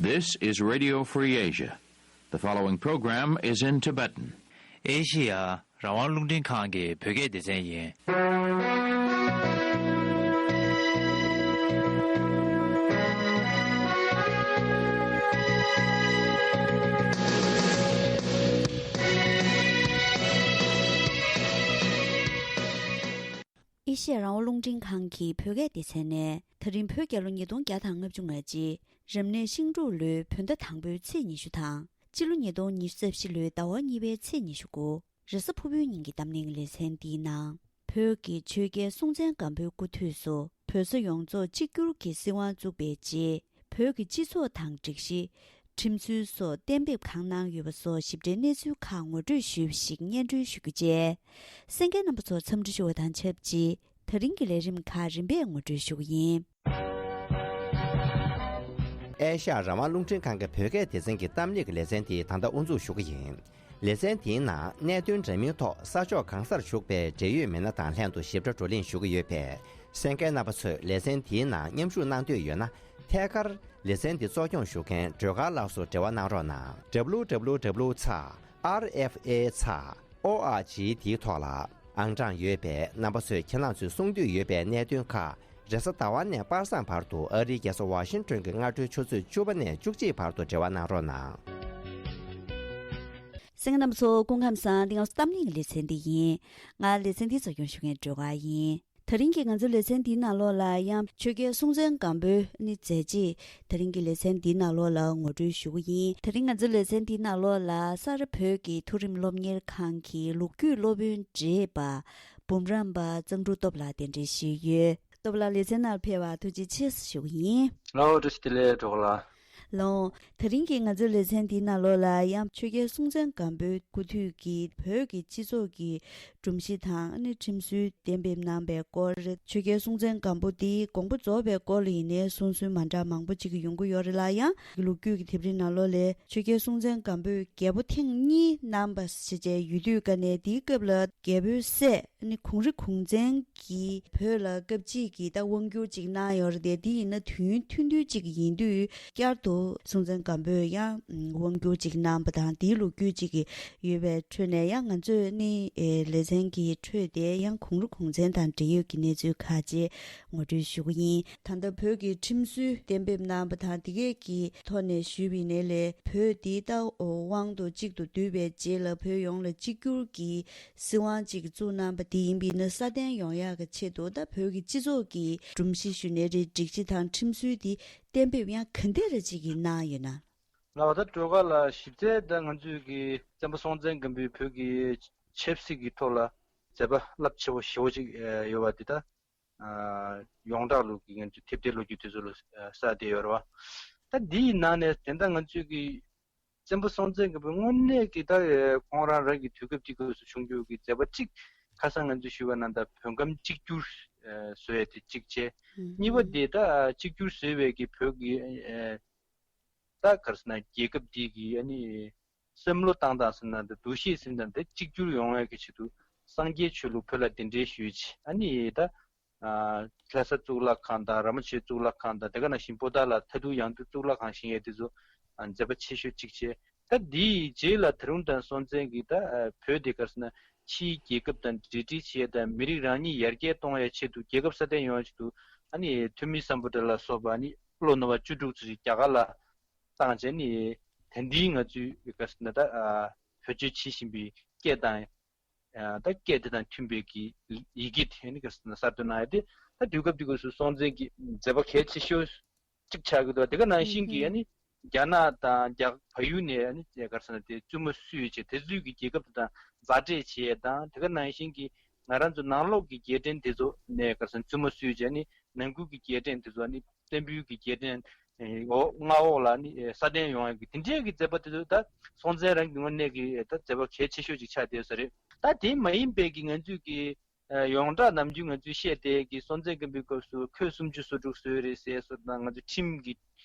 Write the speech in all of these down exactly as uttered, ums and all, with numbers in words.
This is Radio Free Asia. The following program is in Tibetan. ཨེ་ཤི་ཡ་རང་དབང་རླུང་འཕྲིན་ཁང་གི་བོད་སྐད་སྡེ་ཚན་ཡིན། ཨེ་ཤི་ཡ་རང་དབང་རླུང་འཕྲིན་ཁང་གི་བོད་སྐད་སྡེ་ཚན་ནས། ད་རིང་བོད་རྒྱལ་ལོ་ཉིས་སྟོང་བརྒྱ་དང་ལྔ་བཅུ་ང་གཅིག་རབ་གནས་ཤིང་འབྲུག་ལོའི་བོད་ཟླ་དང་པོའི་ཚེས་ཉི་ཤུ་དང་། སྤྱི་ལོ་ཉིས་སྟོང་ཉི་ཤུ་རྩ་བཞི་ལོའི་ཟླ་བ་གཉིས་པའི་ཚེས་ཉི་ཤུ་དགུ་རེས་གཟའ་ཕུར་བུའི་ཉིན་གྱི་གཏམ་གླེང་ལེ་ཚན་འདིའི་ནང་། བོད་ཀྱི་ཆོས་རྒྱལ་སྲོང་བཙན་སྒམ་པོའི་སྐུ་དུས་སུ་བོད་ས་ཡོངས་རྫོགས་གཅིག་གྱུར་གྱི་སྲིད་དབང་བཙུགས་པའི་རྗེས། བོད་ཀྱི་སྤྱི་ཚོགས་དང་སྒྲིག་གཞི། ཁྲིམས་སྲོལ་སོགས་གཏན་འབེབས་གང་གནང་ཡོད་པ་སོགས་ཞིབ་ཕྲའི་གནས་ཚུལ་ཁག་ངོ་སྤྲོད་ཞུས་པ་ཞིག་སྙན་སྒྲོན་ཞུ་རྒྱུ་བཅས། གསན་མཁན་རྣམ་པ་ཚོར་འཚམས་འདྲི་ཞུ་བ་དང་ཆབས་ཅིག་ད་རིང་གི་ལས་རིམ་ཁག་རིམ་པས་ངོ་སྤྲོད་ཞུ་གི་ཡིན། ཨེ་ཤ་ཡ་རང་དབང་རླུང་འཕྲིན་ཁང་གི་བོད་སྐད་སྡེ་ཚན་གྱི་གཏམ་གླེང་གི་ལེ་ཚན་དེ་ད་ལྟ་དབུ་འཛུགས་ཞུ་གི་ཡིན། ལེ་ཚན་དེའི་ནང་གནད་དོན་འདྲ་མིན་ཐོག་ས་ཕྱོགས་གང་སར་བཞུགས་པའི་འབྲེལ་ཡོད་མི་སྣ་དང་ལྷན་དུ་ཞིབ་ཕྲ་བགྲོ་གླེང་ཞུ་གི་ཡོད་པས། གསན་མཁན་རྣམ་པ་ཚོས་ལེ་ཚན་དེའི་ནང་མཉམ་ཞུགས་གནང་འདོད་ཡོད་ན། ཐད་ཀར་ལེ་ཚན་འདི་གཙོ་སྐྱོང་ཞུ་མཁན་སྒྲོལ་དཀར་ལགས་སུ་འབྲེལ་བ་གནང་རོགས་གནང་། W W W ཚེག R F A ཚེག O R G དེའི་ཐོག་ལ་ཨང་གྲངས་ཡོད་པས། རྣམ་པ་ཚོས་ཁྱེད་རང་ཚོས་གསུང་འདོད་ཡོད་པའི་གནད་དོན་ཁག་རེས་གཟའ་ཟླ་བ་ནས་པ་སངས་བར་དུ་ཨ་རིའི་རྒྱལ་ས་ཝ་ཤིང་ཏོན་གྱི་སྔ་དྲོའི་ཆུ་ཚོད་བཅུ་པ་ནས་བཅུ་གཅིག་བར་དུ་འབྲེལ་བ་གནང་རོགས་གནང་། གསན་མཁན་རྣམ་པ་ཚོ་སྐུ་ཁམས་བཟང་། འདི་ང་ཚོ་གཏམ་གླེང་གི་ལེ་ཚན་འདི་ཡིན། ང་ལེ་ཚན་འདི་གཙོ་སྐྱོང་ཞུ་མཁན་སྒྲོལ་དཀར་ཡིན། ད་རིང་གི་ང་ཚོའི་ལེ་ཚན་འདིའི་ནང་ལོགས་ལ་ཡང་ཆོས་རྒྱལ་སྲོང་བཙན་སྒམ་པོའི་ནི་མཛད་རྗེས་ད་རིང་གི་ལེ་ཚན་འདིའི་ནང་ལོགས་ལ་ངོ་སྤྲོད་ཞུ་གི་ཡིན། ད་རིང་ང་ཚོའི་ལེ་ཚན་འདིའི་ནང་ལོགས་ལ་ས་རཱ་བོད་ཀྱི་མཐོ་རིམ་སློབ་གཉེར་ཁང་གི་ལོ་རྒྱུས་སློབ་དཔོན་བགྲེས་པ་འབུམ་རམས་པ་གཙང་ཕྲུག་སྟོབས་ལགས་གདན་འདྲེན་ཞུས་ཡོད། སྟོབས་ལགས་ལེ་ཚན་ནང་ཕེབས་པར་ཐུགས་རྗེ་ཆེ་ཞུ་གི་ཡིན། ལའོ་བཀྲ་ཤིས་བདེ་ལེགས་སྒྲོལ་དཀར་ལགས། ལའོ། ད་རིང་གི་ང་ཚོའི་ལེ་ཚན་འདིའི་ནང་ལོགས་ལ་ཡང་ཆོས་རྒྱལ་སྲོང་བཙན་སྒམ་པོའི་སྐུ་དུས་ཀྱི་བོད་ཀྱི་སྤྱི་ཚོགས་ཀྱི་སྒྲོམ་གཞི་དང་ཨ་ནི་ཁྲིམས་སྲོལ་གཏན་འབེབས་གནང་པའི་སྐོར། ཆོས་རྒྱལ་སྲོང་བཙན་སྒམ་པོ་འདིའི་དགོངས་པ་རྫོགས་པའི་སྐོར་ལ་ཡིན་ནའི་གསུང་སྲོལ་མ་འདྲ་མང་པོ་ཅིག་ཡོང་གི་ཡོད་རེད་ལ། ཡང་ལོ་རྒྱུས་ཀྱི་དེབ་རིས་ནང་ལོགས་ལ་ཆོས་རྒྱལ་སྲོང་བཙན་སྒམ་པོས་རྒྱལ་པོ་ཐེངས་གཉིས་གནང་པ་ཞེས་བྱས་ཡོད་དུས་ཀ་ནས། དེའི་སྐབས་ལ་རྒྱལ་པོའི་སྲས་ནི་གུང་རི་གུང་བཙན་གྱིས་བོད་ལ་སྐབས་གཅིག་གི་ད་དབང་བསྒྱུར་ཅིག་གནང་ཡོད་རེད་དེ། དེ་ཡིན་ན་དུས་ཡུན་ཐུང་ཐུང་ཅིག་ཡིན་དུས། བསྐྱར་དུ་སྲོང་བཙན་སྒམ་པོས་ཡང་དབང་བསྒྱུར་ཅིག་གནང་པ་དང་། དེའི་ལོ་རྒྱུས་ཅིག་ཡོད་པའི་ཁྲོད་ནས། ཡང་ང་ཚོས་ནི་ལེ་ཚན་གྱི་ཁྲོད་དེ་ཡང་གུང་རི་གུང་བཙན་དང་འབྲེལ་ཡོད་ཀྱི་གནས་ཚུལ་ཁག་ཅིག་ངོ་སྤྲོད་ཞུ་གི་ཡིན། ད་ལྟ་བོད་ཀྱི་ཁྲིམས་སྲོལ་གཏན་འབེབས་གནང་པ་དང་། དེ་གས་ཀྱི་ཐོག་ནས་ཞུས་པ་ཡིན་ནའི་ལས། བོད་འདི་ད་དབང་དུ་གཅིག་ཏུ་བསྡུས་པའི་རྗེས་ལ་བོད་ཡོངས་ལ་གཅིག་གྱུར་གྱི་སྲིད་དབང་ཅིག་བཙུགས་གནང་པ་དེ་ཡིན་པ་ཡིན་ན། སྲ་བརྟན་ཡོང་ཡག་གི་ཆེད་དུ་ད་བོད་ཀྱི་སྤྱི་ཚོགས་ཀྱི་སྒྲོམ་གཞི་ཞུ་ནའི་རེད། སྒྲིག་གཞི་དང་ཁྲིམས་སྲོལ་འདི་གཏན་འབེབས་ཡང་ག་འདྲ་རེ་ཅིག་གིས་གནང་ཡོད་ན། ལགས། ད་སྒྲོལ་དཀར་ལགས། ཞིབ་ཕྲ་ད་ང་ཚོས་ཀྱི་བཙན་པོ་སྲོང་བཙན་སྒམ་པོས་བོད་ཀྱི་ཆབ་སྲིད་ཀྱི་ཐོག་ལ་མཛད་པ་རླབས་ཆེ་བོ་ཞེ་བོ་ཅིག་ཡོད་པ་འདི་ད་ཡོངས་གྲགས་ལུགས་ཀྱི་ང་ཚོའི་དེབ་ཐེར་ལོ་རྒྱུས་དེ་ཚོ་ལ་གསལ་བསྡད་ཡོད་རེད་བ། ད་འདིའི་ནང་ནས་དེ་འདྲ་ང་ཚོས་ཀྱི་བཙན་པོ་སྲོང་བཙན་སྒམ་པོའི་དངོས་གནས་ཀྱི་ད་ཁོང་རང་རང་གི་དུས་སྐབས་དེ་སྐབས་སུ་བྱུང་རྒྱུ་གི་མཛད་པ་གཅིག་ཁ་སང་ང་ཚོས་ཞུས་པ་ནང་ལྟར་བོད་ཁམས་གཅིག་གྱུར་བཟོ་ཡས་དེ་གཅིག་བྱས། གཉིས་པ་དེ་ད་གཅིག་གྱུར་བཟོས་པའི་གི་བོད་ཀྱི་ད་ག་རེ་ཟེར་ན་རྒྱལ་ཁབ་འདི་གི་ཨ་ནི་བསམ་བློ་བཏང་སྟངས་ཟེར་ན། ད་འདུ་ཤེས་ཟེར་ན་ད་གཅིག་གྱུར་ཡོང་ཡག་གི་ཆེད་དུ་སངས་རྒྱས་ཆོས་ལུགས་བོད་ལ་གདན་འདྲེན་ཞུས་བྱས། ཨ་ནི་ད་ལྷ་ས་གཙུག་ལག་ཁང་དང་། ར་མོ་ཆེ་གཙུག་ལག་ཁང་དང་། དེ་ག་ནང་བཞིན་པོ་ཏཱ་ལ་མཐའ་འདུལ་ཡང་སྟོད་གཙུག་ལག་ཁང་བཞེངས་ཡས་དེ་ཚོ་མཛད་པ་ཆེ་ཤོས་གཅིག་བྱས། ད་འདིའི་རྗེས་ལ་ད་རུང་ད་སྲོང་བཙན་གྱིས་ད་བོད་དེ་ག་རེ་ཟེར་ན་ཕྱིའི་རྒྱལ་ཁབ་དང་འབྲེལ་འདྲིས་བྱེད་ཡས་དང་། མི་རིགས་རང་ཉིད་ཡར་རྒྱས་གཏོང་ཡས་ཆེད་དུ། རྒྱལ་ཁབ་སྲ་བརྟན་ཡོང་ཡས་ཆེད་དུ། ཨ་ནི་ཐོན་མི་སམ་བྷོ་ཊ་ལ་སོགས་པ་ཨ་ནི་ལོ་ནུབ་པ་བཅུ་དྲུག་ཙམ་ཞིག་རྒྱ་གར་ལ་བཏང་བྱས་ནས། ད་འདིའི་ང་ཚོའི་ག་རེ་ཟེར་ན་ད་བེད་སྤྱོད་བྱེད་བཞིན་པའི་སྐད་དང་། ད་སྐད་དེ་དང་མཐུན་པའི་གི་ཡི་གེ་དེ་ནི་ག་རེ་ཟེར་ན་གསར་གཏོད་གནང་ཡ་དེ། ད་དུས་སྐབས་དེ་སྐབས་སུ་སྲོང་བཙན་གྱི་མཛད་པ་གལ་ཆེ་ཤོས་གཅིག་ཆགས་ཀྱི་འདུག་དེ་ག་ནང་བཞིན་གྱི་ཨ་ནི་རྒྱ་ནག་དང་རྒྱ་བལ་ཡུལ་ནས་ཨ་ནི་ག་རེ་ཟེར་ན་དེ་བཙུན་མོ་བསུས་བྱས། དེ་ཚོའི་གི་རྒྱལ་ཁབ་དེ་དང་མཛའ་འབྲེལ་བྱེད་ཡས་དང་། དེ་ག་ནང་བཞིན་གྱི་ང་རང་ཚོ་ནང་ལོགས་ཀྱི་རྒྱལ་ཕྲན་དེ་ཚོ་ནས་ག་རེ་ཟེར་ན་བཙུན་མོ་བསུས་བྱས། ཨ་ནི་ནང་ཁུལ་གྱི་རྒྱལ་ཕྲན་དེ་ཚོ་ཨ་ནི་བཙན་པོའི་གི་རྒྱལ་ཕྲན་འོག་མངའ་འོག་ལ་ནི་སྲ་བརྟན་ཡོང་ཡག་གི་དེ་འདྲའི་གི་མཛད་པ་དེ་ཚོ་ད་སྲོང་བཙན་རང་གི་དངོས་གནས་ཀྱི་ད་མཛད་པ་གལ་ཆེ་ཤོས་ཅིག་ཆགས་བསྡད་ས་རེད། ད་དེ་མ་ཡིན་པའི་གི་ང་ཚོས་ཀྱི་ཡོངས་གྲགས་ནམ་རྒྱུན་ང་ཚོས་བཤད་བསྡད་ཀྱི་སྲོང་བཙན་སྒམ་པོའི་སྐབས་སུ་ཁོས་སུམ་ཅུ་སོ་དྲུག་བཟོས་རེད་ཟེར་སོགས་དང་། ང་ཚོས་ཁྲིམས་ཀྱི་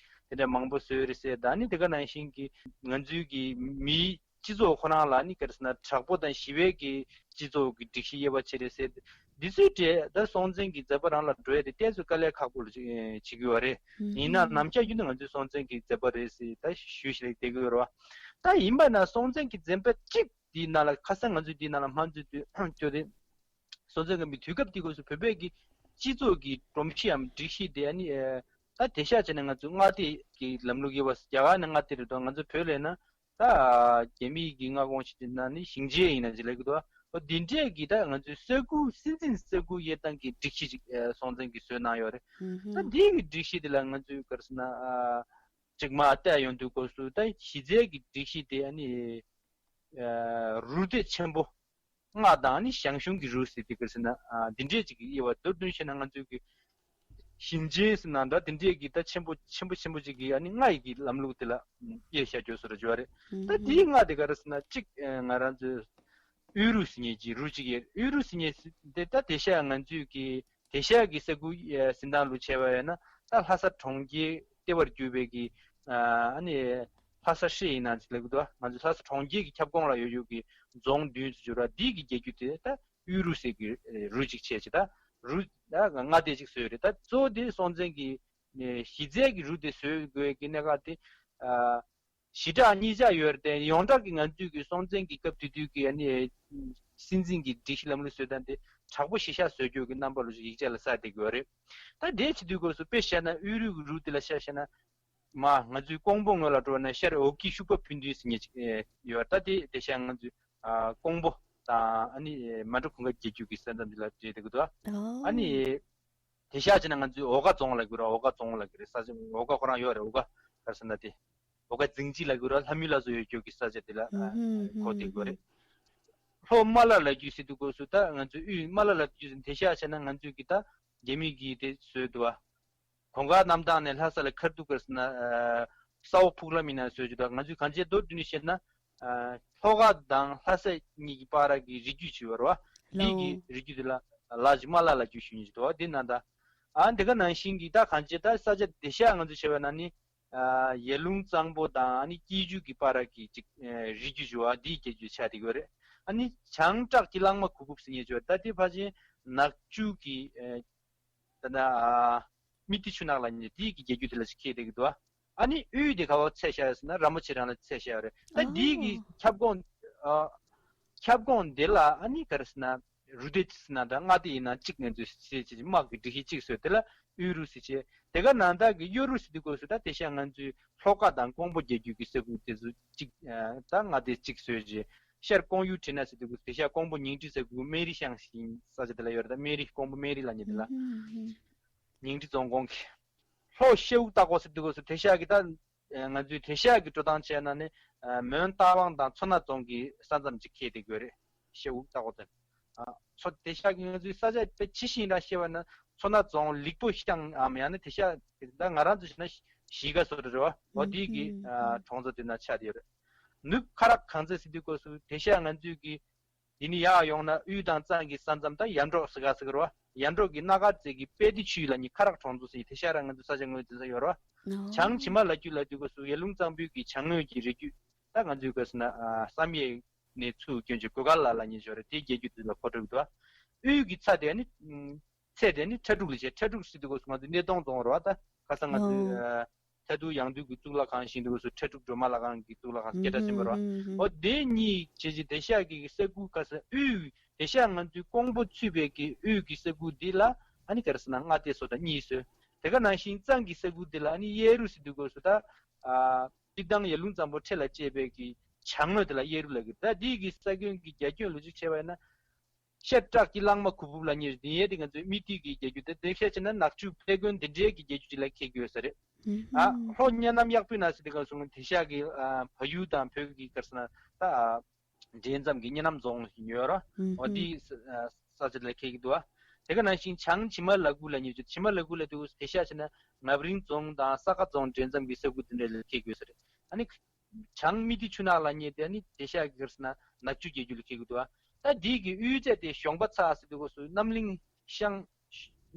དེ་འདྲ་མང་པོ་བཟོས་རེད་ཟེར། ད་ནི་དེ་ག་ནང་བཞིན་གྱི་ང་ཚོའི་གི་མིའི་སྤྱི་ཚོགས་ཁོ་རང་ལ་ནི་ག་རེ་ཟེར་ན་དྲག་པོ་དང་ཞི་བའི་གི་སྤྱི་ཚོགས་ཀྱི་སྒྲིག་གཞི་དབྱེ་བ་ཕྱེ་རེད་ཟེར། འདི་ཚོའི་གྲས་ད་སྲོང་བཙན་གྱི་མཛད་པ་རང་ལ་འགྲོ་ཡ་དེ་ཏོག་ཙམ་དཀའ་ལས་ཁག་པོ་ལ་བྱེད་ཀྱི་ཡོད་རེད། ཡིན་ན་ནམ་ཞག་རྒྱུན་དུ་ང་ཚོའི་སྲོང་བཙན་གྱི་མཛད་པ་རེད་ཟེར་ད་ཞུ་ཞིག་ལ་བསྡད་ཀྱི་ཡོད་རེད་བ། ད་ཡིན་པ་ན་སྲོང་བཙན་གྱི་མཛད་པ་གཅིག་འདིའི་ནང་ལ་ཁ་སང་ང་ཚོས་འདིའི་ནང་ལ་མ་འཛུལ་དུས་ཁྱོད་དེ། སྲོང་བཙན་སྒམ་པོའི་དུས་སྐབས་དེའི་སྐབས་སུ་བོད་པའི་གི་སྤྱི་ཚོགས་ཀྱི་སྒྲོམ་གཞི་འམ་སྒྲིག་གཞི་དེ་ཨ་ནི་ཨེ། ད་དེང་སང་བྱས་ན་ང་ཚོ་མངའ་སྡེ་གི་ལམ་ལུགས་ཡོད་པ། རྒྱ་གར་ནས་མངའ་སྡེ་རེད་དོ། ང་ཚོ་བོད་ལ་ཡིན་ན་ད་རྒྱ་མིའི་གི་མངའ་ཁོངས་ཤིག་དེ་ན་ནི་ཞིང་ཆེན་ཡིན་ན་ཅིག་ལབ་ཀྱི་འདུག་འོ་འདི་འདྲས་ཀྱི་ད་ང་ཚོའི་ས་ཁུལ་སྲིད་འཛིན་ས་ཁུལ་དབྱེ་སྟངས་ཀྱི་སྒྲིག་གཞི་ཅིག་ཨེ། སྲོང་བཙན་གྱིས་བཟོས་གནང་ཡོད་རེད། ད་འདི་གི་སྒྲིག་གཞི་དེ་ལ་ང་ཚོས་ག་རེ་ཟེར་ན་ཨ། ཅིག་མར་བལྟས་ཡོང་དུས་སྐབས་སུ་ད་གཞི་རྩའི་གི་སྒྲིག་གཞི་དེ་ཨ་ནི་ཨ། རུ་སྡེ་ཆེན་པོ་ལྔ་དང་ཨ་ནི་ཞང་ཞུང་གི་རུ་ཟེར་དེ་ག་རེ་ཟེར་ན་ཨ། འདི་འདྲས་ཅིག་གི་དབྱེ་བ་མདོར་བསྡུས་བཤད་ན་ང་ཚོའི་གི་ཞིང་ཆེན་ཟེར་ན་འདྲ་འདི་འདྲས་གི་ད་ཆེན་པོ་ཆེན་པོ་ཆེན་པོ་ཅིག་གི་ཨ་ནི་ལྔ་ཡི་གི་ལམ་ལུགས་དེ་ལ་དབྱེ་བཞག་རྒྱུ་བཟོ་འདྲ་ཅིག་ཡོད་རེད། ད་དེའི་ལྔ་དེ་ག་རེ་ཟེར་ན་གཅིག་ཨ། ང་རང་ཚོའི་དབུས་རུ་ཟེར་མཁན་གྱི་རུ་གཅིག་ཡོད། དབུས་རུ་ཟེར་མཁན་དེ་ད་དེང་སང་ང་ཚོའི་གི་དེང་སང་གི་ས་ཁུལ་ཨེ། ཟིན་ཐང་ལུགས་བྱས་པ་ཡིན་ན་ད་ལྷ་ས་གྲོང་ཁྱེར་ལྟེ་བར་གྱུར་པའི་གི་ཨ་ནི་ལྷ་ས་ཧྲི་ཡིན་ན་ཅིག་ལབ་ཀྱི་འདུག་ང་ཚོ་ལྷ་ས་གྲོང་ཁྱེར་གྱི་ཁྱབ་ཁོངས་ལ་ཡོད་ཡོད་ཀྱི་རྫོང་བདུན་ཙམ་ཅིག་ཡོད་ར། འདི་གི་རྒྱལ་རྒྱུད་དེ་ད་དབུས་རུ་ཟེར་གི་རུ་ཅིག་བྱས་ཅིག་ད་རུ་ད་མངའ་སྡེ་ཅིག་བཟོས་རེད། ད་གཙོ་བོ་དེ་སྲོང་བཙན་གྱི་གཞི་རྩའི་གི་རུ་དེ་བཟོ་དགོས་ཀྱི་གནད་འགག་དེ་ཨ། ཞི་དྲག་གཉིས་ཆ་ཡོད་རེད་དེ། ཡོངས་གྲགས་ཀྱི་ང་ཚོའི་གི་སྲོང་བཙན་གྱི་སྐབས་དེ་དུས་ཀྱི་ཨ་ནི་སྲིད་འཛིན་གྱི་སྒྲིག་གཞི་ལམ་ལུགས་བཟོ་སྟངས་དེ་དྲག་པོ་གཞི་བཞག་བཟོ་རྒྱུ་གི་རྣམ་པ་ལོ་ཞིག་ཡིག་ཆ་ལ་གསལ་བསྡད་ཀྱི་ཡོད་རེད། ད་དེ་བྱེད་དུས་སྐབས་སུ་དཔེ་བཤད་ན་དབུས་རུ་གི་རུ་དེ་ལ་ཆ་བཞག་ན་མ་ང་ཚོའི་ཀོང་པོ་ངོས་ལ་འགྲོ་ན་ཤར་འོག་གི་ཤུག་པ་ཕུ་འདུན་ཟེར་མཁན་ཅིག་ཡོད། ད་དེ་དེང་སང་ང་ཚོའི་ཀོང་པོ་དང་ཨ་ནི་མལ་གྲོ་གུང་དཀར་རྒྱལ་རྒྱུད་ཀྱི་ས་མཚམས་དེ་ལ་འབྲེལ་བསྡད་ཀྱི་འདུག་ཨ་ནི། དེང་སང་བྱས་ན་ང་ཚོའི་འོལ་ཁ་རྫོང་ལབ་ཀྱི་རེད། འོལ་ཁ་རྫོང་ལབ་ཀྱི་རེད། ས་ཆ་འོལ་ཁ་ཁོ་རང་ཡོད་རེད། འོལ་ཁ་ག་རེ་ཟེར་ན་དེ་འོལ་ཁ་རྫིང་སྤྱི་ལབ་ཀྱི་རེད། ལྷ་མི་ལ་སོགས་ཡོད་རྒྱུ་གི་ས་ཆ་དེ་ལ་གོ་བསྡད་ཀྱི་རེད། ལྷོ་མ་ལ་ལབ་རྒྱུ་ཟེར་དུས་སྐབས་སུ་ད་ང་ཚོའི་དབུས་མ་ལ་ལབ་རྒྱུ་ཟེར། དེང་སང་བྱས་ན་ང་ཚོའི་གི་ད་རྒྱ་མི་གི་དེ་བཟོས་འདུག་བ། གོང་དཀར་གནམ་ཐང་ནས་ལྷ་ས་ལ་ཁ་ཐུག་ག་རེ་ཟེར་ན་ས་འོག་ཕུག་ལམ་ཡིན་ན་བཟོས་རྒྱུ་ད། ང་ཚོའི་གངས་ཅན་མདོར་བསྡུས་ནས་བཤད་ན། ལྷོ་ཁ་དང་ལྷ་ས་གཉིས་ཀྱི་བར་གྱི་རི་རྒྱུད་ཅིག་ཡོད་རེད་བ། འདི་གི་རི་རྒྱུད་དེ་ལ་ལ་ཅིག་མ་ལ་ལབ་རྒྱུ་ཞུ་མཁན་ཅིག་འདུག་བ། འདི་ན་ད་ཨ་འདི་ག་ནང་བཞིན་གྱི་ད་གངས་ཅན་ད་ས་ཆ་དེང་སང་ང་ཚོ་བྱས་པ་ན་ནི་ཡར་ཀླུང་གཙང་པོ་དང་ཨ་ནི་སྐྱིད་ཆུ་གི་བར་གྱི་ཅིག་རི་རྒྱུད་ཅིག་བ། འདིའི་རྒྱལ་རྒྱུད་ཆགས་བསྡད་ཡོད་རེད། ཨ་ནི་བྱང་བྲག་གི་གླང་མ་གོ་ཕུབ་ཟེར་མཁན་ཅིག་ཡོད། ད་དེ་ཕལ་ཆེར་ནག་ཆུ་གི་ད་ལྟ་ཨ། སྨི་ཏི་ཆུ་ནག་ལབ་མཁན་དེའི་གི་རྒྱལ་རྒྱུད་དེ་ལ་ཅིག་འཁེལ་བསྡད་ཀྱི་འདུག་ཨ་ནི་དབུས་དེ་ག་པར་ཚད་བཞག་ཡོད་ཟེར་ན་ར་མོ་ཆེ་རང་ལ་ཚད་བཞག་ཡོད་རེད། ད་འདིའི་གི་ཁྱབ་ཁོངས་ཨ། ཁྱབ་ཁོངས་དེ་ལ་ཨ་ནི་ག་རེ་ཟེར་ན་རུ་སྡེ་ཟེར་ན་འདྲ་མངའ་སྡེ་ཡིན་ན་གཅིག་ང་ཚོས་ཟེར་བྱས་དམག་གི་སྒྲིག་གཞི་གཅིག་བཟོས། དེ་ལ་དབུས་རུ་ཟེར་བྱས། དེ་ག་ནང་བཞིན་གྱི་གཡོ་རུ་ཟེར་དུས་སྐབས་སུ་ད་དེང་སང་ང་ཚོའི་ལྷོ་ཁ་དང་ཀོང་པོ་རྒྱལ་རྒྱུད་ཀྱི་ས་ཁུལ་དེ་ཚོ་གཅིག་ད་མངའ་སྡེ་གཅིག་བཟོས་བྱས། ཤར་ཀོང་ཡུལ་བྲིས་ན་ཟེར་དུས་སྐབས་སུ་དེང་སང་ཀོང་པོ་ཉིང་ཁྲི་ཟེར་དུས་མེ་རི་ཤང་ཞིག་ས་ཆ་དེ་ལ་ཡོད་རེད། ད་མེ་རི་ཀོང་པོ་མེ་རི་ལབ་མཁན་དེ་ལ་ཉིང་ཁྲི་རྫོང་ཁོངས་ཀྱི། ལྷོ་ཤེའུ་སྟག་ཀོ་ཟེར་དུས་སྐབས་སུ་དེང་སང་གི་ད་ང་ཚོའི་དེང་སང་གི་འགྲོ་སྟངས་བྱས་ན་ནི་མོན་རྟ་དབང་དང་མཚོ་སྣ་རྫོང་གི་ས་མཚམས་ཅིག་འཁེལ་བསྡད་ཀྱི་ཡོད་རེད། ཤེའུ་སྟག་ཀོ་དེ། མཚོ་དེང་སང་གི་ང་ཚོའི་ས་ཆ་དཔེ་ཇི་བཞིན་ར་བཤད་པ་ན་མཚོ་སྣ་རྫོང་ལིག་པོ་ཤང་ངམ་ཡང་ན་དེང་སང་ད་ང་རང་ཚོ་བྱས་ན་གཞིས་ཀ་བཟོ་འདྲ་རེད་བ། འོ་དེའི་གི་གྲོང་ཚོ་དེ་ན་ཆགས་བསྡད་ཡོད་རེད། ནུབ་ཁ་རག་གངས་རྩེ་ཟེར་དུས་སྐབས་སུ་དེང་སང་ང་ཚོའི་གི་འདི་ནས་ཡར་ཡོང་ན་དབུས་དང་གཙང་གི་ས་མཚམས་ད་ཡར་འབྲོག་ཟེར་ག་ཟེར་གི་རེད་བ། ཡར་འབྲོག་གི་སྣ་དཀར་རྩེ་གི་དཔལ་སྡེ་ཆུས་ལབ་མཁན་ཁ་རག་གྲོང་ཚོ་ཟེར་དེང་སང་རང་ང་ཚོ་ས་ཆ་ངོས་འཛིན་ས་ཡོད་རེད་བ། བྱང་བྱེ་མ་ལ་རྒྱུད་ལབ་དུས་སྐབས་སུ་ཡར་ཀླུང་གཙང་པོའི་གི་བྱང་ངོས་ཀྱི་རི་རྒྱུད། ད་ང་ཚོའི་ག་རེ་ཟེར་ན་བསམ་ཡས་ནས་ཚུར་སྐྱོན་ཆེ་གོས་དཀར་ལ་ལབ་མཁན་ཅིག་ཡོད་རེད། དེའི་རྒྱལ་རྒྱུད་དེ་ལ་གོ་གྲུབ་འདུག་བ། དབུས་ཀྱི་ཚད་དེ་ནི་ཚད་དེ་ནི་ཁྲ་འབྲུག་ལ་བྱས། ཁྲ་འབྲུག་ཟེར་དུས་སྐབས་སུ་ང་ཚོ་སྣེ་གདོང་རྫོང་རེད་བ། ད་ཁ་སང་ང་ཚོའི་ཨ། མཐའ་འདུལ་ཡང་འདུལ་གྱི་གཙུག་ལག་ཁང་བཞེངས་དུས་སྐབས་སུ་ཁྲ་འབྲུག་སྒྲོལ་མ་ལྷ་ཁང་གི་གཙུག་ལག་ཁང་སྐད་གྲགས་ཆེན་པོ་རེད་བ། འོ་དེ་གཉིས་བྱས་བྱས་དེང་སང་གི་ས་ཁུལ་ག་ས་དབུས་དེང་སང་ང་ཚོའི་ཀོང་པོ་ཚུད་པའི་གི་དབུས་ཀྱི་ས་ཁུལ་འདི་ལ་ཨ་ནི་ག་རེ་ཟེར་ན་མངའ་སྡེ་བཟོ་སྟངས་གཉིས་བཟོས། དེ་ག་ནང་བཞིན་གཙང་གི་ས་ཁུལ་འདི་ལ་ཨ་ནི་གཡས་རུ་ཟེར་དུས་སྐབས་སུ་ད་ཨ། སྤྱིར་བཏང་ཡར་ཀླུང་གཙང་པོ་འཕྲེད་ལ་བཅད་པའི་གི་བྱང་ངོས་དེ་ལ་གཡས་རུ་ལབ་ཀྱི། ད་འདི་གི་ས་ཁུལ་གྱི་རྒྱ་ཁྱོན་ལོ་རྒྱུས་བྱས་པ་ཡིན་ན། ཤར་བྲག་གི་གླང་མ་གོ་ཕུབ་ལབ་མཁན་འདི་ཡས་དེ་ང་ཚོའི་སྨི་ཏི་གི་རྒྱལ་རྒྱུད་དེ། དེ་བཤད་བྱས་ན་ནག་ཆུ་ཕད་དགོན་དེ་འདྲའི་གི་རྒྱལ་རྒྱུད་ཅིག་ལ་འཁེལ་གྱི་ཡོད་ས་རེད། ཨ་ལྷོ་གཉའ་ནམ་གཡག་པོའི་ནགས་ཚལ་དེ་ག་སོང་དེང་སང་གི་ཨ་བལ་ཡུལ་དང་བོད་ཀྱི་ག་རེ་ཟེར་ན་ད་ཨ་འདྲེས་མཚམས་ཀྱི་གཉའ་ནམ་རྫོང་ཡོད་ར། འོ་དེའི་ས་ས་ཆ་དེ་ལ་འཁེལ་གྱི་འདུག་བ། དེ་ག་ནང་བཞིན་བྱང་བྱེ་མ་ལ་ཁུ་ལབ་མཁན་ཅིག་བྱེ་མ་ལ་ཁུ་ལབ་དུས་དེང་སང་བྱས་ན་རྔ་རིང་རྫོང་དང་ས་དགའ་རྫོང་འདྲེས་མཚམས་ཀྱི་ས་ཁུལ་དེ་འདྲ་ལ་འཁེལ་གྱི་ཡོད་ས་རེད། ཨ་ནི། བྱང་སྨི་ཏི་ཆུ་ནག་ལབ་མཁན་དེ་ཨ་ནི་དེང་སང་གི་ག་རེ་ཟེར་ན་ནག་ཆུ་རྒྱལ་རྒྱུད་ལ་འཁེལ་གྱི་འདུག་བ། ད་འདི་གི་དབུས་ཚད་དེ་གཞོང་པ་ཚ་ཟེར་དུས་སྐབས་སུ་རྣམ་གླིང་ཤང་།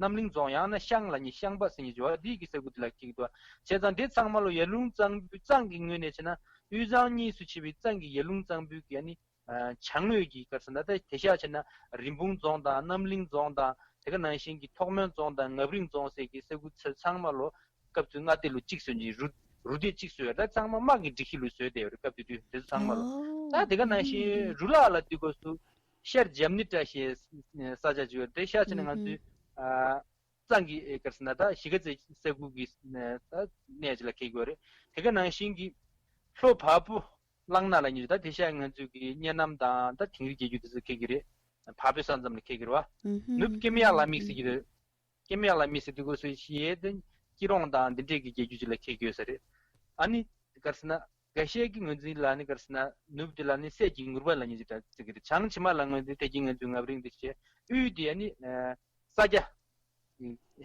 རྣམ་གླིང་རྫོང་ཡང་ན་ཤང་ལབ་མཁན་ཤང་པ་ཟེར་མཁན་ཅིག་ཡོད་བ། འདི་གི་ས་ཁུལ་དེ་ལ་འཁེལ་གྱི་འདུག་བ། བྱས་ཙང་དེ་ཚང་མ་ལོ་ཡར་ཀླུང་གཙང་པོའི་གཙང་གི་ངོས་ནས་བྱས་ན་དབུས་གཙང་གཉིས་སུ་ཕྱེ་བའི་གཙང་གི་ཡར་ཀླུང་གཙང་པོའི་གི་ཨ་ནི་ ཨ་བྱང་ངོས་ཀྱི་ག་རེ་ཟེར་ན་ད་དེང་སང་བྱས་ན་རིན་སྤུངས་རྫོང་དང་རྣམ་གླིང་རྫོང་དང་དེ་ག་ནང་བཞིན་གྱི་ཐོག་མོན་རྫོང་དང་ངབ་རིང་རྫོང་ཟེར་གྱི་ས་ཁུལ་ཚང་མ་ལོ་སྐབས་དེ་མངའ་སྡེ་ལོ་གཅིག་བཟོས་ཀྱི་རུ་རུ་སྡེ་གཅིག་བཟོས་ཡོད། ད་ཚང་མ་དམག་གི་སྒྲིག་གཞི་ལ་བཟོས་བསྡད་ཡོད་རེད། སྐབས་དེ་དུས་དེ་ཚོ་ཚང་མ་ལོ། ཨོ། ད་དེ་ག་ནང་བཞིན་རུ་ལག་ལ་དུས་སྐབས་སུ་ཤར་འཇམ་ནི་བཀྲ་ཤིས་ས་ཆ་ཅིག་ཡོད་རེད། དེང་སང་བྱས་ན་ང་ཚོའི་ཨ་གཙང་གི་ཨེ་ག་རེ་ཟེར་ན་ད་གཞིས་ཀ་རྩེ་ས་ཁུལ་གྱི་ཨ་ད་གནས་ཅིག་ལ་འཁེལ་གྱི་ཡོད་རེད། དེ་ག་ནང་བཞིན་གྱི་ལྷོ་བ་སྤུ་གླང་ནག་ལབ་མཁན་ཅིག་ད་དེང་སང་ང་ཚོའི་གི་གཉའ་ནམ་དང་ད་དིང་རི་རྒྱལ་རྒྱུད་དེ་ཚོ་འཁེལ་གྱི་རེད། བ་སྤུའི་ས་མཚམས་ལ་འཁེལ་གྱི་རེད་བ། ཨུ་ཧུམ། ནུབ་ཀེམ་ཡག་ལ་དམིགས་ཟེར་གྱི་རེད། ཀེམ་ཡག་ལ་དམིགས་ཟེར་དུས་སྐབས་སུ་ཡེ་དེ་སྐྱིད་གྲོང་དང་འདི་འདྲས་ཀྱི་རྒྱལ་རྒྱུད་ཅིག་ལ་འཁེལ་གྱི་ཡོད་ས་རེད། ཨ་ནི་ག་རེ་ཟེར་ན་འགའ་ཤས་ཀྱི་ངོས་འཛིན་ལ་ནི་ག་རེ་ཟེར་ན་ནུབ་དེ་ལ་ནི་སད་ཀྱི་ངུར་པ་ལབ་མཁན་ཅིག་ད་ཟེར་གྱི་རེད། བྱང་ཕྱི་མ་ལ་ངོས་འཛིན་ཏེ་ཀྱི་ང་ཚོའི་ངབ་རིང་དེ་བྱས། དབུས་དེ་ཨ་ནི་ཨ་ས་སྐྱ།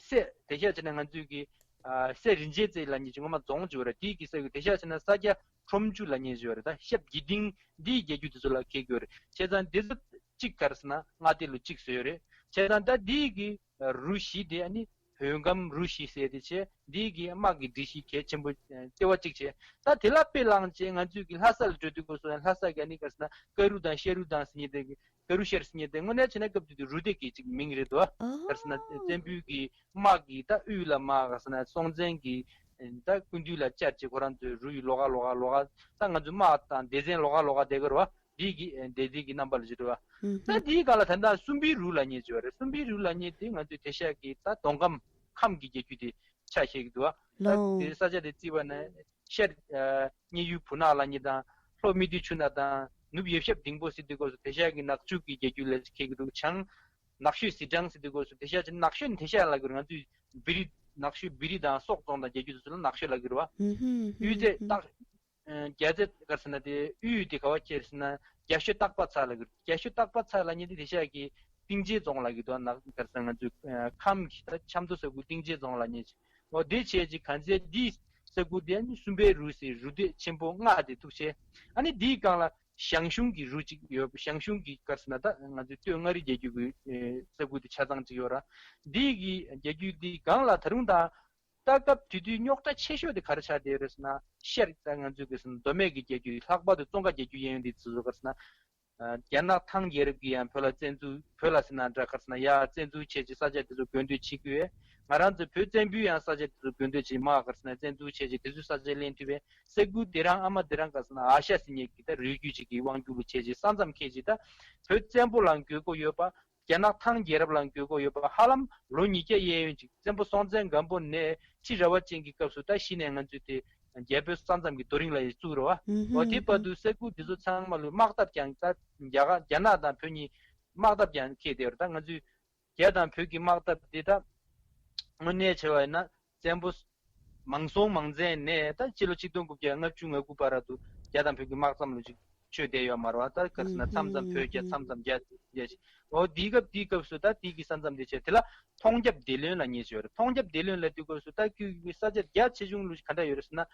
སད་དེང་སང་བྱས་ན་ང་ཚོའི་གི་ཨ་སད་རིན་ཆེན་རྩེ་ལབ་མཁན་ཅིག་སྔོན་མ་རྫོང་ཅིག་ཡོད་རེད། དེའི་གི་ས་ཁུལ་དེང་སང་བྱས་ན་ས་སྐྱ་ཁྲོམ་ཆུ་ལབ་མཁན་ཅིག་ཡོད་རེད། ད་ཤབ་དགེ་ལྡིང་འདིའི་རྒྱལ་རྒྱུད་དེ་ཚོ་ལ་འཁེལ་གྱི་ཡོད་རེད། བྱས་ཙང་འདི་ཚོ་གཅིག་ག་རེ་ཟེར་ན་མངའ་སྡེ་ལོ་གཅིག་བཟོས་ཡོད་རེད། བྱས་ཙང་ད་འདིའི་གི་རུ་བཞི་དེ་ཨ་ནི་བོད་ཁམས་རུ་བཞི་ཟེར་དེ་བྱས། འདིའི་གི་དམག་གི་སྒྲིག་གཞི་གལ་ཆེན་པོ་ཨ་ལྟེ་བ་གཅིག་བྱས། ད་དེ་ལ་དཔེ་བླངས་བྱས་ང་ཚོའི་གི་ལྷ་ས་ལ་འགྲོ་དུས་སྐབས་སུ་ལྷ་ས་གི་ཨ་ནི་ག་རེ་ཟེར་ན་ཀ་རུ་དང་ཤ་རུ་དང་ཟེར་མཁན་དེ་གི་ཀ་རུ་ཤར་ཟེར་མཁན་དེ་དངོས་གནས་བྱས་ན་སྐབས་དེ་དུས་རུ་སྡེ་གི་ཅིག་མིང་རེད་འདུག་ཨ་ཧ། ག་རེ་ཟེར་ན་བཙན་པོའི་གི་དམག་གི་ད་དབུས་ལ་དམག་ག་རེ་ཟེར་ན་སྲོང་བཙན་གི་ད་སྐུ་མདུན་ལ་བཅར་བྱས་ཁོ་རང་ཚོའི་རུ་ཡི་ལོགས་ཀ་ལོགས་ཀ་ལོགས་ཀ་ད་ང་ཚོའི་དམག་དང་སྡེ་ཚན་ལོགས་ཀ་ལོགས་ཀ་བསྡད་ཀྱི་རེད་བ། འདི་གི་སྡེ་འདི་གི་རྣམ་པ་ལ་བྱེད་འགྲོ་བ། ཨུ་ད་ཧུ། འདིའི་སྒང་ལ་ད་ལྟ་སུམ་པའི་རུ་ལབ་མཁན་ཅིག་ཡོད་རེད། སུམ་པའི་རུ་ལབ་མཁན་དེ་ང་ཚོའི་དེང་སང་གི་ད་མདོ་ཁམས་ཁམས་ཀྱི་རྒྱལ་རྒྱུད་དེ་ཆ་བཞག་གི་འདུག་བ། ད་ལོ། དེ་ས་ཆ་དེ་བརྩིས་པ་ན་ཤར་ཨ་མཉན་ཡོད་བུ་ནག་ལབ་མཁན་དང་ལྷོ་སྨི་ཏི་ཆུ་ནག་དང་ནུབ་ཡབ་ཞབས་ལྡིང་པོ་ཟེར་དུས་སྐབས་སུ་དེང་སང་གི་ནག་ཆུ་གི་རྒྱལ་རྒྱུད་ལ་འཁེལ་གྱི་འདུག་བྱང་ནགས་ཤོད་ཟི་གྲང་ཟེར་དུས་སྐབས་སུ་དེང་སང་ཅིག་ནགས་ཤོད་དེང་སང་ལབ་ཀྱི་རེད། ང་ཚོས་བི་རི་ནགས་ཤོད་བི་རི་དང་སོག་རྫོང་དང་རྒྱལ་རྒྱུད་དེ་ཚོ་ལ་ནགས་ཤོད་ལབ་ཀྱི་རེད་བ། ཨུ་ཧུ་ཨུ་ཧུ། གཡུས་ཚན་སྟག་རྒྱལ་རྩེ་ག་རེ་ཟེར་ན་དེ་གཡུས་དེ་ག་བ་ཁྱེར་ཟེར་ན་རྒྱ་ཤོད་སྟག་པ་ཚ་ལབ་ཀྱི་རེད། རྒྱ་ཤོད་སྟག་པ་ཚ་ལབ་མཁན་དེ་དེང་སང་གི་གཏིང་ཆེན་རྫོང་ལབ་ཀྱི་འདུག་ན་ག་རེ་ཟེར་ང་ཚོའི་ཨ་ཁམས་ཀྱི་ད་ཆབ་མདོ་ས་ཁུལ་གཏིང་ཆེན་རྫོང་ལབ་མཁན་ཅིག་འོ་དེ་བྱས་ཅིག་གང་ཚེ་འདི་ས་ཁུལ་དེ་ནི་སུམ་པའི་རུ་ཟེར་རུ་སྡེ་ཆེན་པོ་ལྔ་དེ་ཐུག་བྱས། ཨ་ནི་འདིའི་སྒང་ལ་ཞང་ཞུང་གི་རུ་གཅིག་ཡོད། ཞང་ཞུང་གི་ག་རེ་ཟེར་ན་ད་ང་ཚོའི་སྟོད་མངའ་རིས་རྒྱལ་རྒྱུད་ཀྱི་ཨེ་ས་ཁུལ་དེ་ཆ་ཚང་གཅིག་ཡོད་ར། འདི་གི་རྒྱལ་རྒྱུད་འདི་སྒང་ལ་ད་རུང་ད་ད་སྐབས་དེ་དུས་རྙོག་དྲ་ཆེ་ཤོས་དེ་ག་རེ་ཆགས་བསྡད་ཡོད་རེད་ཟེར་ན་ཤར་ད་ང་ཚོའི་གི་ཟེར་ན་མདོ་སྨད་ཀྱི་རྒྱལ་རྒྱུད། ལྷག་པར་དུ་ཙོང་ཁ་རྒྱལ་རྒྱུད་གཡས་གཡོན་འདི་ཚོ་ག་རེ་ཟེར་ན། རྒྱ་ནག་ཐང་རྒྱལ་རབས་ཀྱིས་ཡང་བོད་ལ་བཙན་འཛུལ། བོད་ལ་ཟེར་ན་འདྲ་ག་རེ་ཟེར་ན་ཡ་བཙན་འཛུལ་བྱས་ཀྱི་ས་ཆ་དེ་ཚོ་དགོས་འདོད་བྱེད་ཀྱི་ཡོད། ང་རང་ཚོ་བོད་བཙན་པོའི་ཡང་ས་ཆ་དེ་ཚོ་དགོས་འདོད་བྱེད་མ་ག་རེ་ཟེར་ན་བཙན་འཛུལ་བྱས་ཀྱི་དེ་ཚོའི་ས་ཆ་ལེན་ཐུབ་པའི་ས་ཁུལ་དེ་རང་ཨ་མ་དེ་རང་ག་རེ་ཟེར་ན་ཨ་ཤ་ཟེར་མཁན་གྱི་ད་རུས་རྒྱུད་ཅིག་གི་དབང་སྒྱུར་བྱས་ཀྱི་ས་མཚམས་འཁེལ་ཀྱི་ད་བོད་བཙན་པོ་ལ་དགོས་མཁོ་ཡོད་པ། རྒྱ་ནག་ཐང་རྒྱལ་རབས་ལ་དགོས་མཁོ་ཡོད་པ་ཧ་ལམ་ལོ་ཉིས་བརྒྱ་གཡས་གཡོན་ཅིག་བཙན་པོ་སྲོང་བཙན་སྒམ་པོ་ནས་ཁྲི་རལ་པ་ཅན་གྱི་སྐབས་སུ་ད་གཞི་ནས་ང་ཚོས་དེ་རྒྱལ་པོའི་ས་མཚམས་ཀྱི་རྡོ་རིང་ལ་ཡི་བཙུགས་རེད་བ། འོ་དེ་བར་དུ་ས་ཁུལ་འདི་ཚོ་ཚང་མ་ལ་དམག་འཐབ་ཀྱང་ད་རྒྱ་གར་རྒྱ་ནག་དང་བོད་གཉིས་དམག་འཐབ་ཀྱང་འཁེལ་བསྡད་ཡོད་རེད། ད་ང་ཚོས་རྒྱ་དང་བོད་ཀྱི་དམག་འཐབ་འདི་ད་དངོས་གནས་བྱས་པ་ཡིན་ན་བཙན་པོ་མང་སྲོང་མང་བཙན་ནས་ད་ཕྱི་ལོ་ཆིག་སྟོང་དགུ་བརྒྱ་ལྔ་བཅུ་ང་དགུ་བར་དུ་རྒྱ་དང་བོད་ཀྱི་དམག་མཚམས་ལ་ཅིག་ཆོད་བསྡད་ཡོད་མ་རེད་བ། ད་ག་རེ་ཟེར་ན་མཚམས་མཚམས་བོད་རྒྱ་མཚམས་མཚམས་རྒྱ་རྒྱ་ཞིག་འོ་དེའི་སྐབས་དེའི་སྐབས་སུ་ད་དེའི་གི་ས་མཚམས་དེ་བྱས་དེ་ལ་མཐོང་རྒྱབ་བདེ་བློན་ལབ་མཁན་ཞིག་ཡོད་རེད། མཐོང་རྒྱབ་བདེ་བློན་ལབ་དུས་སྐབས་སུ་ད་ཁོའི་གི་ས་ཆ་རྒྱ་ཆེ་ཆུང་ལུགས་ཤིག་ག་འདྲ་ཡོད་རེད་ཟེར་ན།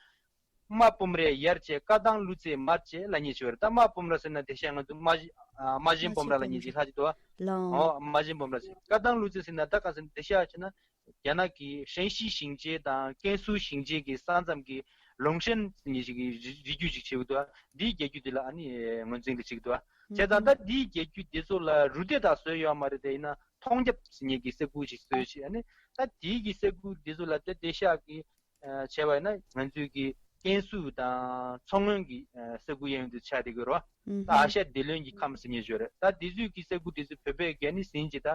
རྨ་སྤུམ་རས་ཡར་བཅད་བཀའ་ཐང་ཀླུ་རྩེ་མར་བཅད་ལབ་མཁན་ཞིག་ཡོད་རེད། ད་རྨ་སྤུམ་ར་ཟེར་ན་དེང་སང་ང་ཚོ་རྨ་རྨ་ཆེན་སྤོམ་ར་ལབ་མཁན་ཞིག་ལྷག་ཅིག་འདུག་བ། ལའོ། ཨོ་རྨ་ཆེན་སྤོམ་ར་ཟེར། བཀའ་ཐང་ཀླུ་རྩེ་ཟེར་ན་ད་ག་ཟེར་ན་དེང་སང་བྱས་ན་རྒྱ་ནག་གི་ཧྲེན་ཤི་ཞིང་ཆེན་དང་ཀན་སུའུ་ཞིང་ཆེན་གྱི་ས་མཚམས་ཀྱི་ལུང་ཧྲན་ཟེར་མཁན་ཞིག་གི་རི་རི་རྒྱུད་ཅིག་བྱེད་ཀྱི་འདུག་བ། འདིའི་རྒྱལ་རྒྱུད་འདི་ལ་ཨ་ནི་ངོས་འཛིན་གྱི་བྱེད་ཀྱི་འདུག་བ། བྱས་ཙང་ད་འདིའི་རྒྱལ་རྒྱུད་འདི་ཚོ་ལ་རུ་སྡེ་དག་བཟོས་ཡོད་མ་རེད། དེ་ཡིན་ན་མཐོང་རྒྱབ་ཟེར་མཁན་གྱི་ས་ཁུལ་ཞིག་བཟོས་བྱས་ཨ་ནི་ད་དེའི་གི་ས་ཁུལ་འདི་ཚོ་ལ་ད་དེང་སང་གི་ཨ་བྱས་པ་ཡིན་ན་ང་ཚོའི་གི་ཀན་སུའུ་དང་མཚོ་སྔོན་གྱི་ཨ་ས་ཁུལ་གཡས་གཡོན་དུ་ཆགས་བསྡད་ཀྱི་ཡོད་རེད་བ། ད་ཨ་ཤ་བདེ་བློན་གྱི་ཁམས་ཟེར་མཁན་ཞིག་ཡོད་རེད། ད་དེ་ཚོའི་གི་ས་ཁུལ་དེ་ཚོ་བོད་པས་ག་ནི་ཟིན་བྱས་ད་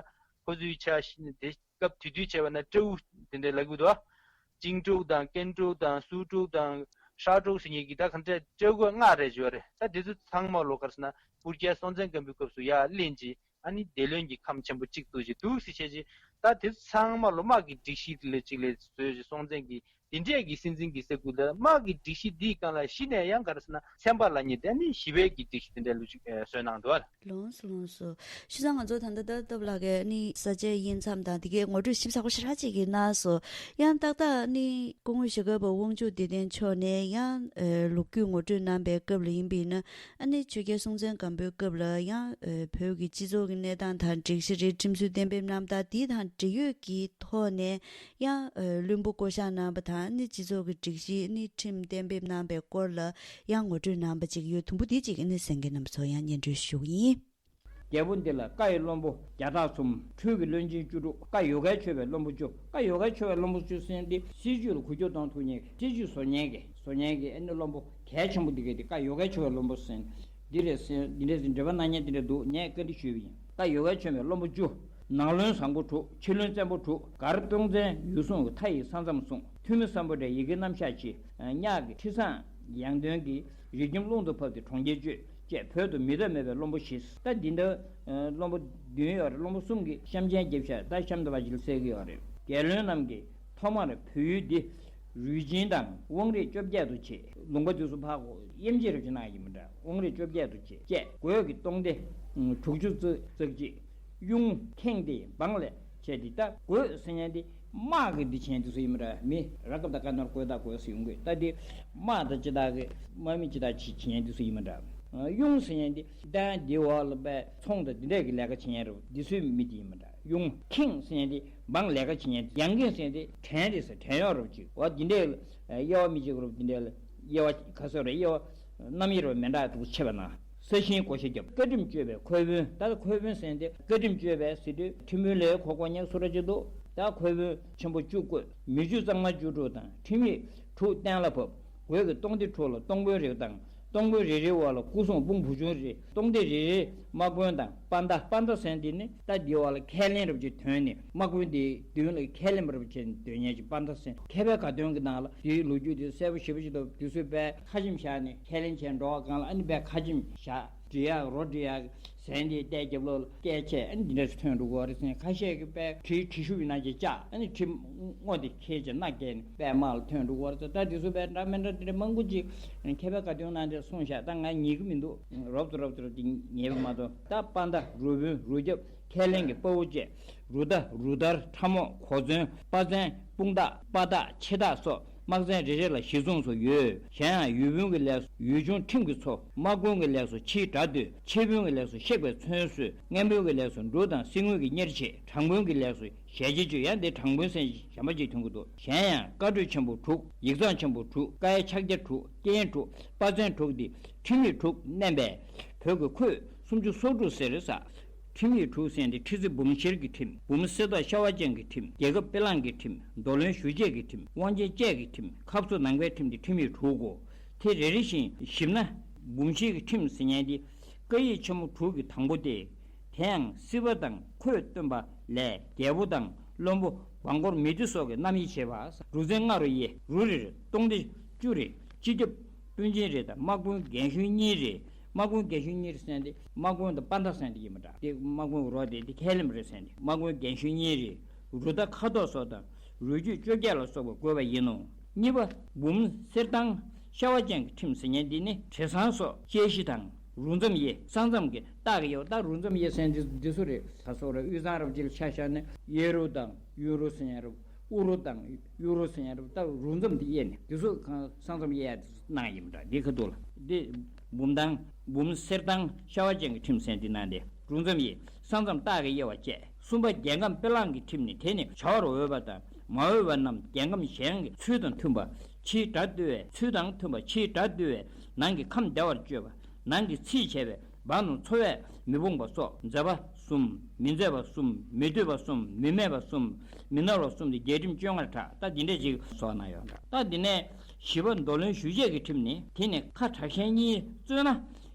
ཁོ་ཚོའི་ཆ་ཤི་དེ་སྐབས་དེ་དུས་བྱས་པ་ན་སྤྲེའུ་དེ་འདྲ་ལབ་ཀྱི་འདུག་བ། ཅིང་ཀྲོའུ་དང་ཀན་ཀྲོའུ་དང་སུའུ་ཀྲོའུ་དང་ཧྲ་ཀྲོའུ་ཟེར་མཁན་གྱི་ད་ག་འདྲ་སྤྲེའུ་ལྔ་རེ་ཡོད་རེད། ད་དེ་ཚོ་ཚང་མ་ལོ་ག་རེ་ཟེར་ན་སྤུར་རྒྱལ་སྲོང་བཙན་སྒམ་པོའི་སྐབས་སུ་ཡར་ལེན་བྱས། ཨ་ནི་བདེ་བློན་གྱི་ཁམས་ཆེན་པོ་གཅིག་བཙུགས་ཤིག་འདུག་སེ་བྱས་རྗེས་ད་དེ་ཚོ་ཚང་མ་ལོ་དམག་གི་སྒྲིག་གཞི་དེ་ལས་གཅིག་ལས་བཟོས་ཤིག་སྲོང་བཙན་གྱི་དེ་འདྲས་ཀྱི་སྲིད་འཛིན་གྱི་ས་ཁུལ་ལ་དམག་གི་སྒྲིག་གཞི་འདིའི་སྒང་ལ་གཞི་ནས་ཡང་ག་རེ་ཟེར་ན་ཚན་པ་ལབ་མཁན་དེ་ནི་ཞི་བའི་གི་སྒྲིག་གཞི་དེ་འདྲས་ལུགས་ཤིག་བཟོས་གནང་འདུག་ལ། ལོངས་སུ་ལོངས་སུ། བྱས་ཙང་ང་ཚོ་ད་ལྟ་ད་སྟབས་ལགས་ཀྱིས་ནི་ས་ཆའི་དབྱེ་མཚམས་དང་དེ་གའི་ངོ་སྤྲོད་ཞིབ་ཚགས་པོ་ཞེ་དྲག་ཅིག་གནང་སོང་། ཡང་ཏག་ཏག་ནི་སྐུ་ངོ་ཞྭ་སྒབ་པ་དབང་ཕྱུག་བདེ་ལྡན་མཆོག་ནས་ཡང་ལོ་རྒྱུས་ངོ་སྤྲོད་གནང་པའི་སྐབས་ལ་ཡིན་པ་ཡིན་ན། ཨ་ནི་ཆོས་རྒྱལ་སྲོང་བཙན་སྒམ་པོའི་སྐབས་ལ་ཡང་ཨ་བོད་ཀྱི་སྤྱི་ཚོགས་ཀྱི་གནས་སྟངས་དང་སྒྲིག་གཞི་རེད། ཁྲིམས་སྲོལ་གཏན་འབེབས་རྣམ་ཐར་འདི་དང་འབྲེལ་ཡོད་ཀྱི་ཐོག་ནས་ཡང་ཨ་བློན་པོ་བསྐོ་གཞག་གནང་བ་དང་ ཨ་ནི་སྤྱི་ཚོགས་ཀྱི་སྒྲིག་གཞི་ནི་ཁྲིམས་གཏན་འབེབས་གནང་པའི་སྐོར་ལ་ཡང་ངོ་སྤྲོད་གནང་པ་ཅིག་ཡོད། དུམ་བུ་འདི་ཅིག་ནི་གསན་མཁན་རྣམ་པ་ཚོ་ཡང་སྙན་སྒྲོན་ཞུ་གི་ཡིན། རྒྱལ་པོ་འདི་ལ་བཀའ་ཡི་བློན་པོ་བརྒྱ་ཕྲག་གསུམ། འཕྲུལ་གྱི་བློན་ཆེན་བཅུ་དྲུག། བཀའ་ཡོ་གའི་ཆོས་པའི་བློན་པོ་བཅུ། བཀའ་ཡོ་གའི་ཆོས་པའི་བློན་པོ་བཅུ་ཟེར་འདི་སྲིད་ཇུས་ལ་འགུལ་སྐྱོད་གཏོང་ཐུབ་མཁན་གྱི་སྲིད་ཇུས་བཟོ་མཁན་གྱི་བཟོ་མཁན་གྱི་ཨ་ནི་བློན་པོ་གལ་ཆེན་པོ་འདི་གས་འདི་བཀའ་ཡོ་གའི་ཆོས་པའི་བློན་པོ་ཟེར་འདི་རེད་ཟེར་འདི་འདྲ་ཟེར་འགྲེལ་པ་གནང་མཁན་འདི་འདྲ་འདུག་ངས་བཀའ་འདྲི་ཞུས་པ་ཡིན། བཀའ་ཡོ་གའི་ཆོས་པའི་བློན་པོ་བཅུ། ནང་བློན་བཟང་པོ་དྲུག། ཕྱི་བློན་བཙན་པོ་དྲུག། མགར་སྟོང་བཙན་ཡུལ་སྲུང་གི་མཐའ་ཡི་ས་མཚམས་སྲུང་། ཐུ་མི་སམ་བྷོ་ཊའི་ཡི་གེ་རྣམ་གཞག་བྱེད། གཉགས་ཀྱི་ཁྲི་བཟང་ཡང་སྟོན་གྱི་རིགས་ཁྱིམ་རླུང་དུ་ཕབ་སྟེ་གྲོང་ཁྱེར་གཅོད། བཅས་བོད་དུ་མི་ཐབས་མེད་པའི་བློན་པོ་བཞི། ད་འདི་འདྲ་ཨ་བློན་པོ་བདུན་ཡོད་རེད། བློན་པོ་གསུམ་གྱིས་གཤམ་གྱན་རྒྱབ་ཤ་ད་གཤམ་དུ་བ་ཞིག་གསལ་གྱི་ཡོད་རེད། རྒྱལ་བློན་རྣམས་ཀྱིས་ཐོག་མར་བོད་ཡུལ་འདི་རུས་ཆེན་དང་དབང་རིས་བཅོ་བརྒྱད་དུ་ཕྱེ། ལུང་པ་དེ་ཚོ་ཕར་གོ་དབྱེ་འབྱེད་རུ་ཅིག་གནང་ཡིན་མི་འདྲ། དབང་རིས་བཅོ་བརྒྱད་དུ་ཕྱེ། བཅས་བོད་ཀྱི་སྟོང་སྡེ་དྲུག་ཅུ་རྩ་གཅིག། གཡུང་ཁེངས་ཏེ་འབངས་ལས་བྱས་ཏེ། ད་བོད་ཟེར་མཁན་དེ་དམག་གི་སྡེ་ཚན་དེ་ཚོ་ཡིན་མི་འདྲ། མི་ར་སྐབས་དང་སྐབས་ནར་བཀོད་དག་དགོས་སུ་ཡོང་གི། ད་དེ་དམག་དང་ཅི་དག་གི་དམག་མི་ཅི་དག་ཅི་བྱེད་མཁན་དེ་ཚོ་ཡིན་མི་འདྲ། གཡུང་ཟེར་མཁན་དེ་ད་འདི་འོག་ལ་པའི་ཚོང་དང་འདི་འདྲས་ཀྱི་ལས་ཀ་བྱེད་མཁན་རེད། འདི་ཚོའི་མི་དེ་ཡིན་མི་འདྲ། གཡུང་ཁེངས་ཟེར་མཁན་དེ་འབངས་ལས་ཀ་བྱེད་མཁན། ཡང་ཁེངས་ཟེར་མཁན་དེ་བྲན་རེད་ཟེར། བྲན་གཡོག་རེད་ཅིག་འོ་འདི་འདྲས་དབྱེ་བ་མི་གཅིག་རེད། འདི་འདྲས་དབྱེ་བ་ག་ཚོད་རེད། དབྱེ་བ་རྣམ་དབྱེ་རེད། མི་འདྲ་འདུག་ཕྱེ་བ་ན། ས་ཞིང་བགོ་བཤའ་བརྒྱབ། བཀའ་ཁྲིམས་གཅོད་པའི་ཁོལ་དབོན། ད་ཁོལ་དབོན་ཟེར་དེ་བཀའ་ཁྲིམས་གཅོད་པའི་ཟེར་དུས་ཁྲིམས་དཔོན་ལས་ཁོ་ཁོ་ཉག་སུ་ར་ཅི་འདུག་ད་ཁོལ་དབོན་ཆེན་པོ་བཅུ་བསྐོས། མི་རྒྱུད་གཙང་མ་བཅུ་དྲུག་དང་ཁྲིམས་ཡིག་དྲུག་གཏན་ལ་ཕབ། བོད་ཀྱི་སྟོང་སྡེ་དྲུག་ལ་སྟོང་དཔོན་རེ་དང་། སྟོང་དཔོན་རེ་རེའི་འོག་ལ་སྐུ་སྲུང་དཔུང་བུ་ཆུང་རེ། སྟོང་སྡེ་རེ་རེའི་དམག་དཔོན་དང་དཔའ་མཐའ། དཔའ་མཐའ་ཟེར་དེ་ནི་ད་འདི་འོག་ལ་ཁས་ལེན་རབ་ཅིག་ཐོན་ནས་དམག་དཔོན་དེའི་མདུན་ལ་ཁས་ལེན་རབ་ཅིག་འདོན་མཁན་གྱི་དཔའ་མཐའ་ཟེར། མཁས་པའི་དགའ་སྟོན་གྱི་ནང་ལ་དེའི་ལོ་རྒྱུས་དེ་གསལ་པོ་ཞེ་པོ་ཅིག་འདུག་དེ་ཚོས་དཔེ་ཁ་ཆེམས་བཞག་ནས་ཁས་ལེན་བྱས་འགྲོ་བ་སྒང་ལ་ཨ་ནི་དཔེ་ཁ་ཆེམས་བཞག་འབྲི་ཡག་རོ་འབྲི་ཡག་ཟན་དེའི་ལྟས་རྒྱབ་ལོགས་ལ་སྐད་ཆས་ཨ་ནི་འདི་འདྲ་ཞིག་ཐོན་འགྲོ་གི་ཡོད་རེད་ཟེར། ཁ་ཤས་ཀྱིས་དཔེ་གྲི་གྲི་ཤུབས་ཡིན་ན་ཅིག་བཅག་ཨ་ནི་གྲི་སྔོ་དེ་ཁྱེར་བྱས་སྣ་བརྒྱབ་ནས་དཔེ་དམག་ལ་ཐོན་འགྲོ་གི་ཡོད་རེད་ཟེར། ད་འདི་ཚོ་དཔེ་འདྲ་མི་འདྲ་འདི་འདྲ་མང་པོ་ཅིག་མཁས་པའི་དགའ་སྟོན་ནང་དེར་གསུངས་བཞག་ད་ང་ཉན་གི་མི་འདུག་རོབ་ཙམ་རོབ་ཙམ་རོབ་ཙམ་ཉན་པ་མ་གཏོགས། ད་དཔའ་མཐའ་རུ་དཔོན་རུ་སྐྱོབ་ཁས་ལེན་གྱི་དཔའ་བོ་བཅས། རུ་མདའ་རུ་དར་ཁྲ་མོ་གོ་མཚོན་དཔའ་མཚན་དཔུང་རྟགས་དཔའ་རྟགས་ཆེ་རྟགས་སོགས་དམག་ཚན་རེ་རེ་ལ་གཞི་མཚུངས་སུ་ཡོད། གཞན་ཡང་ཡུལ་དཔོན་གྱི་ལས་སུ་ཡུལ་ཆུང་ཁྲིམས་ཀྱི་མཚོ། དམག་དཔོན་གྱི་ལས་སུ་ཕྱིའི་དགྲ་བཏུལ། ཆེད་དཔོན་གྱི་ལས་སུ་གཤེགས་པའི་མཚོན་གསོལ། མངན་དཔོན་གྱི་ལས་སུ་འབྲུ་དང་སིལ་དངུལ་གྱི་གཉེར་ཆས། དྲང་དཔོན་གྱི་ལས་སུ་ཞལ་གྱིས་བཅོས། ཡང་འདི་དྲང་དཔོན་ཟེར་གཞན་པ་ཅིག་ཐོན་གྱི་འདུག་གཞན་ཡང་བཀའ་གྲོས་ཆེན་པོ་དྲུག་ཡིག་ཚང་ཆེན་པོ་དྲུག་བཀའི་ཕྱག་རྒྱ་དྲུག་རྐྱེན་དྲུག་དཔའ་མཚན་དྲུག་སྟེ་ཁྲིམས་ཡིག་དྲུག་བསྣན་པས་བོད་ཀྱི་ཁོད་སུམ་ཅུ་སོ་དྲུག་ཟེར་ས། ཁྲིམས་ཡིག་དྲུག་ཟེར་འདི་ཁྲི་རྩེ་འབུམ་ཤེར་གྱི་ཁྲིམས། འབུམ་གསེར་མདོག་ཤ་བ་ཅན་གྱི་ཁྲིམས། རྒྱལ་ཁབ་དཔེ་བླངས་ཀྱི་ཁྲིམས། མདོ་ལྷུན་ཞུ་བྱེད་ཀྱི་ཁྲིམས། དབང་ཆེན་བཅས་ཀྱི་ཁྲིམས། ཁབ་སོ་ནང་པའི་ཁྲིམས་འདི་ཁྲིམས་ཡིག་དྲུག་གོ། དེ་རེ་རེ་བཞིན་ཞིབ་ན་འབུམ་ཤེར་གྱི་ཁྲིམས་ཟེར་མཁན་འདི་བཀའ་ཡིག་ཆེན་མོ་དྲུག་གི་དང་པོ་སྟེ། དེ་ཡང་སྲིད་པ་དང་ཁོད་སྟོན་པ་ལས་རྒྱལ་པོ་དང་བློན་པོ་འབངས་འཁོར་མི་སྡེ་སོགས་ཀྱི་རྣམ་དབྱེ་བྱེད་པ། རུ་མཚན་ལྔ་རུ་དབྱེ། རུ་རེར་སྟོང་སྡེ་བཅུ་རེ། སྤྱི་ཁྱབ་དཔོན་ཆེན་རེ་དང་དམག་དཔོན་རྒན་གཞོན་གཉིས་རེ། དམག་དཔོན་རྒན་གཞོན་གཉིས་རེ་ཟེར་མཁན་དེ་དམག་དཔོན་དང་དཔའ་མཐའ་ཟེར་མཁན་དེ་ཡིན་པ་འདྲ། དེ་དམག་དཔོན་གྱི་རོ་དེ་དེ་ཁས་ལེན་པ་རེད་ཟེར་མཁན་དེ། དམག་དཔོན་རྒན་གཞོན་གཉིས་རེ། རུ་མདའ་ཁ་དོག་སོགས་དང་རུས་རྒྱུད་བཅོ་བརྒྱད་ལ་སོགས་པ་དགོས་པ་ཡིན་ནོ། གཉིས་པ། འབུམ་གསེར་ཐང་ཤ་བ་ཅན་གྱི་ཁྲིམས་ཟེར་མཁན་འདི་ནི་བྲེ་སྲང་སོགས་དཔྱད་གཞི་དང་རུ་མཚམས་དབྱེ། ས་མཚམས་ཀྱི་རྟགས་ཀྱི་དབྱེ་བ། ད་རུ་མཚམས་དབྱེ་ཟེར་མཁན་འདི་འདི་ཚོ་རེད། ད་སོགས་རེད། དབུས་གཙང་རབ་ཅིག་ལ་ཆ་བཞག་ན་གཡས་རུ་དང་གཡོན་རུ་ཟེར་མཁན་རེད། དབུ་རུ་དང་གཡོན་རུ་ཟེར་མཁན་རེད། ད་རུ་མཚམས་འདི་དབྱེ་ནས་འདི་ཚོ་གང་ས་མཚམས་དབྱེ་ཡ་གནང་ཡིན་པ་འདྲ། འདི་ཁ་ཐུག་ལ་འདི་འབུམ་ཐང་འབུམ་གསེར་ཐང་ཤ་བ་ཅན་གྱི་ཁྲིམས་ཟེར་འདི་ནང་དེ་རུ་མཚམས་དབྱེ། ས་མཚམས་རྟགས་ཀྱི་དབྱེ་བ་བཅས། གསུམ་པ། རྒྱལ་ཁམས་དཔེ་བླངས་ཀྱི་ཁྲིམས་ནི། དེ་ནི་བྱ་བར་འོས་པ་དང་མ་འོས་པ་རྣམས་རྒྱལ་ཁམས་གཞན་གྱི་ཚུལ་དང་མཐུན་པ། ཕྱིའི་དགྲ་བཏུལ་བའི་ཚུལ་དང་མཐུན་པ། ཕྱིའི་དགྲ་བཏུལ་བའི་ནང་གི་ཁམས་བདེ་བར་སྤྱོད་པ། ནང་གི་ཚིས་བྱས་པའི་འབངས་རྣམས་འཚོ་བས་མི་ཕོངས་པ་སོགས་མཛད་པ་གསུམ། མི་མཛད་པ་གསུམ། མི་འདོད་པ་གསུམ། མི་སྨད་པ་གསུམ། མི་ནོར་བ་གསུམ་སྟེ་རྒྱལ་ཁྲིམས་བཅོ་ལྔ་གྲགས། ད་འདི་འདྲས་ཅིག་སོགས་གནང་ཡོད་འདྲ། ད་འདི་ནས་བཞི་པ། མདོ་ལྷུན་ཞུ་བྱེད་ཀྱི་ཁྲིམས་ནི། དེ་ནི་ཁ་དྲག་ཞན་གཉིས་རྩོད་ན་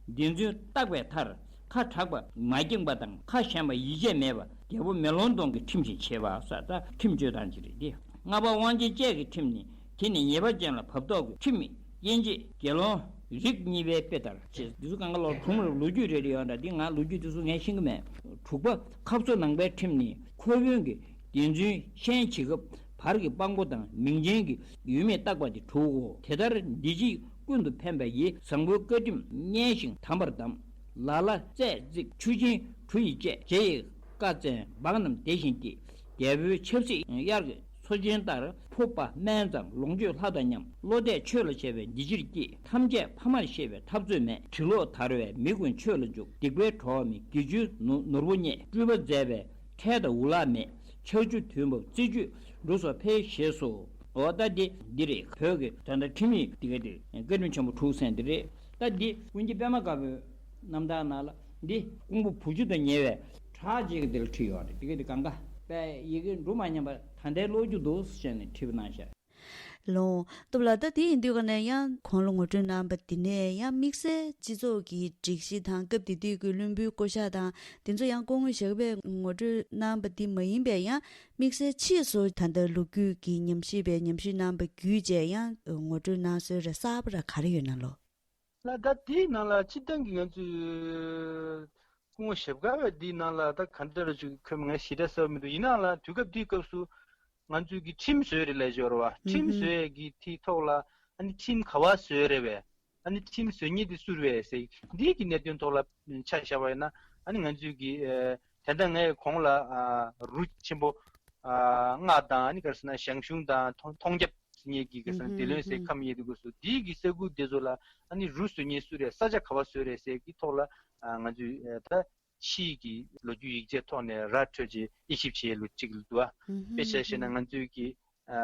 བདེན་རྫུན་བརྟག་པའི་མཐར། ཁ་དྲག་པ་མ་འགེངས་པ་དང་ཁ་ཞན་པ་ཡིད་ཆེས་མེད་པ། རྒྱལ་པོ་མེ་ལོང་གདོང་གི་ཁྲིམས་བཞིན་བྱེད་པ་སོགས་ད་ཁྲིམས་གཅོད་སྟངས་ཅིག་རེད་དེ། ལྔ་པ། དབང་ཆེན་བཅས་ཀྱི་ཁྲིམས་ནི། དེ་ནི་ཉེས་པ་ཅན་ལ་བབ་ཐོག་གི་ཁྲིམས་དབྱེ་འབྱེད་དགེ་སློང་རིགས་གཉིས་པའི་དཔེ་ལྟར་བྱས། འདི་ཚོ་གང་ག་ལོ་དྲུང་རབས་ལོ་རྒྱུས་རེ་རེ་ཡོད་འདྲ། འདི་ང་ལོ་རྒྱུས་འདི་ཚོ་ངས་ཤེས་ཀྱི་མེད། དྲུག་པ། ཁབ་སོ་ནང་པའི་ཁྲིམས་ནི། ཁོལ་དབོན་གྱིས་བདེན་རྫུན་ཤན་བྱེད་སྐབས་བར་གྱི་དཔང་པོ་དང་མིང་ཅན་གྱི་ཡུལ་མིང་བཏགས་པ་འདི་དྲུག་གོ། དེ་ལྟར་འདི་ཕྱི་ཀུན་ཏུ་ཕན་པ་ཡི། བཟང་པོའི་བཀའ་ཁྲིམས་སྙན་ཞིང་དམ་པར་གདམས། ལ་ལ་རྩེས་བརྩིགས་ཆུ་སྦྱིན་གྲུ་ཡིས་བཅད། རྗེ་ཡི་བཀའ་བཙན་འབངས་རྣམས་དེ་བཞིན་བསྐྱེད། རྒྱལ་པོའི་ཆབ་སྲིད་དབྱར་གྱི་མཚོ་ཆེན་ལྟར། ཕོ་དཔའ་སྨན་གཙང་ལོངས་སྤྱོད་ལྷ་དང་མཉམ། བློ་གཏད་ཆོས་ལ་བྱེད་པའི་འདི་ཕྱིར་བསྐྱེད། ཐམས་ཅད་ཕ་མར་ཤེས་པའི་འཐབ་རྩོད་མེད། གྲི་ལོག་དར་བས་མི་ཀུན་ཆོས་ལ་འཇུག། སྡིག་པའི་གྲོགས་མེད་དགེ་བཅུའི་ནོར་ནོར་བུ་རྙེད། སྤྲུལ་པ་མཛད་པས་འཕྲལ་དང་འུ་ལག་མེད། ཕྱག་ཆུ་དུས་འབབ་རྩི་བཅུད་འབྲུ་སོགས་འཕེལ། ཞེས་སོ། འོ་ད་འདི་འདི་རེད། བོད་ཀྱི་ད་ལྟ་ཁྲིམས་ཡིག་འདི་ག་དེ་བཀའ་དྲིན་ཆེན་པོ་དྲུག་ཟེར་འདི་རེད། ད་འདི་ཀུན་མཁྱེན་པད་མ་དཀར་པོའི་རྣམ་ཐར་ནང་ལ་འདི་ཀོང་པོ་བུ་བཅུ་དང་ཉེ་བའི་བྲག་ཅིག་གི་འདི་ལ་བྲིས་ཡོད་རེད། འདི་ག་དེ་གང་ག་པའི་ཡི་གེ་འབྲུ་མ་ཉམས་པ་ད་ལྟའི་ཀློག་རྒྱུ་འདུག་ཟེར་ནས་བྲིས་པ་གནང་ཤག་ལོ། སྟོབས་ལགས། ད་དེ་ཡིན་དུས་ཀ་ནས་ཡང་གོང་ལ་ངོ་སྤྲོད་གནང་བ་འདི་ནས་ཡང་དམིགས་བསལ་སྤྱི་ཚོགས་ཀྱི་སྒྲིག་གཞི་དང་སྐབས་དེ་དུས་ཀྱི་བློན་པོའི་བསྐོ་གཞག་དང་དེ་ཚོ་ཡང་སྐུ་ངོ་ཞྭ་སྒབ་པས་ངོ་སྤྲོད་གནང་བ་འདི་མ་ཡིན་པའི་ཡང་དམིགས་བསལ་ཕྱིས་སུ་ད་ལྟ་ལོ་རྒྱུས་ཀྱི་ཉམས་ཞིབ་པའི་ཉམས་ཞིབ་གནང་བ་བརྒྱུད་བྱས་ཡང་ངོ་སྤྲོད་གནང་སྲོལ་ར་གསར་པ་ར་ག་རེ་ཡོད་ན་ལོ། ལ་ད་དེའི་ནང་ལ་སྤྱིར་བཏང་གི་ང་ཚོའི་སྐུ་ངོ་ཞྭ་སྒབ་པས་འདིའི་ནང་ལ་ད་ག་འདྲ་ར་ཅིག་འཁོད་མ་ངས་ཞེ་དྲག་གསལ་པོ་མི་འདུག་ཡིན་ནའང་ལ་དུས་སྐབས་དེའི་སྐབས་སུ་ང་ཚོའི་གི་ཁྲིམས་བཟོས་རེད་ལབ་ཞོར་བ། ཧུམ་ཁྲིམས་ཧུམ། བཟོས་ཀྱི་དེའི་ཐོག་ལ་ཨ་ནི་ཁྲིམས་ག་བ་བཟོས་རེད་བས། ཨ་ནི་ཁྲིམས་བཟོ་མཁན་དེ་སུ་རེད་བས་ཟེར་འདིའི་གི་གནད་དོན་ཐོག་ལ་ཆ་བཞག་པ་ཡིན་ན། ཨ་ནི་ང་ཚོའི་གི་ཨ་ད་ལྟ་ངས་གོང་ལ་ཨ་རུ་ཆེན་པོ་ཨ་ལྔ་དང་། ཨ་ནི་ག་རེ་ཟེར་ན་ཞང་ཞུང་དང་མཐོང་མཐོང་རྒྱབ་ཟེར་མཁན་གྱི་ག་རེ་ཟེར་ན་ཧུམ་ཧུམ་བདེ་ལོན་ཟེར་ཧུམ། ཁམས་ཡས་དེ་གོ་སོ། འདིའི་གི་ས་ཁུལ་དེ་ཚོ་ལ་ཨ་ནི་རུ་བཟོ་མཁན་སུ་རེད། ས་ཆ་ག་བ་བཟོས་རེད་ཟེར་གྱི་ཐོག་ལ་ཨ་ང་ཚོས་ཨ་ད་ཕྱིའི་གི་ལོ་རྒྱུས་ཡིག་ཆའི་ཐོག་ནས་ར་འཕྲོད་ཅིག་དབྱེ་ཞིབ་བྱེད་ལུགས་གཅིག་ལ་འདུག་ཨ། ཧུམ་ཧུམ་དཔེ་ཆ་བཞག་ན་ང་ཚོའི་གི་ཨ་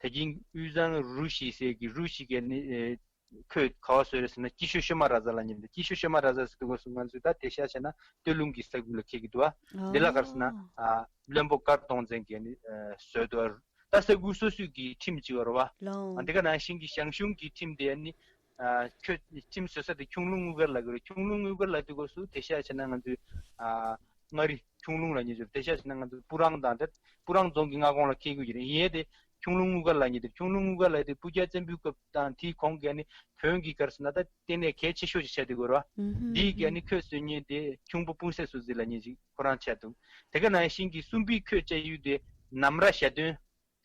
ད་གིན་དབུས་གཙང་རུ་བཞི་ཟེར་གི་རུ་བཞི་གི་ནི་ཨེ་ཁོས་ག་བ་བཟོས་རེད་ཟེར་ན་སྐྱིད་ཤོད་ཤོད་མ་ར་ཛ་ལབ་མཁན་དེ། སྐྱིད་ཤོད་ཤོད་མ་ར་ཛ་ཟེར་དུས་སྐབས་སུ་ང་ཚོས་ད་དེ་ཤ་བྱས་ན་སྟོད་ལུང་གི་ས་ཁུལ་ལ་འཁེལ་གི་འདུག་ཨ། འདི་ལ་ག་རེ་ཟེར་ན་ཨ་བློན་པོ་སྐར་གཏོང་བཙན་གྱིས་ནི་ཨ་བཟོས་འདུག་ཨ། ད་ས་ཁུལ་སོ་སོའི་གི་ཁྲིམས་གཅིག་ཡོད་རེད་བ། ལོ། ཨ་འདི་ག་ནང་བཞིན་གྱི་ཞང་ཞུང་གི་ཁྲིམས་དེ་ནི་ཨ་ཁྱོད་ཁྲིམས་བཟོ་ས་དེ་ཁྱུང་ལུང་དངུལ་དཀར་ལབ་གི་རེད། ཁྱུང་ལུང་དངུལ་དཀར་ལབ་དུས་སྐབས་སུ་དེ་ཤ་བྱས་ན་ང་ཚོས་ཨ་མངའ་རིས་ཁྱུང་ལུང་ལབ་མཁན་ཅིག་ཡོད་རེད། དེ་ཤ་བྱས་ན་ང་ཚོ་སྤུ་རང་དང་དེ་སྤུ་རང་རྫོང་གི་མངའ་ཁོངས་ལ་འཁེལ་གྱི་ཡོད་རེད། ཡིན་ཡང་དེ་ཁྱུང་ལུང་དངུལ་དཀར་ལབ་མཁན་དེ། ཁྱུང་ལུང་དངུལ་དཀར་ལབ་དེ་སྤུ་རྒྱལ་བཙན་པོའི་སྐབས་དང་དེའི་གོང་གི་ཨ་ནི་བོན་གྱི་ག་རེ་ཟེར་ན་ད་ལྟེ་གནས་གལ་ཆེ་ཤོས་ཅིག་ཆགས་བསྡད་ཡོད་རེད་བ། ཨུ་ཧུམ། འདིའི་གི་ཨ་ནི་ཁོས་བཟོས་མཁན་དེ་ཁྱུང་པོ་སྤུན་སྲས་སུ་ཛི་ལབ་མཁན་ཅིག་ཁོ་རང་ཆགས་འདུག་དེ་ག་ནང་བཞིན་གྱི་སུམ་པའི་ཁོས་བཅའ་ཡུལ་དེ་ནམ་ར་ཞྭ་སྟོན་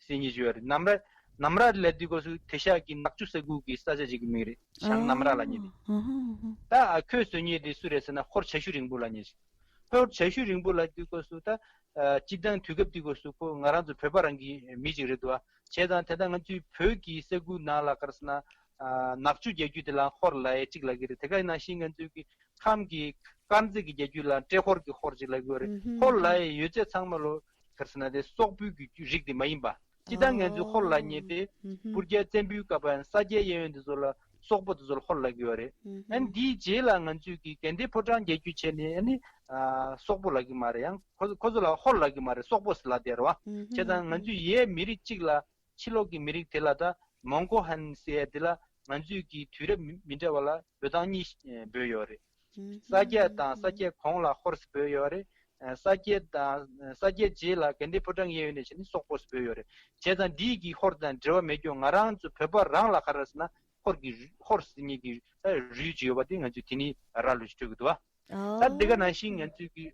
ཟེར་མཁན་ཅིག་ཡོད་རེད། ནམ་ར་ནམ་ར་ལབ་དུས་སྐབས་སུ་དེ་ཤ་གི་ནག་ཆུ་ས་ཁུལ་གྱི་ས་ཆ་ཅིག་གི་མིང་རེད། བྱང་ནམ་ར་ལབ་མཁན་དེ། ཨུ་ཧུམ་ཧུམ། ད་ཨ་ཁོས་བཟོས་མཁན་དེ་སུ་རེད་ཟེར་ན་ཧོར་བྱ་ཤུ་རིང་པོ་ལབ་མཁན་ཅིག་ཧོར་བྱ་ཤུ་རིང་པོ་ལབ་དུས་སྐབས་སུ་ད་ཨ་སྤྱིར་བཏང་དུས་སྐབས་དེའི་སྐབས་སུ་ཁོ་ང་རང་ཚོ་བོད་པ་རང་གི་མི་ཅིག་རེད་འདུག་ཨ། བྱས་ཙང་དེ་ལྟར་ང་ཚོའི་བོད་ཀྱི་ས་ཁུལ་ནང་ལ་ག་རེ་ཟེར་ན་ཨ་ནག་ཆུ་རྒྱག་རྒྱུ་དེ་ལ་ཧོར་ལབ་ཡས་གཅིག་ལབ་ཀྱི་རེད། དེ་ག་ནང་བཞིན་ང་ཚོའི་གི་ཁམས་ཀྱི་དཀར་མཛེས་ཀྱི་རྒྱག་རྒྱུ་ལ་ཏྲེ་ཧོར་གྱི་ཧོར་ཅིག་ལབ་ཀྱི་ཡོད་རེད། ཧོར་ལབ་ཡས་ཡོད་ཚད་ཚང་མ་ལོ་ག་རེ་ཟེར་ན་དེ་སོག་པོའི་གི་རིགས་དེ་མ་ཡིན་པ། སྤྱིར་བཏང་ང་ཚོའི་ཧོར་ལབ་མཁན་དེ་སྤུ་རྒྱལ་བཙན་པོའི་སྐབས་ཡང་ས་སྐྱའི་གཡས་གཡོན་དེ་ཚོ་ལ་སོག་པོ་དེ་ཚོ་ལ་ཧོར་ལབ་ཀྱི་ཡོད་རེད། ཨ་ནི་དེའི་རྗེས་ལ་ང་ཚོས་ཀྱི་དགའ་ལྡན་ཕོ་བྲང་རྒྱལ་རྒྱུད་བྱས་ནས་ཨ་ནི་ཨ་སོག་པོ་ལབ་ཀྱི་མ་རེད། ཡང་ཁོ་ཁོ་ཚོ་ལ་ཧོར་ལབ་ཀྱི་མ་རེད། སོག་པོ་ཟེར་ལབ་བསྡད་རེད་བ། བྱས་ཙང་ང་ཚོས་ཡའི་མི་རིགས་གཅིག་ལ་ཕྱི་ལོགས་ཀྱི་མི་རིགས་དེ་ལ་ད་མོང་གོ་ཧན་ཟེར་ཡ་དེ་ལ་ང་ཚོས་ཀྱི་དུས་རབས་མི་མི་འདྲ་བ་ལ་འབོད་སྟངས་གཉིས་ཨེ་འབོད་ཡོད་རེད། ས་སྐྱ་དང་ས་སྐྱའི་གོང་ལ་ཧོར་ཟེར་འབོད་ཡོད་རེད། ཨ་ས་སྐྱ་དང་ས་སྐྱའི་རྗེས་ལ་དགའ་ལྡན་ཕོ་བྲང་གཡས་གཡོན་ནས་བྱས་ནས་སོག་པོ་ཟེར་འབོད་ཡོད་རེད། བྱས་ཙང་འདིའི་གི་ཧོར་དང་འབྲེལ་བ་མེད་ཀྱང་ང་རང་ཚོ་བོད་པ་རང་ལ་ག་རེ་ཟེར་ན་ཧོར་གྱི་རུས་ཧོར་ཟེར་མཁན་གྱི་ད་རུས་ཅིག་ཡོད་པ་དེ་ང་ཚོས་དེ་ནི་ར་ལུགས་ཤིག་སྤྲོད་ཀྱི་འདུག་བ། ད་འདི་ག་ནང་བཞིན་ང་ཚོས་ཀྱི་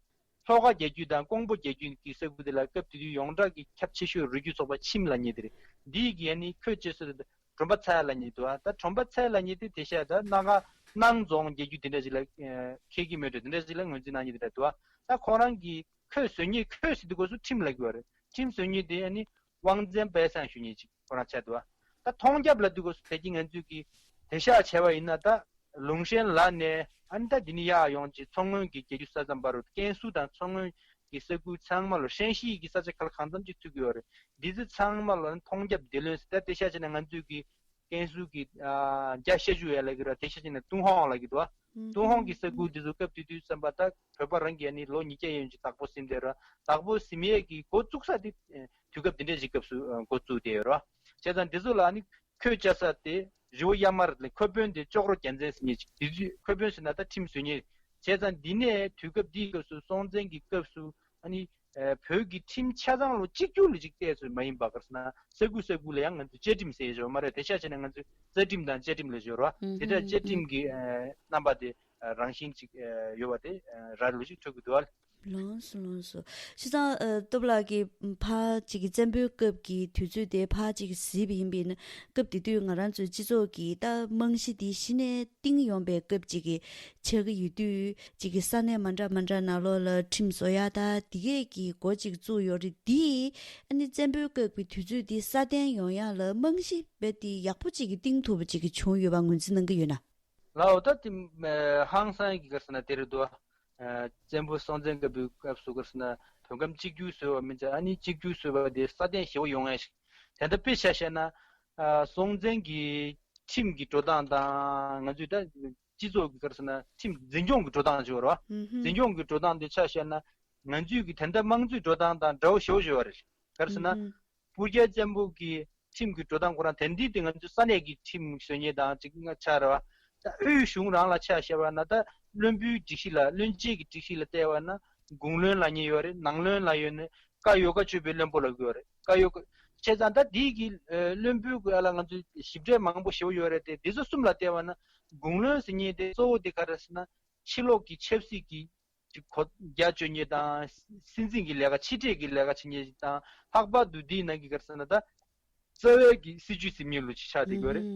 ལྷོ་ཁ་རྒྱལ་རྒྱུད་དང་ཀོང་པོ་རྒྱལ་རྒྱུད་ཀྱི་ས་ཁུལ་དེ་ལ་སྐབས་དེ་དུས་ཡོངས་གྲགས་ཀྱི་ཁྱབ་ཆེ་ཤོས་རུས་རྒྱུད་ཚོགས་པ་ཁྱིམ་ལབ་མཁན་དེ་རེད། འདིའི་གི་ཨ་ནི་ཁོས་བཅད་སྲོལ་དེ་གྲོང་པ་ཚལ་ལབ་མཁན་འདུག་ཨ། ད་གྲོང་པ་ཚལ་ལབ་མཁན་དེ་དེ་ཤ་ད་སྣ་ཁ་སྣང་རྫོང་རྒྱལ་རྒྱུད་དེ་འདྲ་ཞིག་ལ་ཨེ་འཁེལ་གྱི་མེད་འགྲོ། དེ་འདྲ་ཞིག་ལ་ངོས་འཛིན་གནང་མཁན་དེ་འདྲ་འདུག་ཨ། ད་ཁོ་རང་གི་ཁོས་བཟོས་མཁན་ཁོས་ཟེར་དུས་སྐབས་སུ་ཁྲིམས་ལབ་ཀྱི་ཡོད་རེད། ཁྲིམས་བཟོས་མཁན་དེ་ཨ་ནི་དབང་བཙན་པའི་སང་ཞུ་མཁན་ཅིག་ཁོ་རང་ཆགས་འདུག་ཨ། ད་མཐོང་རྒྱབ་ལབ་དུས་སྐབས་སུ་དེ་གི་ང་ཚོས་ཀྱི་དེ་ཤ་བྱས་པ་ཡིན་ན་ད་ལུང་ཧྲན་ལ་ནས་ཨ་ནི་ད་འདི་ནི་ཡར་ཡོང་ཅིག་མཚོ་སྔོན་གྱི་རྒྱལ་རྒྱུད་ས་མཚམས་བར་དུ་ཀན་སུའུ་དང་མཚོ་སྔོན་གྱི་ས་ཁུལ་ཚང་མ་ལ་ཧྲན་ཤིས་ཀྱི་ས་ཆ་ག་ལ་གང་འཚམ་ཅིག་ཚུད་ཀྱི་ཡོད་རེད། འདི་ཚོ་ཚང་མ་ལ་མཐོང་རྒྱབ་བདེ་ལོན་ཟེར། ད་དེ་ཤ་བྱས་ན་ང་ཚོས་ཀྱི་ཀན་སུའུ་གི་ཨ་རྒྱ་ཤ་ཆུ་ཡ་ལ་གི་ར་དེ་ཤ་བྱས་ན་ཏུན་ཧོང་ལ་གི་འདུག་ཨ། ཏུན་ཧོང་གི་ས་ཁུལ་འདི་ཚོ་སྐབས་དེ་དུས་ཙམ་པ་ད་བོད་པ་རང་གི་ཨ་ནི་ལོ་ཉིས་བརྒྱ་ཡན་ཅིག་བདག་པོ་ཟིན་བསྡད་ར། བདག་པོ་ཟིན་ཡས་ཀྱི་འགོ་བཙུགས་ས་དེ་ཨ་དུས་སྐབས་འདི་འདྲ་ཞིག་སྐབས་སུ་ཨ་འགོ་བཙུགས་བསྡད་ཡོད་ར། བྱས་ཙང་འདི་ཚོ་ལ་ཨ་ནི་ཁོས་བཅའ་ས་དེ་རི་བོ་གཡའ་དམར་ལ་ཁོ་དཔོན་དེ་ཅོག་རོ་རྒྱལ་མཚན་ཟེར་མཁན་ཅིག་དེ་དུས་ཁོ་དཔོན་ཟེར་ན་ད་ཁྲིམས་བཟོ་མཁན། བྱས་ཙང་འདི་ནས་དུས་སྐབས་འདིའི་སྐབས་སུ་སྲོང་བཙན་གྱི་སྐབས་སུ་ཨ་ནི་ཨ་བོད་ཀྱི་ཁྲིམས་ཆ་ཚང་ལོ་གཅིག་གྱུར་ལ་ཅིག་བལྟས་ཚོད་མ་ཡིན་པ་ག་རེ་ཟེར་ན་ས་ཁུལ་ས་ཁུལ་ལ་ཡང་ང་ཚོས་བཅའ་ཁྲིམས་ཟེར་ཡོད་མ་རེད། དེ་ཤ་བྱས་ན་ང་ཚོས་རྩ་ཁྲིམས་དང་བཅའ་ཁྲིམས་ལབ་ཡོད་རེད་བ། དེ་འདྲ་བཅའ་ཁྲིམས་ཀྱི་ཨ་རྣམ་པ་དེ་ཨ་རང་བཞིན་ཅིག་ཨ་ཡོད་པ་དེ་ཨ་ར་ལུགས་ཅིག་འཕྲོད་ཀྱི་འདུག་བ། ལགས་སོ་ལགས་སོ། བྱས་ཙང་ཨ་སྟོབས་ལགས་ཀྱིས་ཕར་ཅིག་གི་བཙན་པོའི་སྐབས་ཀྱི་དུས་ཚོད་དེ་ཕར་ཅིག་གཟིགས་པ་ཡིན་པས་ན། སྐབས་དེ་དུས་ང་རང་ཚོའི་སྤྱི་ཚོགས་ཀྱི་ད་རྨང་གཞི་དེ་གཞི་ནས་བཏིང་ཡོང་པའི་སྐབས་ཅིག་གི་ཆགས་ཀྱི་ཡོད་དུས། ཅིག་གི་ས་གནས་མ་འདྲ་མ་འདྲ་ནང་ལོགས་ལ་ཁྲིམས་བཟོ་ཡག་ད་དེ་གས་ཀྱི་འགོ་ཅིག་བཙུགས་ཡོད་རེད། དེ་ཨ་ནི་བཙན་པོའི་སྐབས་ཀྱི་དུས་ཚོད་དེ་སྲ་བརྟན་ཡོང་ཡག་ལ་རྨང་གཞི་རྦད་དེ་ཡག་པོ་ཅིག་གི་བཏིང་ཐུབ་པ་ཅིག་གི་བྱུང་ཡོད་པ་ངོས་འཛིན་གནང་གི་ཡོད་ན། ལའོ་ད་དེ་ཧང་སང་གི་ག་རེ་ཟེར་ན་དེ་རེད་འདུག་བ། བཙན་པོ་སྲོང་བཙན་སྒམ་པོའི་སྐབས་སུ་ག་རེ་ཟེར་ན་བོད་ཁམས་གཅིག་གྱུར་བཟོས་པ་མིན་ཙང་། ཨ་ནི་གཅིག་གྱུར་བཟོས་པ་དེ་སྲ་བརྟན་ཞེ་པོ་ཡོང་ཡ་ཞིག་ དེ་འདྲ་དཔེ་ཆ་བཤད་ན། ཨ་སྲོང་བཙན་གྱི་ཁྲིམས་ཀྱི་འགྲོ་སྟངས་དང་ང་ཚོས་ད་སྤྱི་ཚོགས་ཀྱི་ག་རེ་ཟེར་ན་ཁྲིམས་འཛིན་སྐྱོང་གི་འགྲོ་སྟངས་ཅིག་ཡོད་རེད་བ། འཛིན་སྐྱོང་གི་འགྲོ་སྟངས་དེ་ཆ་བཤད་ན། ང་ཚོས་ཀྱི་ད་ལྟ་དམངས་གཙོའི་འགྲོ་སྟངས་དང་འདྲ་བོ་ཞེ་པོ་ཅིག་ཡོད་རེད། ག་རེ་ཟེར་ན། སྤུར་རྒྱལ་བཙན་པོ་གི་ཁྲིམས་ཀྱི་འགྲོ་སྟངས་ཁོ་རང་དེ་འདྲ་དེ་ང་ཚོའི་ས་གནས་ཀྱི་ཁྲིམས་བཟོ་མཁན་དང་གཅིག་ཆགས་རེད་བ། ད་དབུས་གཞུང་རང་ལ་ཆ་བཞག་པ་ན་ད་བློན་པོའི་སྒྲིག་གཞི་ལ་བློན་ཆེན་གྱི་སྒྲིག་གཞི་ལ་བལྟས་པ་ན་དགུང་བློན་ལབ་མཁན་ཡོད་རེད། ནང་བློན་ལབ་ཡོད་ནས་བཀའ་ཡོ་ག་བཅོལ་བའི་བློན་པོ་ལབ་ཀྱི་ཡོད་རེད། བཀའ་ཡོ་ག་བྱས་ཙང་ད་འདི་གི་ཨ་བློན་པོའི་སྐོར་ལ་ང་ཚོས་ཞིབ་ཕྲ་མང་པོ་ཞེ་པོ་ཡོད་རེད་དེ། འདི་ཚོ་གསུམ་ལ་བལྟས་པ་ན་དགུང་བློན་ཟེར་མཁན་དེ་གཙོ་བོ་དེ་ག་རེ་ཟེར་ན་ཕྱི་ལོགས་ཀྱི་ཆབ་སྲིད་ཀྱི་ཅིག་གོ་རྒྱ་གཅོད་མཁན་དང་། སྲིད་འཛིན་གྱི་ལས་ཀ་ཕྱི་འབྲེལ་གྱི་ལས་ཀ་བྱེད་མཁན་ཞིག་དང་། ལྷག་པར་དུ་འདིའི་ནང་གི་ག་རེ་ཟེར་ན་ད་རྩ་བའི་གི་སྲིད་བྱུས་ཟིན་མཁན་ལོ་ཅིག་ཆགས་བསྡད་ཀྱི་ཡོད་རེད།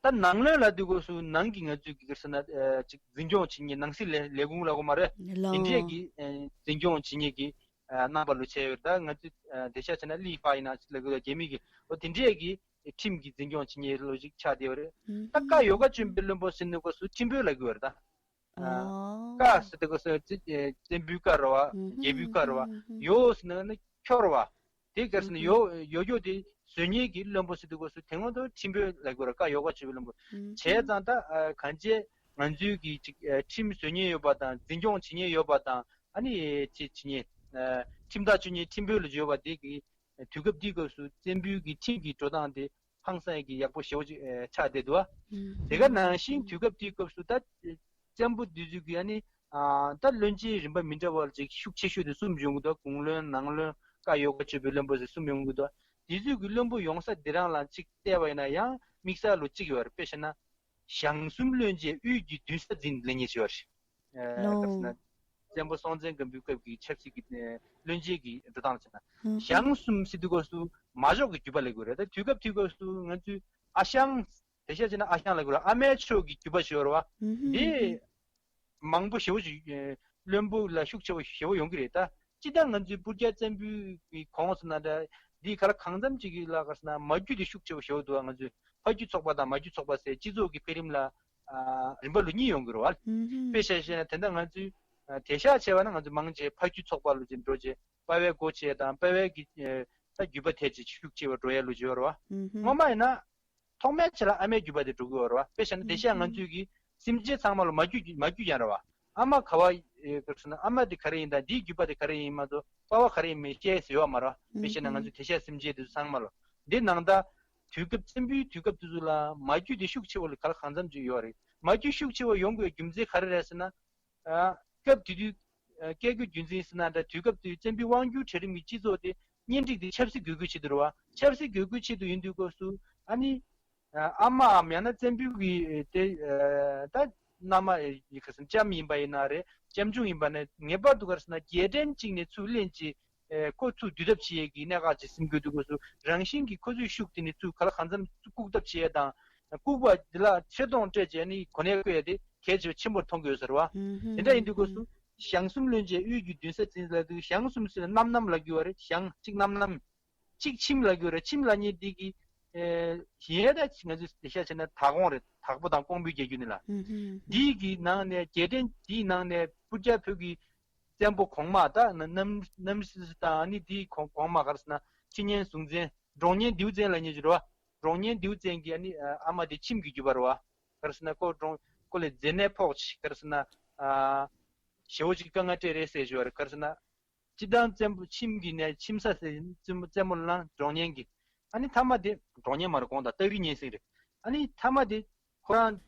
ད་ནང་བློན་ལབ་དུས་སྐབས་སུ་ནང་གི་ང་ཚོའི་གི་ག་རེ་ཟེར་ན་ཨ་ཅིག་འཛིན་སྐྱོང་བྱེད་མཁན་ནང་སྲིད་ལས་ལས་ཁུངས་ལབ་དགོས་མ་རེད། དེ་འདྲས་ཀྱི་ཨ་འཛིན་སྐྱོང་བྱེད་མཁན་གྱི་ཨ་རྣམ་པ་ལོ་བྱས་ཡོད་རེད། ད་ང་ཚོས་ཨ་དེང་སང་བྱས་ན་ལི་པ་ཡིན་ན་ཅིག་ལབ་དགོས་རེད། རྒྱ་མི་གི་འོ་དེ་འདྲས་ཀྱི་ཁྲིམས་ཀྱི་འཛིན་སྐྱོང་བྱེད་མཁན་ལོ་ཅིག་ཆགས་བསྡད་ཡོད་རེད། ད་བཀའ་ཡོ་ག་བཅོལ་བའི་བློན་པོ་ཟེར་དུས་སྐབས་སུ་ཁྲིམས་དཔོན་ལབ་དགོས་རེད་ད། ཨ། བཀའ་ཟེར་དུས་སྐབས་སུ་བཙན་བཙན་པོའི་བཀའ་རེད་བ། རྒྱལ་པོའི་བཀའ་རེད་བ། ཡོ་ཟེར་ན་ནི་ཁྱོ་རེད་བ། དེ་ག་རེ་ཟེར་ན་ཡོ་ཡོ་ཡོ་དེ་བཟོ་མཁན་གྱི་བློན་པོ་ཟེར་དུས་སྐབས་སུ་དེ་སྔོན་དུ་ཁྲིམས་དཔོན་ལབ་དགོས་རེད། བཀའ་ཡོ་ག་བཅོལ་བའི་བློན་པོ། བྱས་ཙང་ད་ཨ་གང་བྱས་ང་ཚོའི་གི་ཅིག་ཨ་ཁྲིམས་བཟོ་མཁན་ཡོད་པ་དང་འཛིན་སྐྱོང་བྱེད་མཁན་ཡོད་པ་དང་ཨ་ནི་ཅིག་བྱེད་མཁན་ཨ་ཁྲིམས་ཐག་གཅོད་མཁན་ཁྲིམས་དཔོན་ལ་ཡོད་པ་དེ་གི་དུས་སྐབས་འདིའི་སྐབས་སུ་བཙན་པོའི་གི་ཁྲིམས་ཀྱི་འགྲོ་སྟངས་དེ་ཧང་སང་གི་ཡག་པོ་ཞེ་པོ་ཅིག་ཨེ་ཆགས་བསྡད་འདུག་བ། དེ་ག་ནང་བཞིན་དུས་སྐབས་དེའི་སྐབས་སུ་ད་བཙན་པོ་འདི་ཚོ་གི་ཨ་ནི་ཨ་ད་བློན་ཆེན་རིམ་པ་མི་འདྲ་བ་ཅིག་ཤུགས་ཆེ་ཤོས་དེ་གསུམ་ཡོང་གི་འདུག། དགུང་བློན། ནང་བློན། བཀའ་ཡོ་ག་བཅོལ་བའི་བློན་པོ་ཟེར་གསུམ་ཡོང་གི་འདུག། དེ་ཚོ་གི་བློན་པོ་ཡོང་ས་འདི་རང་ལ་ཅིག་བལྟས་པ་ཡིན་ན་ཡང་དམིགས་བསལ་ལོ་གཅིག་ཡོད་རེད། དཔེ་བཤད་ན། ཞང་གསུམ་བློན་བཅས་དབུས་ཀྱི་མདུན་ས་འཛིན་ལབ་མཁན་ཞིག་ཡོད་རེད། ཨ་ག་རེ་ཟེར་ན། བཙན་པོ་སྲོང་བཙན་སྒམ་པོའི་སྐབས་ཀྱི་ཆབ་སྲིད་ཀྱི་ཨ་བློན་ཆེན་གྱི་འགྲོ་སྟངས་ལ་བྱས་ན། ཞང་གསུམ་ཟེར་དུས་སྐབས་སུ་མ་ཕྱོགས་ཀྱི་རྒྱུད་པ་ལབ་དགོས་རེད། ད་དུས་སྐབས་དུས་སྐབས་སུ་ང་ཚོས་ཨ་ཞང་། དེང་སང་བྱས་ན་ཨ་ཞང་ལབ་དགོས་རེད། ཨ་མའི་ཕྱོགས་ཀྱི་རྒྱུད་པ་ཞིག་ཡོད་རེད་བ། འདི་མང་པོ་ཞེ་པོ་ཅིག་ཨ་བློན་པོ་ལ་ཤུགས་ཆེ་བ་ཞེ་པོ་ཡོང་གི་རེད་ད། སྤྱིར་བཏང་ང་ཚོའི་སྤུར་རྒྱལ་བཙན་པོའི་གི་གོང་ཟེར་ན་འདྲ། འདི་ག་ལ་གང་འཚམ་ཅིག་གི་ལ་ག་རེ་ཟེར་ན་མ་རྒྱུད་དེ་ཤུགས་ཆེ་བ་ཞེ་པོ་འདུག་བ། ང་ཚོའི་ཕ་རྒྱུད་ཚོགས་པ་དང་མ་རྒྱུད་ཚོགས་པ་ཟེར་སྤྱི་ཚོགས་ཀྱི་འཕེལ་རིམ་ལ་ཨ་རིམ་པ་ལོ་གཉིས་ཡོང་གི་རེད་བ། དཔེ་བཞག་བཤད་ན་དེ་འདྲ་ང་ཚོའི་ཨ་དེང་སང་བྱས་པ་ན་ང་ཚོ་མང་ཆེ་ཕ་རྒྱུད་ཚོགས་པ་ལོ་ཅིག་འགྲོ་བྱས་དཔའ་བའི་སྒོ་ཕྱེ་དང་དཔའ་བའི་གི་ཨ་ད་རྒྱུད་པ་ཐད་ཅིག་ཤུགས་ཆེ་བ་འགྲོ་ཡ་ལོ་ཅིག་ཡོད་རེད་བ། སྔོན་མ་ཡིན་ན། ཐོག་མའི་ཆ་ལ་ཨ་མའི་རྒྱུད་པ་དེ་འགྲོ་གི་ཡོད་རེད་བ། དཔེ་བཞག་ན་དེང་སང་ང་ཚོའི་གི་སེམས་ཅན་ཚང་མ་ལ་མ་རྒྱུད་མ་རྒྱུད་ཡང་རེད་བ། ཨ་མ་ག་བ་ཨེ་ག་རེ་ཟེར་ན་ཨ་མ་དེ་ག་རེ་ཡིན་དང་འདིའི་རྒྱུད་པ་དེ་ག་རེ་ཡིན་མ་གཏོགས་པ་བ་ག་རེ་ཡིན་མིན་ཤེས་ཟེར་ཡོད་མ་རེད་བ། དཔེ་བཞག་ན་ང་ཚོ་དེང་སང་སེམས་ཅན་དེ་ཚོ་ཚང་མ་ལ། འདི་ནང་ད་དུས་སྐབས་བཙན་པོའི་དུས་སྐབས་དེ་ཚོ་ལ་མ་རྒྱུད་དེ་ཤུགས་ཆེ་བོ་ལ་ག་ལ་གང་འཚམ་ཅིག་ཡོད་རེད། མ་རྒྱུད་ཤུགས་ཆེ་བོ་ཡོང་དགོས་རྒྱུ་མཚན་ག་རེ་རེད་ཟེར་ན། ཨ་སྐབས་དེ་དུས་ཨ་སྐད་དགོས་རྒྱུ་མཚན་ཟེར་ན་འདྲ། དུས་སྐབས་དེ་བཙན་པོའི་དབང་སྒྱུར་གྲལ་རིམ་གྱི་སྤྱི་ཚོགས་དེ་གཉེན་སྒྲིག་དེ་ཆབ་སྲིད་དགོས་མཁོ་ཆེད་དུ་རེད་བ། ཆབ་སྲིད་དགོས་མཁོ་ཆེད་དུ་ཡིན་དུས་སྐབས་སུ་ཨ་ནི་ཨ་ཨ་མའམ་ཡང་ན་བཙན་པོའི་གི་དེ་ཨ་ད་མནའ་མ་ཡི་ག་ཟེར་ལྕམ་ཡིན་པ་ཡིན་ན་རེད། ལྕམ་ཆུང་ཡིན་པ་ནས་ངེས་པར་དུ་ག་རེ་ཟེར་ན་རྒྱལ་ཕྲན་གཅིག་ནས་ཚུར་ལེན་བྱས། ཨེ་ཁོ་ཚུར་འདུལ་ཐབས་བྱེད་ཡས་ཀྱི་གནད་འགག་ཅིག་སེམས་ཁུར་དུས་སྐབས་སུ་རང་བཞིན་གྱིས་ཁོ་ཚོའི་ཤུགས་དེ་ནི་ཚུར་ག་ལ་གང་འཚམ་བཀུག་ཐབས་བྱེད་ཡས་དང་། བཀུག་པ་འདི་ལ་ཆེ་མཐོང་སྤྲད་བྱས་ནི་གོ་གནས་བསྐོས་ཡས་དེ་གལ་ཆེ་བ་ཆེན་པོར་མཐོང་གི་ཡོད་ཟེར་བ། དེ་འདྲ་ཡིན་དུས་སྐབས་སུ་ཞང་གསུམ་བློན་བཅས་དབུས་ཀྱི་མདུན་ས་འཛིན་ལབ་དུས་ཞང་གསུམ་ཟེར་ན་རྣམ་རྣམ་ལབ་ཀྱི་ཡོད་རེད། ཞང་གཅིག་རྣམ་རྣམ། གཅིག་ཁྱིམ་ལབ་ཀྱི་ཡོད་རེད། ཁྱིམ་ལབ་མཁན་འདི་གི་ཨེ་གཞན་ད་ང་ཚོས་དེང་སང་བྱས་ན་དྭགས་ཀོང་རེད། དྭགས་པོ་དང་ཀོང་པོའི་རྒྱལ་རྒྱུད་ནི་ལ། འདི་གི་ནང་ནས་རྒྱལ་ཕྲན་འདིའི་ནང་ནས་སྤུར་རྒྱལ་བོད་ཀྱི་བཙན་པོ་གོང་མ་ད་ན་ནམ་ནམ་སྲིད་དང་ཨ་ནི་དེའི་གོང་གོང་མ་ག་རེ་ཟེར་ན་ཁྲི་གཉན་ཟུང་བཙན། འབྲོང་གཉན་ལྡེའུ་བཙན་ལབ་མཁན་ཅིག་རེད་བ། འབྲོང་གཉན་ལྡེའུ་བཙན་གྱི་ཨ་ནི་ཨ་མ་དེ་ཁྱིམ་གྱི་རྒྱུད་པ་རེད་བ། ག་རེ་ཟེར་ན་ཁོ་འབྲོང་ཁོ་ལས་མཛེ་ནད་ཕོག་ཅིག་ག་རེ་ཟེར་ན་ཨ་ཞེ་པོ་ཅིག་དཀའ་ངལ་འཕྲད་རེད་ཟེར་ཞུ་བ་རེད། ག་རེ་ཟེར་ན་སྤྱིར་བཏང་བཙན་པོ་ཁྱིམ་གྱི་ནས་ཁྱིམ་ས་ཟེར་བཙན་པོ་བཙན་པོ་ལ་ན་འབྲོང་གཉན་གྱི་ཨ་ནི་མཐའ་མ་དེ་འབྲོང་གཉན་མ་རེད། གོང་དང་སྟག་རི་གཉན་སྲིན་རེད། ཨ་ནི་མཐའ་མ་དེ། ཁོ་རང་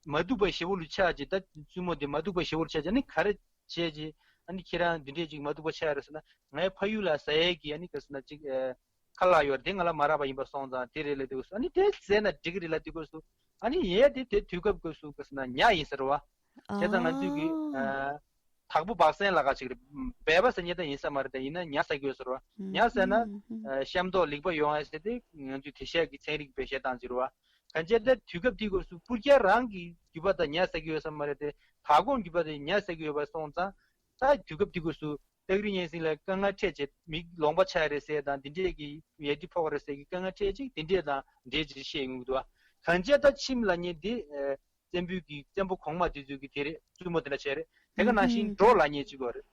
མ་སྡུག་པ་ཞེ་པོ་ལ་ཆགས་ཀྱི། ད་བཙུན་མོ་དེ་མ་སྡུག་པ་ཞེ་པོ་ལ་ཆགས་ཀྱི། ཨ་ནི་ག་རེ་བྱས་ཀྱི། ཨ་ནི་ཁྱེད་རང་འདི་འདྲས་ཅིག་མ་སྡུག་པ་ཆགས་རེད་ཟེར་ན། ངའི་ཕ་ཡུལ་ལ་ཟ་ཡས་ཀྱི་ཨ་ནི་ག་རེ་ཟེར་ན་ཅིག་ཨེ་ཁ་ལག་ཡོད་རེད། དེ་ང་ལ་མ་རག་པ་ཡིན་པ་སོང་ཙང་དེ་རེད་ལབ་དུས་སུ། ཨ་ནི་དེ་ཟས་ན་འགྲིག་གི་རེད་ལབ་དུས་སྐབས་སུ། ཨ་ནི་ཡས་དེ་དེ་དུས་སྐབས་སྐབས་སུ་ག་རེ་ཟེར་ན་ཉ་ཡིན་ཟེར་བ། བྱས་ཙང་ང་ཚོས་ཀྱི་ཨ་དྭགས་པོ་བག་སེན་ལ་ཁ་ཅིག་རེད། སྦལ་པ་ཟེར་མཁན་ད་ཡིན་ས་མ་རེད། ད་ཡིན་ན་ཉ་ཟ་གི་ཡོད་ཟེར་བ། ཉ་ཟ་ན་ཨ་ཤམ་ཐབས་ལེགས་པོ་ཡོང་ཡ་ཟེར་ཏེ་ང་ཚོས་དེང་སང་གི་ཚན་རིག་པས་བཤད་སྟངས་ཅིག་རེད་བ། གང་ཅི་ད་དུས་སྐབས་དེའི་སྐབས་སུ་སྤུར་རྒྱལ་རང་གི་རྒྱུད་པ་ད་ཉ་ཟ་གི་ཡོད་ས་མ་རེད་དེ། དྭགས་པོ་རྒྱུད་པ་ད་ཉ་ཟ་གི་ཡོད་པ་སོང་ཙང་། ད་དུས་སྐབས་དེའི་སྐབས་སུ་སྟག་རི་གཉན་སྲིན་ལ་དཀའ་ངལ་འཕྲད་བྱས་མི་ལོང་པ་ཆགས་རེད་ཟེར་དང་། འདི་འདྲས་ཀྱི་ཡ་ཏི་ཕོག་རེད་ཟེར་གི་དཀའ་ངལ་འཕྲད་ཅིག་འདི་འདྲས་དང་འདྲས་ཅིག་བཤད་ཡོང་གི་འདུག་བ། གང་ཅི་ད་ཁྱིམ་ལབ་མཁན་འདི་ཨ་བཙན་པོའི་གི་བཙན་པོ་གོང་མ་དེ་ཚོའི་གི་དེ་རེད། བཙུན་མོ་དེ་འདྲ་བྱས་རེད། དེ་ག་ནང་བཞིན་འབྲོག་ལབ་མཁན་ཅིག་ཡོད་རེད།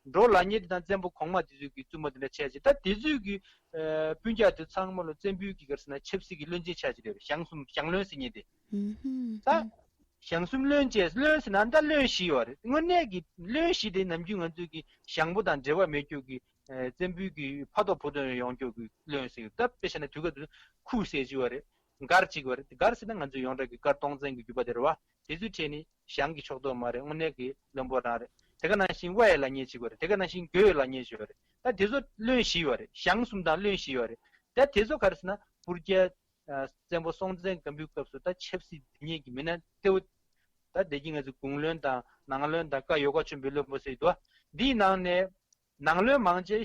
འབྲོག་ལ་ཉེ་དེ་དང་བཙན་པོ་གོང་མ་དེ་ཚོའི་གི་བཙུན་མོ་དེ་འདྲ་ཆགས་ཅིག་ད་དེ་ཚོའི་གི་ཨ་སྤུན་ཀྱག་དེ་ཚང་མ་ལོ་བཙན་པོའི་གི་ག་རེ་ཟེར་ན་ཆབ་སྲིད་ཀྱི་བློན་ཆེན་ཆགས་ཅིག་རེད། ཞང་གསུམ་ཞང་བློན་ཟེར་མཁན་དེ། ཨུམ་ཧུམ་ད་ཞང་གསུམ་བློན་བཅས་བློན་ཟེར་ན་ད་བློན་བཞི་ཡོད་རེད། དངོས་གནས་ཀྱི་བློན་བཞི་དེ་ནམ་རྒྱུན་ང་ཚོའི་གི་ཞང་པོ་དང་འབྲེལ་བ་མེད་རྒྱུ་གི་ཨ་བཙན་པོའི་གི་ཕ་ཐོག་བུ་ཐོག་ཡོང་རྒྱུ་གི་བློན་ཟེར་ད་དཔེ་བཞག་ན་དུས་སྐབས་དེ་ཁུ་ཟེར་གྱི་ཡོད་རེད། མགར་གཅིག་ཡོད་རེད། མགར་ཟེར་ན་ང་ཚོའི་ཡོངས་གྲགས་ཀྱི་མགར་སྟོང་བཙན་གྱི་རྒྱུད་པ་དེ་རེད་བ། དེ་ཚོའི་གྲས་ནི་ཞང་གི་ཕྱོགས་གཏོགས་མ་རེད། དངོས་གནས་ཀྱི་བློན་པོ་རང་རེད། དེ་ག་ནང་བཞིན་དབའི་ལ་ཉེ་གཅིག་ཡོད་རེད། དེ་ག་ནང་བཞིན་མགོའི་ལ་ཉེ་གཅིག་ཡོད་རེད། ད་དེ་ཚོ་བློན་བཞི་ཡོད་རེད། ཞང་གསུམ་དང་བློན་བཞི་ཡོད་རེད། ད་དེ་ཚོ་ག་རེ་ཟེར་ན་སྤུར་རྒྱལ་ཨ་བཙན་པོ་སྲོང་བཙན་སྒམ་པོའི་སྐབས་སུ་ད་ཆབ་སྲིད་འཛིན་མཁན་གྱི་མི་སྣ་གཙོ་བོ། ད་དེ་གི་ང་ཚོ་གུང་བློན་དང་ནང་བློན་དང་བཀའ་ཡོ་ག་ཆེན་པོའི་བློན་པོ་ཟེར་གྱི་འདུག་འདིའི་ནང་ནས་ནང་བློན་མང་ཆེ་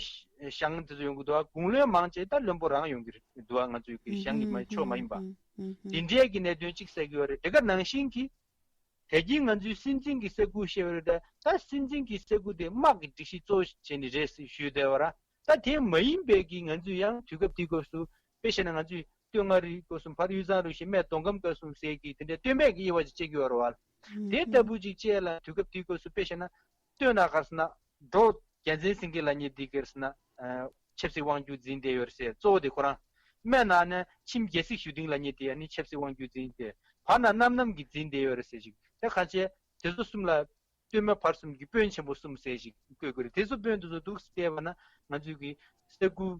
ཞང་དེ་ཚོ་ཡོང་གི་འདུག་གུང་བློན་མང་ཆེ་ད་བློན་པོ་རང་ཡོང་གི་འདུག་ང་ཚོའི་གི་ཞང་གི་མ་ཕྱོགས་མ་ཡིན་པ། དེ་འདྲའི་གི་གནད་དོན་གཅིག་གསལ་གྱི་ཡོད་རེད། དེ་ག་ནང་བཞིན་གྱི་དེ་གི་ང་ཚོའི་སྲིད་འཛིན་གྱི་ས་ཁུལ་བཤད་པ་རེད། ད་ད་སྲིད་འཛིན་གྱི་ས་ཁུལ་དེ་དམག་གི་སྒྲིག་གཞི་གཙོ་བོ་བྱས་ནས་རེད་ཞུས་བསྡད་པ་ར། ད་དེ་མ་ཡིན་པའི་གི་ང་ཚོས་ཡང་དུས་སྐབས་དེའི་སྐབས་སུ་དཔེ་བཤད་ན་ང་ཚོས་སྟོད་མངའ་རིས་སྐོར་གསུམ་བར་དབུས་གཙང་རུ་བཞི་སྨད་མདོ་ཁམས་སྐོར་གསུམ་ཟེར་གི་དེ་འདྲའི་སྟོད་སྨད་ཀྱི་དབྱེ་བ་ཅིག་བྱེད་ཀྱི་ཡོད་རེད་བ། དེ་ལྟ་བུ་ཅིག་བཅས་ལ་དུས་སྐབས་དེའི་སྐབས་སུ་དཔེ་བཤད་ན་སྟོད་ན་ག་རེ་ཟེར་ན་འབྲོག་རྒྱལ་མཚན་སེང་གེ་ལ་ཉེ་དེ་ག་རེ་ཟེར་ན་ཆབ་སྲིད་དབང་སྒྱུར་འཛིན་བསྡད་ཡོད་རེད་ཟེར། གཙོ་བོ་དེ་ཁོ་རང་། སྨད་ན་ནི་ཆིམ་རྒྱལ་སྲིད་ཞུ་སྡིངས་ལ་ཉེ་དེ་ཡ་ནི་ཆབ་སྲིད་དབང་སྒྱུར་འཛིན་བསྡད། བར་ན་རྣམ་རྣམ་གྱིས་འཛིན་བསྡད་ཡོད་རེད་ཟེར་ཞིག་དེ་ག་ཅེ་དེ་ཚོ་གསུམ་ལ། སྟོད་སྨད་བར་གསུམ་གྱི་དཔོན་ཆེན་པོ་གསུམ་ཟེར་ཞིག་བཀོད་དགོས་རེད། དེ་ཚོ་དཔོན་དེ་ཚོ་འདུག་བལྟས་པ་ན་ང་ཚོའི་གི་ས་ཁུལ་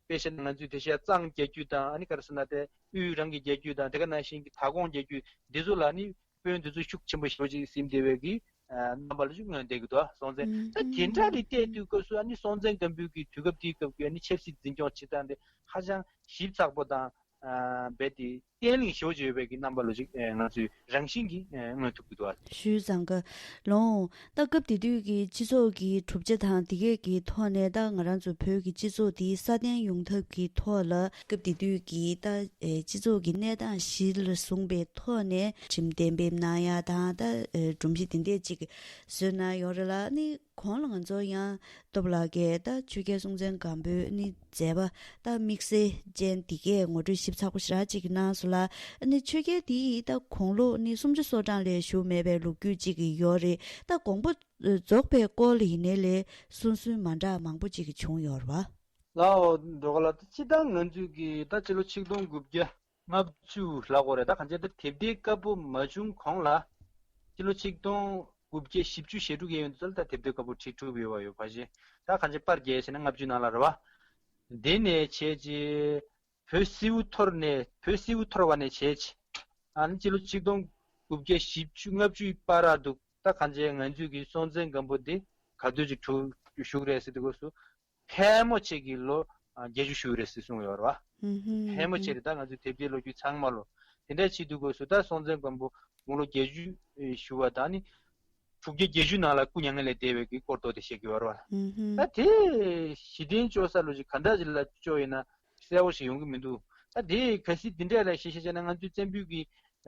དཔེ་བཤད་ན་ང་ཚོའི་དེ་ཤ་གཙང་རྒྱལ་རྒྱུད་དང་ཨ་ནི་ག་རེ་ཟེར་ན་དེ་དབུས་རང་གི་རྒྱལ་རྒྱུད་དང་དེ་ག་ནང་བཞིན་གྱི་དྭགས་ཀོང་རྒྱལ་རྒྱུད་འདི་ཚོ་ལ་ནི་དཔོན་དེ་ཚོ་ཤུགས་ཆེན་པོ་ཞེ་པོ་ཅིག་ཟིན་བསྡད་པའི་གི་རྣམ་པ་ལ་ཅིག་མངོན་བསྡད་ཀྱི་འདུག་སྲོང་བཙན་ད་དེ་འདྲ་རེད། བལྟས་དུས་སྐབས་སུ་ཨ་ནི་སྲོང་བཙན་སྒམ་པོའི་གི་དུས་སྐབས་དེའི་སྐབས་ཀྱི་ཨ་ནི་ཆབ་སྲིད་འཛིན་སྐྱོང་བྱེད་སྟངས་དེ་ཧ་ཅང་ཞིབ་ཚགས་པོ་དང་རྦད་དེ། བརྟན་ལྷིང་ཞེ་པོ་ཅིག་ཡོད་པའི་གི་རྣམ་པ་ལོ་ཅིག་ང་ཚོས་རང་བཞིན་གྱིས་མངོན་ཐུབ་ཀྱི་འདུག་ཨ། ཞུས་ཙང་ཀ་ལོང་། ད་སྐབས་དེ་དུས་ཀྱི་སྤྱི་ཚོགས་ཀྱི་གྲུབ་ཆ་དང་དེ་གས་ཀྱི་ཐོག་ནས་ད་ང་རང་ཚོ་བོད་ཀྱི་སྤྱི་ཚོགས་འདི་སྲ་བརྟན་ཡོང་ཐབས་ཀྱི་ཐོག་ལ་སྐབས་དེ་དུས་ཀྱི་ད་སྤྱི་ཚོགས་ཀྱི་གནས་སྟངས་གཞི་ལ་བཟུང་པའི་ཐོག་ནས་ཁྲིམས་གཏན་འབེབས་གནང་ཡ་དང་ད་སྒྲོམ་གཞི་དེ་འདྲས་ཅིག་བཟོས་གནང་ཡོད་རེད་ལ་ནི། གོང་ལ་ང་ཚོ་ཡང་སྟོབས་ལགས་ཀྱིས་ད་ཆོས་རྒྱལ་སྲོང་བཙན་སྒམ་པོའི་ནི་མཛད་པ་ད་དམིགས་བསལ་ཅན་འདི་གས་ངོ་སྤྲོད་ཞིབ་ཚགས་པོ་ཞེ་དྲག་ཅིག་གནང་སོང་ལ། ནི་ཆོས་རྒྱལ་འདི་ཡིས་ད་དགུང་ལོ་ནི་སུམ་ཅུ་སོ་གྲངས་ལས་བཞུགས་མེད་པའི་ལོ་རྒྱུས་ཅིག་ཡོད་རེད། ད་དགོངས་པ་རྫོགས་པའི་སྐོར་ལ་ཡིན་ནའི་ལས་སུན་སུན་མ་འདྲ་མང་པོ་ཅིག་བྱུང་ཡོད་རེད་བ། ལའོ་འགྲོ་ག་ལ་སྤྱི་བཏང་ང་ཚོས་ཀྱི་ད་སྤྱི་ལོ་ཆིག་སྟོང་དགུ་བརྒྱ། ལྔ་བཅུ་ལ་གོ་རེད། ད་གང་ཅི་ད་དེབ་སྡེའི་བཀའ་པོད་མ་བྱུང་གོང་ལ། སྤྱི་ལོ་ཆིག་སྟོང་དགུ་བརྒྱ་བཞི་བཅུ་ཞེ་དྲུག་ཡན་ཡོད་ཚོད་ལ་ད་དེབ་སྡེའི་བཀའ་པོད་བྲིས་གྲུབ་ཡོད་པ་ཡོད་པ་ཞེས། ད་གང་ཅི་པར་རྒྱག་བྱས་ན་ལྔ་བཅུ་ནང་ལ་རེད་བ། དེ་ནས་བྱས་རྗེས་བོད་སིལ་བུ་འཐོར་ནས་བོད་སིལ་བུ་འཐོར་བ་ནས་བྱས་རྗེས། ཨ་ནི་སྤྱི་ལོ་ཆིག་སྟོང་དགུ་བརྒྱ་བཞི་བཅུ་ལྔ་བཅུའི་བར་དུ་ད་གང་ཅི་ང་ཚོས་ཀྱི་སྲོང་བཙན་སྒམ་པོ་འདི་ག་དུས་ཅིག་བཞུགས་རེད་ཟེར་དུས་སྐབས་སུ། ཕལ་མོ་ཆེ་གི་ལོ་ཨ་བརྒྱད་ཅུ་བཞུགས་རེད་ཟེར་གསུངས་ཡོད་རེད་བ། ཧུམ་ཧུམ་ཕལ་མོ་ཆེ་ཧུམ་རེད། ད་ང་ཚོའི་དེབ་སྐྱེལ་ལོ་རྒྱུས་ཚང་མ་ལོ། དེ་འདྲ་བྱེད་དུས་སྐབས་སུ་ད་སྲོང་བཙན་སྒམ་པོ་དགུང་ལོ་བརྒྱད་ཅུ་བཞུགས་པ་དང་ནི། དྲུག་བརྒྱ་བརྒྱད་ཅུ་ནང་ལ་སྐུ་མྱ་ངན་ལས་འདས་པའི་གི་སྐོར་ཐོག་དེ་བཤད་ཀྱི་ཡོད་རེད་བ། ཧུམ་ཧུམ་ད་དེ་གཞི་རྟེན་བཅོལ་ས་ལོ་ཅིག་ག་འདྲ་ཅིག་ལ་བཅོལ་ཡིན་ན་གསལ་པོ་ཞིག་ཡོང་གི་མི་འདུག་ད་དེ་གལ་སྲིད་དེ་འདྲ་ལ་ཞེ་ཞེ་བྱས་ན་ང་ཚོའི་བཙན་པོའི་གི་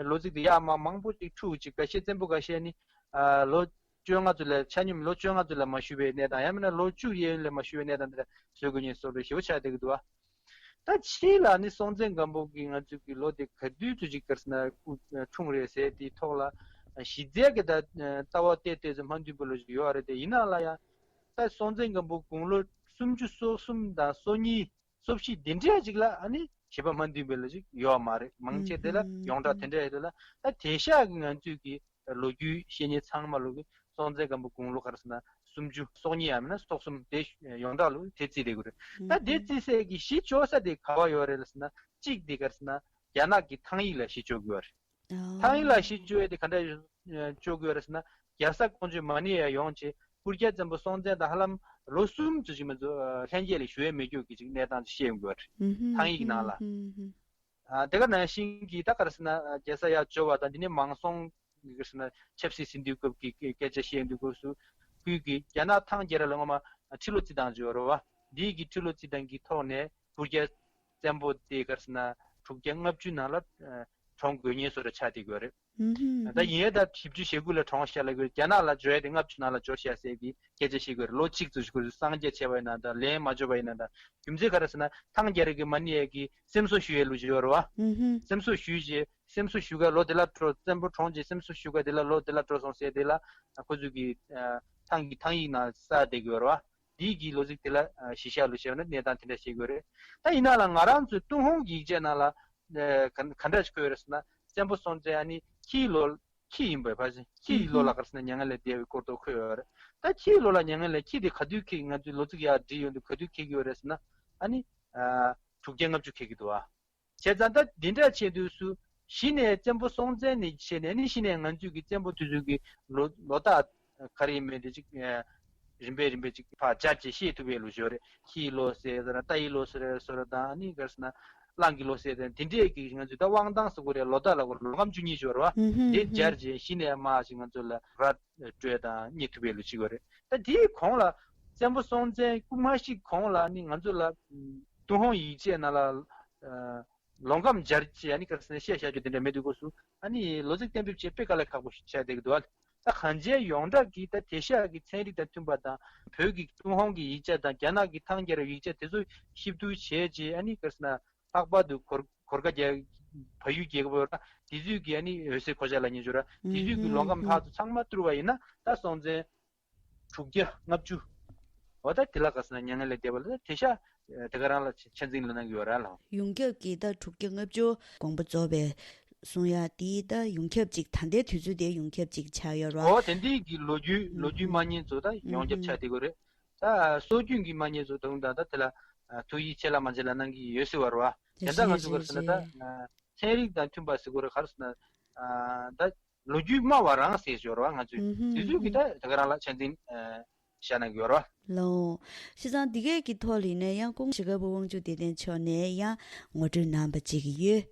ལོ་ཚིགས་དེ་ཡག་མ་མང་པོ་ཅིག་འཁྲུག་ཅིག་འགའ་ཤས་བཙན་པོ་འགའ་ཤས་ནི་ཨ་ལོ་བཅོ་ལྔ་ཚོ་ལ་ཆ་སྙོམས་ལོ་བཅོ་ལྔ་ཚོ་ལ་མ་བཞུགས་པའི་གནས་སྟངས་ཡང་མིན་ན་ལོ་བཅུ་ཡན་ལ་མ་བཞུགས་པའི་གནས་སྟངས་དེ་འདྲ་བཟོ་དགོས་ཉེན་སོགས་རེ་ཞེ་པོ་ཆགས་བསྡད་ཀྱི་འདུག་ཨ། ད་ཕྱིས་ལ་ནི་སྲོང་བཙན་སྒམ་པོ་གི་ང་ཚོ་གི་ལོ་དེ་ག་དུས་ཚོད་ཅིག་ག་རེ་ཟེར་ན་སྐུ་འཁྲུངས་རེད་ཟེར་དེའི་ཐོག་ལ་གཞི་རྩའི་གི་ད་ལྟ་བ་བལྟས་བལྟས་ཚོ་མ་མཐུན་པ་ལོ་ཅིག་ཡོད་རེད་དེ་ཡིན་ན་ལ་ཡང་ད་སྲོང་བཙན་སྒམ་པོ་དགུང་ལོ་སུམ་ཅུ་སོ་གསུམ་དང་སོ་གཉིས། སོ་བཞི་འདི་འདྲས་ཅིག་ལ་ཨ་ནི་བྱེད་པ་མ་མཐུན་པའི་ལོ་ཅིག་ཡོད་མ་རེད། མང་ཆེ་དེ་ལ་ཡོངས་གྲགས་དེ་འདྲས་ཡོད་ལ་ད་དེང་སང་གི་ང་ཚོས་ཀྱི་ལོ་རྒྱུས་བཤད་མཁན་ཚང་མ་ལོ་གི་སྲོང་བཙན་སྒམ་པོ་དགུང་ལོ་ག་རེ་ཟེར་ན་སུམ་ཅུ་སོ་གཉིས་ཡང་མིན་ན་སོ་གསུམ་དེ་ཡོངས་གྲགས་ལོ་དེ་བརྩིས་བསྡད་ཀྱི་རེད། ད་དེ་བརྩི་སའི་གི་གཞི་བཅོལ་ས་དེ་ག་བ་ཡོད་རེད་ལ་ཟེར་ན་གཅིག་དེ་ག་རེ་ཟེར་ན་རྒྱ་ནག་གི་ཐང་ཡིག་ལ་གཞི་བཅོལ་དགོས་པ་རེད། ཐང་ཡིག་ལ་གཞི་བཅོལ་ཡས་དེ་ག་འདྲ་བཅོལ་དགོས་རེད་ཟེར་ན་རྒྱལ་ས་ཀོང་ཇོ་མ་ཎི་ཡར་ཡོང་བྱས་སྤུར་རྒྱལ་བཙན་པོ་སྲོང་བཙན་དང་ཧ་ལམ་ལོ་གསུམ་ཙམ་ཞིག་མ་གཏོགས་ལྷན་རྒྱས་ལ་བཞུགས་ཡས་མེད་རྒྱུ་གི་ཅིག་གནས་སྟངས་ཅིག་བཤད་ཡོང་གི་ཡོད་རེད། ཐང་ཡིག་ནང་ལ། ཨ་དེ་ག་ནང་བཞིན་གྱི་ད་ག་རེ་ཟེར་ན་རྒྱལ་ས་ཡར་འབྱོར་བ་དང་འདི་ནས་མང་སྲོང་གི་ག་རེ་ཟེར་ན་ཆབ་སྲིད་ཟིན་དུས་སྐབས་ཀྱི་སྐད་ཆ་བཤད་ཡོང་དུས་སྐབས་སུ་ཁོས་ཀྱི་རྒྱ་ནག་ཐང་རྒྱལ་རབས་ལ་སྔོན་མ་ཁྲི་ལོ་རྩིས་སྟངས་ཅིག་ཡོད་རེད་བ། འདིའི་གི་ཁྲི་ལོ་རྩིས་སྟངས་ཀྱི་ཐོག་ནས་སྤུར་རྒྱལ་བཙན་པོ་དེ་ག་རེ་ཟེར་ན་དྲུག་བརྒྱ་ལྔ་བཅུ་ནང་ལ་ཨ་གྲོངས་དགོས་ཉེན་བཟོ་འདྲ་ཆགས་བསྡད་ཀྱི་ཡོད་རེད། ད་ཡིན་ཡང་ད་བཞི་བཅུ་ཞེ་དགུ་ལ་གྲོངས་ཤག་ལབ་ཀྱི་ཡོད། རྒྱ་ནག་ལ་འབྱོར་ཡ་དེ་ལྔ་བཅུ་ནང་ལ་འབྱོར་ཤག་ཟེར་གི་སྐད་ཆ་བཤད་ཀྱི་ཡོད་རེད། ལོ་གཅིག་ཙམ་ཞིག་སྐོར་སུ་སངས་རྒྱས་ཆེ་བ་ཡིན་ན་ད་ལན་མ་འབྱོར་བ་ཡིན་ན་ད་རྒྱུ་མཚན་ག་རེ་ཟེར་ན་ཐང་རྒྱལ་རབས་ཀྱི་མ་ཎི་ཡས་ཀྱི་སེམས་གསོ་ཞུ་ཡའི་ལུགས་ཅིག་ཡོད་རེད་བ། སེམས་གསོ་ཞུས་རྗེས་སེམས་གསོ་ཞུ་ག་ལོ་དེ་ལ་འགྲོ། བཙན་པོ་གྲོངས་རྗེས་སེམས་གསོ་ཞུ་ག་དེ་ལ་ལོ་དེ་ལ་འགྲོ་སོང་ཟེར་དེ་ལ་ཁོ་ཚོ་གི་ཨ་ ཐང་གི་ཐང་ཡིག་ནང་གསལ་བསྡད་ཀྱི་ཡོད་རེད་བ། འདིའི་གི་ལོ་ཚིགས་དེ་ལ་གཞི་བཞག་ལུགས་བྱས་ན་གནས་སྟངས་དེ་འདྲ་ཞིག་ཡོད་རེད། ད་ཡིན་ན་ལ་ང་རང་ཚོའི་ཏུན་ཧོང་གི་ཡིག་ཆ་ནང་ལ་ག་ག་འདྲ་ཞིག་བཀོད་ཡོད་རེད་ཟེར་ན། བཙན་པོ་སྲོང་བཙན་ཨ་ནི་ཁྱིའི་ལོ། ཁྱི་ཡིན་པའི་ཕ་སེ་ཁྱི་ཡི་ལོ་ལ་ག་རེ་ཟེར་ན་མྱ་ངན་ལས་འདས་པའི་སྐོར་དུ་འཁོད་ཡོད་རེད། ད་ཁྱི་ཡི་ལོ་ལ་མྱ་ངན་ལས་ཁྱི་དེ་ག་དུས་ཁྱི་ང་ཚོའི་ལོ་ཚིགས་ཡར་བསྒྲིགས་ཡོང་དུས་ག་དུས་ཁྱི་གི་ཡོད་རེད་ཟེར་ན། ཨ་ནི་དྲུག་བརྒྱ་ལྔ་བཅུ་ཁྱི་གི་འདུག་ཨ། བྱས་ཙང་ད་འདི་འདྲ་བྱས་དུས་སུ་གཞི་ནས་བཙན་པོ་སྲོང་བཙན་ནས་བྱས་ནས་ནི་གཞི་ནས་ང་ཚོས་ཀྱི་བཙན་པོ་དེ་ཚོའི་གི་ལོ་ལོ་རྟགས་ག་རེ་ཡིན་མིན་དེ་ཅིག་རིམ་པས་རིམ་པས་ཅིག་ཕར་སྦྱར་བྱས་ཤེས་ཐུབ་པའི་ལོ་ཞོར་རེད། ཁྱི་ཡི་ལོ་ཟེར་ཟེར་ར་རྟ་ཡི་ལོ་ཟེར་ར་ཟེར་ར་དང་ཨ་ནི་ག་རེ་ཟེར་ན། གླང་གི་ལོ་ཟེར་དེ་འདི་འདྲས་ཀྱི་ང་ཚོས་ད་དབང་ཐང་ཟེར་དགོས་རེད། ལོ་རྟགས་ལ་གོ་ལོ་ཁམ་བཅུ་གཉིས་ཞོར་བ་འདི་སྦྱར་བྱས་གཞི་ནས་མ་ཞིག་ང་ཚོ་ལ་ར་སྤྲོད་དང་རྙེད་ཐུབ་པའི་ལོ་ཅིག་ཡོད་རེད། ད་དེའི་གོང་ལ་བཙན་པོ་སྲོང་བཙན་སྐུ་མ་ཤི་གོང་ལ་ནི་ང་ཚོ་ལ་ཏུན་ཧོང་ཡིག་ཆའི་ནང་ལ་ལོ་ཁམ་སྦྱར་བྱས་ཨ་ནི་ག་རེ་ཟེར་ན་བཤད་བཞག་རྒྱུ་དེ་འདྲ་མེད་དུས་སྐབས་སུ་ཨ་ནི་ལོ་ཚིགས་གཏན་འབེབས་བྱེད་དཔེ་དཀའ་ལས་ཁག་པོ་ཞིག་ཆགས་བསྡད་ཀྱི་འདུག་ཨ། ད་གངས་ཅན་ཡོངས་གྲགས་ཀྱི་ད་དེ་ཤ་གི་ཚན་རིག་དང་མཐུན་པ་དང་བོད་ཀྱི་ཏུན་ཧོང་གི་ཡིག་ཆ་དང་རྒྱ་ནག་གི་ཐང་རྒྱལ་རབས་ཡིག་ཆ་དེ་ཚོ་གཤིབ་བསྡུར་བྱས་རྗེས་ཨ་ནི་ག་རེ་ཟེར་ན་ལྷག་པར་དུ་གོར་གོར་ཁ་རྒྱལ་བལ་ཡུལ་རྒྱལ་ཁབ་ཡོད་ན་དེ་ཚོས་ཀྱི་ཨ་ནི་འོད་ཟེར་གོ་ཆ་ལ་ཉེ་ཞུ་ར་དེ་ཚོས་ཀྱི་ལོ་ཁམས་ཕར་ཚུར་ཚང་མ་བསྡུར་བ་ཡིན་ན་ད་སྲོང་བཙན་དྲུག་བརྒྱ་ལྔ་བཅུ། འོ་ད་དེ་ལ་ག་རེ་ཟེར་ན་མྱ་ངན་ལས་འདས་པ་ལ་ད་དེ་ཤ་དེ་ག་རང་ལ་ཆ་འཛིན་ལ་གནང་གི་ཡོད་ར་ལ། ཡོངས་ཁྱབ་ཀྱི་ད་དྲུག་བརྒྱ་ལྔ་བཅུ་དགོངས་པ་རྫོགས་པའི་གསུང་ཡག་དེ་ད་ཡོངས་ཁྱབ་ཅིག་ད་ལྟའི་དུས་ཚོད་དེ་ཡོངས་ཁྱབ་ཅིག་ཆགས་ཡོད་ར། འོ་དེ་འདི་གི་ལོ་རྒྱུས་ལོ་རྒྱུས་མ་ཉེས་ཚོ་ད་ཡོངས་ཁྱབ་ཆགས་བསྡད་ཀྱི་ཡོད་རེད། ད་སྲོལ་རྒྱུན་གྱི་མ་ཉེས་ཚོ་དང་ད་ད་དེ་ལ་ཐུགས་ཡིད་ཆེས་ལ་མ་བྱེད་ལ་གནང་གི་ཡོད་ཟེར་བ་རེད་བ། དེ་འདྲ་ང་ཚོ་ག་རེ་ཟེར་ན་ད་ཚན་རིག་དང་མཐུན་པ་ཟེར་དགོས་རེད། ག་རེ་ཟེར་ན་ད་ལོ་རྒྱུས་སྨྲ་བ་རང་ཟེར་ཞོར་བ་ང་ཚོས་དེ་ཚོས་གི་ད་དེ་ག་རང་ལ་ཆ་འཛིན་བྱ་གནང་གི་ཡོད་རེད་བ། ལོ། བྱས་ཙང་འདི་གས་ཀྱི་ཐོག་ལ་ཡིན་ན་ཡང་ཀུང་ཞི་དཀར་པོ་དབང་ཕྱུག་བདེ་ལྡན་མཆོག་ནས་ཡང་ངོ་སྤྲོད་གནང་བ་བྱེད་ཀྱི་ཡོད།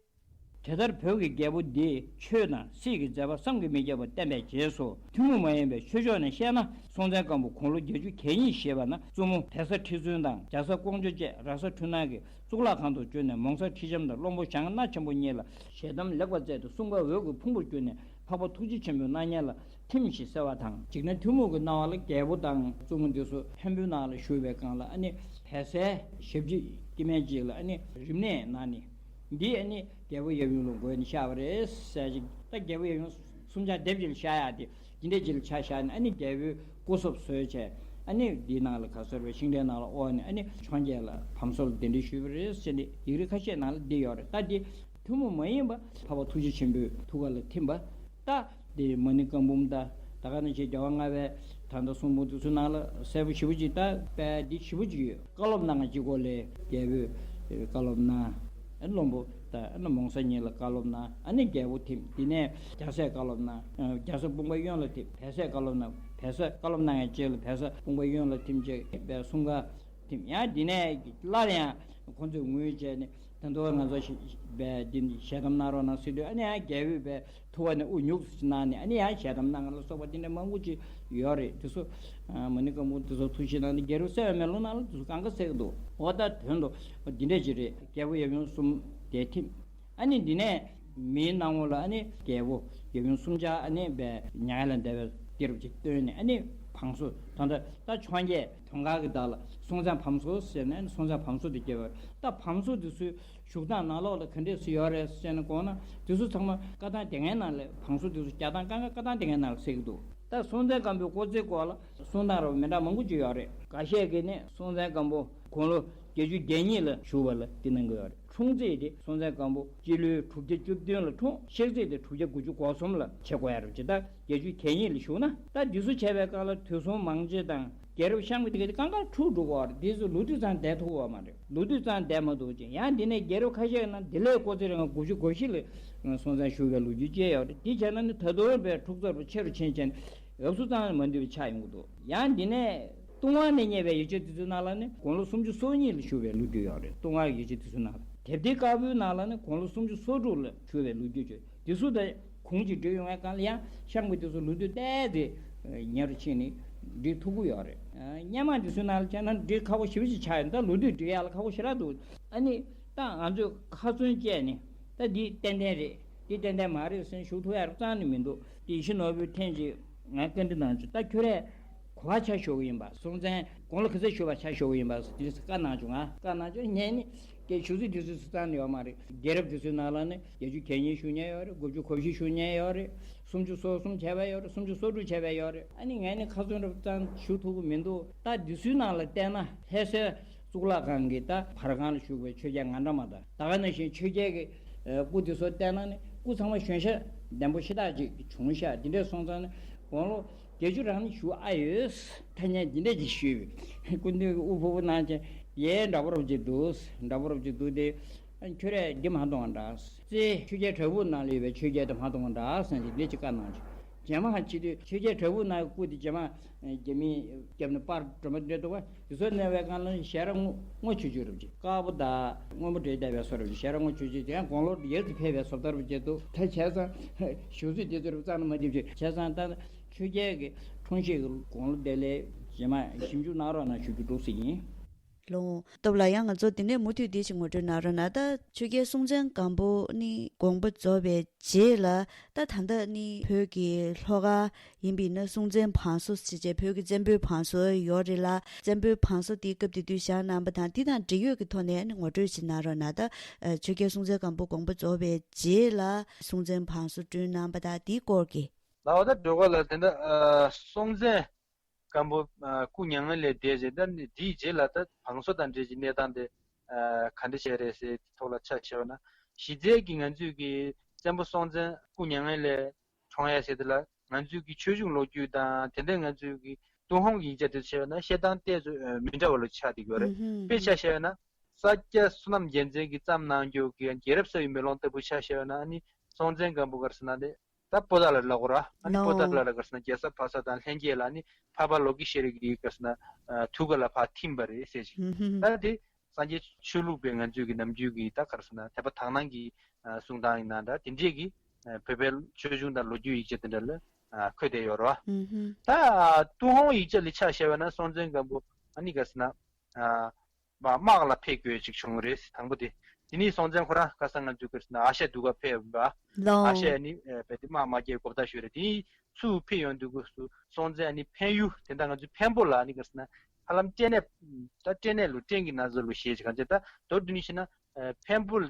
དེ་ལྟར་བོད་ཀྱི་རྒྱལ་པོ་འདིས་ཆོས་དང་སྲིད་ཀྱི་མཛད་པ་བསམ་གྱིས་མི་ཁྱབ་པ་བསྟན་པའི་རྗེས་སུ་ཐུན་མོང་མ་ཡིན་པའི་ཆོས་ཕྱོགས་ནས་བཤད་ན། སྲོང་བཙན་སྒམ་པོ་དགུང་ལོ་བརྒྱད་ཅུ་གྱ་གཉིས་བཞེས་པ་ན་བཙུན་མོ་བལ་བཟའ་ཁྲི་བཙུན་དང་རྒྱ་བཟའ་ཀོང་ཇོ་བཅས་ར་ས་འཕྲུལ་སྣང་གིས་གཙུག་ལག་ཁང་དུ་བྱོན་ནས་མོང་བཟའ་ཁྲི་ལྕམ་དང་བློན་པོ་ཞང་མནའ་ཆེན་པོ་གཉིས་ལ་ཞལ་གདམས་ལེགས་པར་མཛད་དེ་གསུང་བ་འོད་ཀྱི་ཕུང་པོར་གྱུར་ནས་འཕགས་པ་ཐུགས་རྗེ་ཆེན་པོའི་སྣང་བརྙན་ལ་ཐིམ་ཞེས་གསལ་བ་དང་། འཇིག་རྟེན་ཐུན་མོང་གི་སྣང་བ་ལ་རྒྱལ་པོ་དང་བཙུན་མོ་འདི་ཚོ་འཕན་པོའི་ནང་ལ་བཞུགས་པའི་སྒང་ལ་ཨ་ནི་བལ་བཟའི་ཞབས་ཀྱུ་སྐྱེ་དམན་ཅིག་ལ་ཨ་ནི་རིམས་ནད་ན་ནས་འདི་ཨ་ནི་རྒྱལ་པོ་ཡབ་ཡུམ་ལ་འགོས་ནས་བཞག་པ་རེད་ཟེར་ཅིག་ད་རྒྱལ་པོ་ཡབ་ཡུམ་གསུམ་ཆར་སྡེབ་ཅིག་ལ་བཞག་ཡག་དེ་འདི་འདྲས་ཅིག་ལ་ཆ་བཞག་ནས་ཨ་ནི་རྒྱལ་པོའི་སྐུ་གཟུགས་བཟོས་བྱས་ཨ་ནི་འདིའི་ནང་ལ་ག་ཟེར་བའི་ཤིང་འབྲས་ནང་ལ་དབོར་ནས་ཨ་ནི་འཕྱོངས་རྒྱས་ལ་བམ་སོ་ལ་གདན་འདྲེན་ཞུས་པ་རེད་ཟེར་ནས་ཡིག་རིགས་ཁ་ཤས་ནང་ལ་འདི་ཡོད་རེད། ད་འདི་ཐུན་མོང་མ་ཡིན་པ་འཕགས་པ་ཐུགས་རྗེ་ཆེན་པོའི་ཐུགས་ཀ་ལ་ཐིམ་པ། ད་འདི་མ་ཎི་བཀའ་འབུམ་ད་ད་ག་ནང་བཞིན་རྒྱལ་བ་ལྔ་པའི་ད་ལྟ་གསུང་འབུམ་དེ་ཚོའི་ནང་ལ་གསལ་པོ་ཞེ་པོ་ཅིག་ད་དཔེ་འདི་ཞེ་པོ་ཅིག་ཡོད། བཀའ་སློབ་གནང་བ་གཅིག་པོ་ལས་རྒྱལ་པོས་བཀའ་སློབ་གནང་། བློན་པོ་ད་མོང་བཟའ་གཉིས་ལ་བཀའ་སློབ་གནང་། ཨ་ནི་རྒྱལ་པོ་ཐིམ། དེ་ནས་རྒྱ་བཟས་བཀའ་སློབ་གནང་། རྒྱ་བཟའ་དཔུང་པ་གཡོན་ལ་ཐིམ། བལ་བཟས་བཀའ་སློབ་གནང་། བལ་བཟའ་བཀའ་སློབ་གནང་བའི་རྗེས་ལ་བལ་བཟའ་དཔུང་པ་གཡོན་ལ་ཐིམ་བྱས་པའི་གསུང་ཀ་ཐིམ། ཡང་དེ་ནས་སླར་ཡང་ཁོང་ཚོས་ངོས་བྱས་ནས་ད་དུང་ང་ཚོ་ཞེ་པའི་འདི་ཞལ་གདམས་གནང་རོགས་གནང་ཟེར་དུས་ཨ་ནི་ཡང་རྒྱལ་པོས་པའི་ཐུགས་ཀ་ནས་དབུ་སྙུང་ཟེར་གནང་ནས་ཨ་ནི་ཡང་ཞལ་གདམས་གནང་ལ་སོགས་པ་དེ་འདྲ་མང་པོ་ཅིག་ཡོད་རེད། དེ་ཚོ་མ་ཎི་བཀའ་འབུམ་དེ་ཚོ་ཐུགས་ཞིབ་གནང་ནས་རྒྱལ་རབས་གསལ་བའི་མེ་ལོང་ནང་ལ་དེ་ཚོ་གང་ག་གསལ་གི་འདུག་འོ་ད་དོན་དུ་འདི་འདྲ་ཅིག་རེད། རྒྱལ་པོ་ཡབ་ཡུམ་གསུམ་དེ་ཐིམ། ཨ་ནི་འདི་ནས་མིའི་སྣང་ངོ་ལ་ཨ་ནི་རྒྱལ་པོ་ཡབ་ཡུམ་གསུམ་ཆར་ཨ་ནི་པའི་མྱ་ངན་ལས་འདས་པའི་དུས་རབས་ཅིག་བཏོན་ནས་ཨ་ནི་བང་སོ་ད་ལྟ་ད་འཕྱོངས་རྒྱས་དོང་ཁ་གི་བདག་ལ་སྲོང་བཙན་བམ་སོ་ཟེར་ནས་ཨ་ནི་སྲོང་བཙན་བམ་སོ་དེ་སྐྱེས་པ་རེད། ད་བམ་སོ་དེ་ཚོའི་བཞུགས་སྟངས་ནང་ལོགས་ལ་ག་འདྲས་སུ་ཡོད་རེད་ཟེར་ནས་དགོངས་ན་དེ་ཚོ་ཚང་མ་བཀའ་ཐང་སྡེ་ལྔའི་ནང་ལ་བང་སོ་དེ་ཚོ་རྒྱག་སྟངས་གང་ག་བཀའ་ཐང་སྡེ་ལྔའི་ནང་ལ་གསལ་གི་འདུག་ད་སྲོང་བཙན་སྒམ་པོའི་སྐོར་ཚིག་སྐོར་ལ་གསུང་སྟངས་རབ་མི་འདྲ་མང་པོ་ཅིག་ཡོད་རེད། འགའ་ཤས་ཀྱིས་ནི་སྲོང་བཙན་སྒམ་པོ་དགུང་ལོ་བརྒྱད་ཅུ་གྱ་གཉིས་ལ་བཞུགས་པ་ལ་འདི་གནང་གི་ཡོད་རེད། འཁྲུངས་ཚེས་དེ་སྲོང་བཙན་སྒམ་པོ་སྤྱི་ལོའི་དྲུག་བརྒྱ་བཅུ་བདུན་ལ་འཁྲུངས། གཤེགས་ཚེས་དེ་དྲུག་བརྒྱ་དགུ་བཅུ་གོ་གསུམ་ལ་བྱེད་དགོས་ཡ་རེད་ཅེས། ད་བརྒྱད་ཅུ་གྱ་གཉིས་ལ་བཞུགས་ན་ད་འདི་ཚོ་བྱས་པའི་སྐབས་ལ་དུས་སོང་མང་ཆེ་དང་རྒྱལ་རབས་བཤམས་ཀྱི་དེ་ག་དེ་གང་ག་འཁྲུག་འགྲོ་གི་ཡོད་རེད། འདི་ཚོ་ལོ་དུས་ཙམ་བསྡད་ཐུབ་ཀྱི་ཡོད་མ་རེད། ལོ་དུས་ཙམ་བསྡད་མ་ཐུབ་ཅིང་ཡང་འདི་ནས་རྒྱལ་རབས་ཁ་ཤས་ནང་དེ་ལས་སྐོར་ཚེས་རིང་དགུ་བཅུ་གོ་བཞི་ལ་སྲོང་བཙན་བཞུགས་པའི་ལོ་རྒྱུས་བཅས་ཡོད་རེད། འདི་བྱས་ན་ནི་ད་དུང་དཔེ་འཁྲུག་རྩོད་པོ་ཆེ་རུ་ཕྱིན་བྱས་ནས་འུ་ཚོ་ཙམ་མ་འདུས་པ་ཆགས་ཡོང་གི་འདུག་ཡང་འདི་ནས་ཏུང་ཧོང་ནས་རྙེད་པའི་ཡིག་ཆ་དེ་ཚོའི་ནང་ལ་ནི་དགུང་ལོ་སུམ་ཅུ་སོ་གཉིས་ལ་བཞུགས་པའི་ལོ་རྒྱུས་ཡོད་རེད། ཏུང་ཧོང་ཡིག་ཆ་དེ་ཚོའི་ནང་ལ། དེབ་ཐེར་དཀར་པོའི་ནང་ལ་ནི་དགུང་ལོ་སུམ་ཅུ་སོ་དྲུག་ལ་བཞུགས་པའི་ལོ་རྒྱུས་བརྗོད། དེ་ཚོ་དང་གུང་གཅིག་བསྒྲིགས་ཡོང་བའི་སྒང་ལ་ཡང་བཤམས་ཀྱི་དེ་ཚོ་ལོ་དུས་བལྟས་ཏེ་ཉེ་རུ་ཕྱིན་ནས་བསྒྲིགས་ཐུབ་ཀྱི་ཡོད་རེད། སྔོན་མ་དེ་ཚོའི་ནང་ལ་བྱས་ན་བསྒྲིགས་ཁག་པོ་ཞེ་པོ་ཅིག་ཆགས་ཡོད། ད་ལོ་དུས་བསྒྲིགས་ཡག་ལ་ཁག་པོ་ཞེ་དྲག་འདུག་ཨ་ནི་ད་ང་ཚོས་ཁ་ཚོན་བཅད་ནས་ད་འདི་ཏན་ཏན་རེད། འདི་ཏན་ཏན་མ་རེད་ཟེར་ནས་ཞུ་ཐུབ་ཡག་རྩ་ནས་མི་འདུག་དེ་ཡིད་བཞིན་ནོར་བུས་ཐེངས་གཅིག་ང་བཀའ་འདྲི་གནང་བྱུང་། ད་ཁྱོད་རས་ག་པར་ཕྱག་ཞུ་གི་ཡིན་པ། སྲོང་བཙན་དགུང་ལོ་ག་ཚོད་བཞུགས་པར་ཕྱག་ཞུ་གི་ཡིན་པ་ཟེར་དེ་བཀའ་གནང་བྱུང་། ང་བཀའ་གནང་བྱུང་། ངས་ནི་ སྐད་ཆུ་ཚོད་དེ་ཚོ་སུ་བཏང་ཡོད་མ་རེད། རྒྱལ་རབས་དེ་ཚོའི་ནང་ལ་ནི་བརྒྱད་ཅུ་གྱ་གཉིས་ཞུ་མཁན་ཡོད་རེད། དགུ་བཅུ་གོ་བཞི་ཞུ་མཁན་ཡོད་རེད། སུམ་ཅུ་སོ་གསུམ་བྱས་པ་ཡོད་རེད། སུམ་ཅུ་སོ་དྲུག་བྱས་པ་ཡོད་རེད། ཨ་ནི་ངས་ནི་ཁ་ཚོན་རབ་ཙམ་ཞུ་ཐུབ་ཀྱི་མི་འདུག་ད་དེ་ཚོའི་ནང་ལ་བལྟས་ན་ལྷ་སའི་གཙུག་ལག་ཁང་གི་ད་བར་ཁང་ལ་བཞུགས་པའི་ཆོས་རྒྱལ་ང་འདྲ་མ་དང་། ད་ག་ནང་བཞིན་ཆོས་རྒྱལ་གྱི་སྐུ་དེ་ཚོ་བལྟས་ན་ནི་སྐུ་ཚང་མ་གཞོན་ཤ་ལྡན་པོ་ཤ་སྟག་ཅིག་བྱུང་ཤག་དེ་འདྲས་སོང་ཙང་ནི་དགུང་ལོ་བརྒྱད་ཅུ་རང་ནི་བཞུགས་ཨ་ཡོད། ཐ་སྙད་འདི་འདྲས་ཅིག་ཞུས་པས་སྐུ་མདུན་གྱི་དབུ་ཕུ་བོ་གནང་བྱས་ཡའི་འདྲ་པོ་རབ་ཅིག་འདུག་འདྲ་པོ་རབ་ཅིག་འདུག་སྟེ། ཁྱོད་རས་འདི་མ་གཏོང་བ་འདྲ། རྩེ་ཆོས་རྒྱལ་བྲག་ཕུག་ནང་ལ་ཡོད་པའི་ཆོས་རྒྱལ་དེ་མ་གཏོང་བ་འདྲ་ཟེར་ནས་འདི་ཅིག་བཀའ་གནང་བྱས། རྗེས་མ་ཕྱི་དུས་ཆོས་རྒྱལ་བྲག་ཕུག་ནང་གི་སྐུ་དེ་རྗེས་མ་རྒྱ་མིས་བརྒྱབ་ནས་པར་སྒྲོན་མ་འདྲ་འདུག་པ། དེ་ཚོ་གནས་པའི་སྒང་ལ་ཞལ་རས་སྔོ་ཆུ་ཆུ་རབ་ཅིག་དཀར་པོ་དང་སྔོན་པོ་འདྲེས་བསྡད་པའི་བཟོ་རབ་ཅིག་ཞལ་རས་སྔོ་ཆུ་ཆུ་དེ་ཡང་དགུང་ལོ་ཡར་དུ་ཕེབས་པའི་བཟོ་ལྟ་རབ་ཅིག་འདུག་ད་བྱས་ཙང་ཞུ་ཚིག་དེ་ཚོ་རུ་རྩ་ནས་མ་འདེབས་ཅིག་བྱས་ཙང་ད་ཆོས་རྒྱལ་གྱི་འཁྲུངས་གཞིས་ཀྱི་དགུང་ལོ་དེ་ལས་རྗེས་མ་ཞིབ་འཇུག་གནང་རོགས་གནང་ཞུ་རྒྱུ་འདུག་ཟེར་ཡིན། ལོ། སྟོབས་ལགས། ཡང་ང་ཚོ་འདི་ནས་མུ་མཐུད་འདི་ཞིག་ངོ་སྤྲོད་གནང་རོགས་གནང་། ད་ཆོས་རྒྱལ་སྲོང་བཙན་སྒམ་པོ་ནི་དགོངས་པ་རྫོགས་པའི་རྗེས་ལ་ད་ད་ལྟ་ནི་བོད་ཀྱི་ལྷོ་ཁ་ཡིན་པས་ན་སྲོང་བཙན་བང་སོ་ཞེས་བྱའི་བོད་ཀྱི་བཙན་པོའི་བང་སོ་ཡོད་རེད་ལ། བཙན་པོའི་བང་སོ་དེ་སྐབས་དེ་དུས་བཞག་གནང་པ་དང་དེ་དང་འབྲེལ་ཡོད་ཀྱི་ཐོག་ནས་ནི་ངོ་སྤྲོད་ཞིག་གནང་རོགས་གནང་། ད་ཆོས་རྒྱལ་སྲོང་བཙན་སྒམ་པོ་དགོངས་པ་རྫོགས་པའི་རྗེས་ལ་སྲོང་བཙན་བང་སོ་བསྐྲུན་གནང་པ་དང་དེའི་སྐོར་གྱི། ལགས་འོ། ད་འགྲོ་ག་ལ་དེ་འདྲ་སྲོང་བཙན་སྒམ་པོ་སྐུ་མྱ་ངན་ལས་འདས་རྗེས་ད་ནི་དེའི་རྗེས་ལ་ད་བང་སོ་དང་འབྲེལ་གྱི་གནས་སྟངས་དེ་ག་འདྲ་བྱས་རེད་ཟེར་ཐོག་ལ་ཆ་བཞག་ན། གཞི་རྩའི་གི་ང་ཚོས་གི་བཙན་པོ་སྲོང་བཙན་སྐུ་མྱ་ངན་ལས་གྲོངས་ཡ་ཟེར་དེ་ལ་ང་ཚོས་གི་ཆོས་འབྱུང་ལོ་རྒྱུས་དང་དེ་འདྲའི་ང་ཚོས་གི་ཏུན་ཧོང་གི་ཡིག་ཆ་དེ་བྱས་ན་བཤད་སྟངས་ཏོག་ཙམ་མི་འདྲ་བ་ལ་ཆགས་བསྡད་ཡོད་རེད། དཔེ་ཆ་བཞག་ན་ས་སྐྱ་བསོད་ནམས་རྒྱལ་མཚན་གྱིས་བརྩམས་གནང་རྒྱུ་གི་རྒྱལ་རབས་གསལ་བའི་མེ་ལོང་ལྟ་བུ་ཆ་བཞག་ན་ཨ་ནི་སྲོང་བཙན་སྒམ་པོ་ག་རེ་ཟེར་ན་དེ། ད་པོ་ཏཱ་ལ་ལ་གོ་ར། ཨ་ནི་པོ་ཏཱ་ལ་ལ་ག་རེ་ཟེར་ན་རྒྱལ་ཚབ་འཕགས་ཚབ་དང་ལྷན་རྒྱས་ལ་ནི་འཕགས་པ་ལོ་ཀེ་ཤྭ་ར་གི་ག་རེ་ཟེར་ན་ཐུགས་ཀ་ལ་ཕར་ཐིམ་པ་རེད་ཟེར་ཅིག་ད་དེ་སངས་རྒྱས་ཆོས་ལུགས་པའི་ང་ཚོའི་གི་ནམ་རྒྱུན་གྱི་ད་ག་རེ་ཟེར་ན་དད་པ་དག་སྣང་གི་གསུང་སྟངས་ཡིན་ན་འདྲ་དེ་འདྲས་ཀྱི་བོད་པའི་ཆོས་འབྱུང་དང་ལོ་རྒྱུས་ཡིག་ཆ་དེ་འདྲ་ལ་འཁོད་བསྡད་ཡོད་རེད་བ། ད་ཏུན་ཧོང་ཡིག་ཆ་ལ་ཆ་བཞག་པ་ན་སྲོང་བཙན་སྒམ་པོ་ཨ་ནི་ག་རེ་ཟེར་ན། དམག་ལ་ཕེབས་དགོས་ཅིག་བྱུང་རེད། དང་པོ་དེ། དེ་ནས་སྲོང་བཙན་ཁོ་རང་ཁ་སང་ང་ཚོས་ག་རེ་ཟེར་ན་ཨ་ཤ་འདུལ་ག་ཕེབས་པ། ཨ་ལོ། ཤ་ནི་རྦད་དེ་དམག་མ་རྒྱག་གོ་བརྡ་ཞུས་རེད། དེ་ནས་ཚུར་ཕེབས་ཡོང་དུས་སྐབས་སུ་སྲོང་བཙན་ནི་འཕན་ཡུལ་དེ་འདྲ་ང་ཚོའི་འཕན་པོ་ལ་ནི་ག་རེ་ཟེར་ན་ཧ་ལམ་སྐྲན་ནད་ད་སྐྲན་ནད་ལོ་སྐྲན་གྱི་ན་ཚ་ལོ་ཞེས་ཅིག་གང་ཅི་ད་མདོར་བསྡུས་ནས་བཤད་ན་འཕན་པོ་ལ་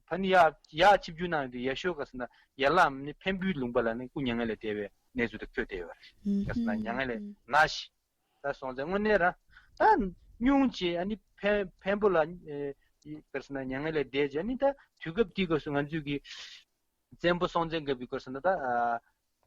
ཕ་ནི་ཡར་ཡར་ཆིབས་བསྒྱུར་གནང་ཡོང་དུས་ཡར་ཤོད་ག་རེ་ཟེར་ན་ཡར་ལངས་ནི་འཕན་པོའི་ལུང་པ་ལ་ནི་སྐུ་མྱ་ངན་ལས་འདས་པའི་གནས་ཚུལ་དེ་འཁོད་བསྡད་ཡོད་རེད། ག་རེ་ཟེར་ན་མྱ་ངན་ལས་ན་ཞིང་། ད་སྲོང་བཙན་དངོས་གནས་རང་ད་སྙུང་བྱས་ཨ་ནི་འཕན་འཕན་པོ་ལ་ཨེ་ག་རེ་ཟེར་ན་མྱ་ངན་ལས་འདས་རྗེས་ཨ་ནི་ད་དུས་སྐབས་དེའི་སྐབས་སུ་ང་ཚོས་ཀྱི་བཙན་པོ་སྲོང་བཙན་སྒམ་པོའི་སྐབས་སུ་ན་ད་ཨ་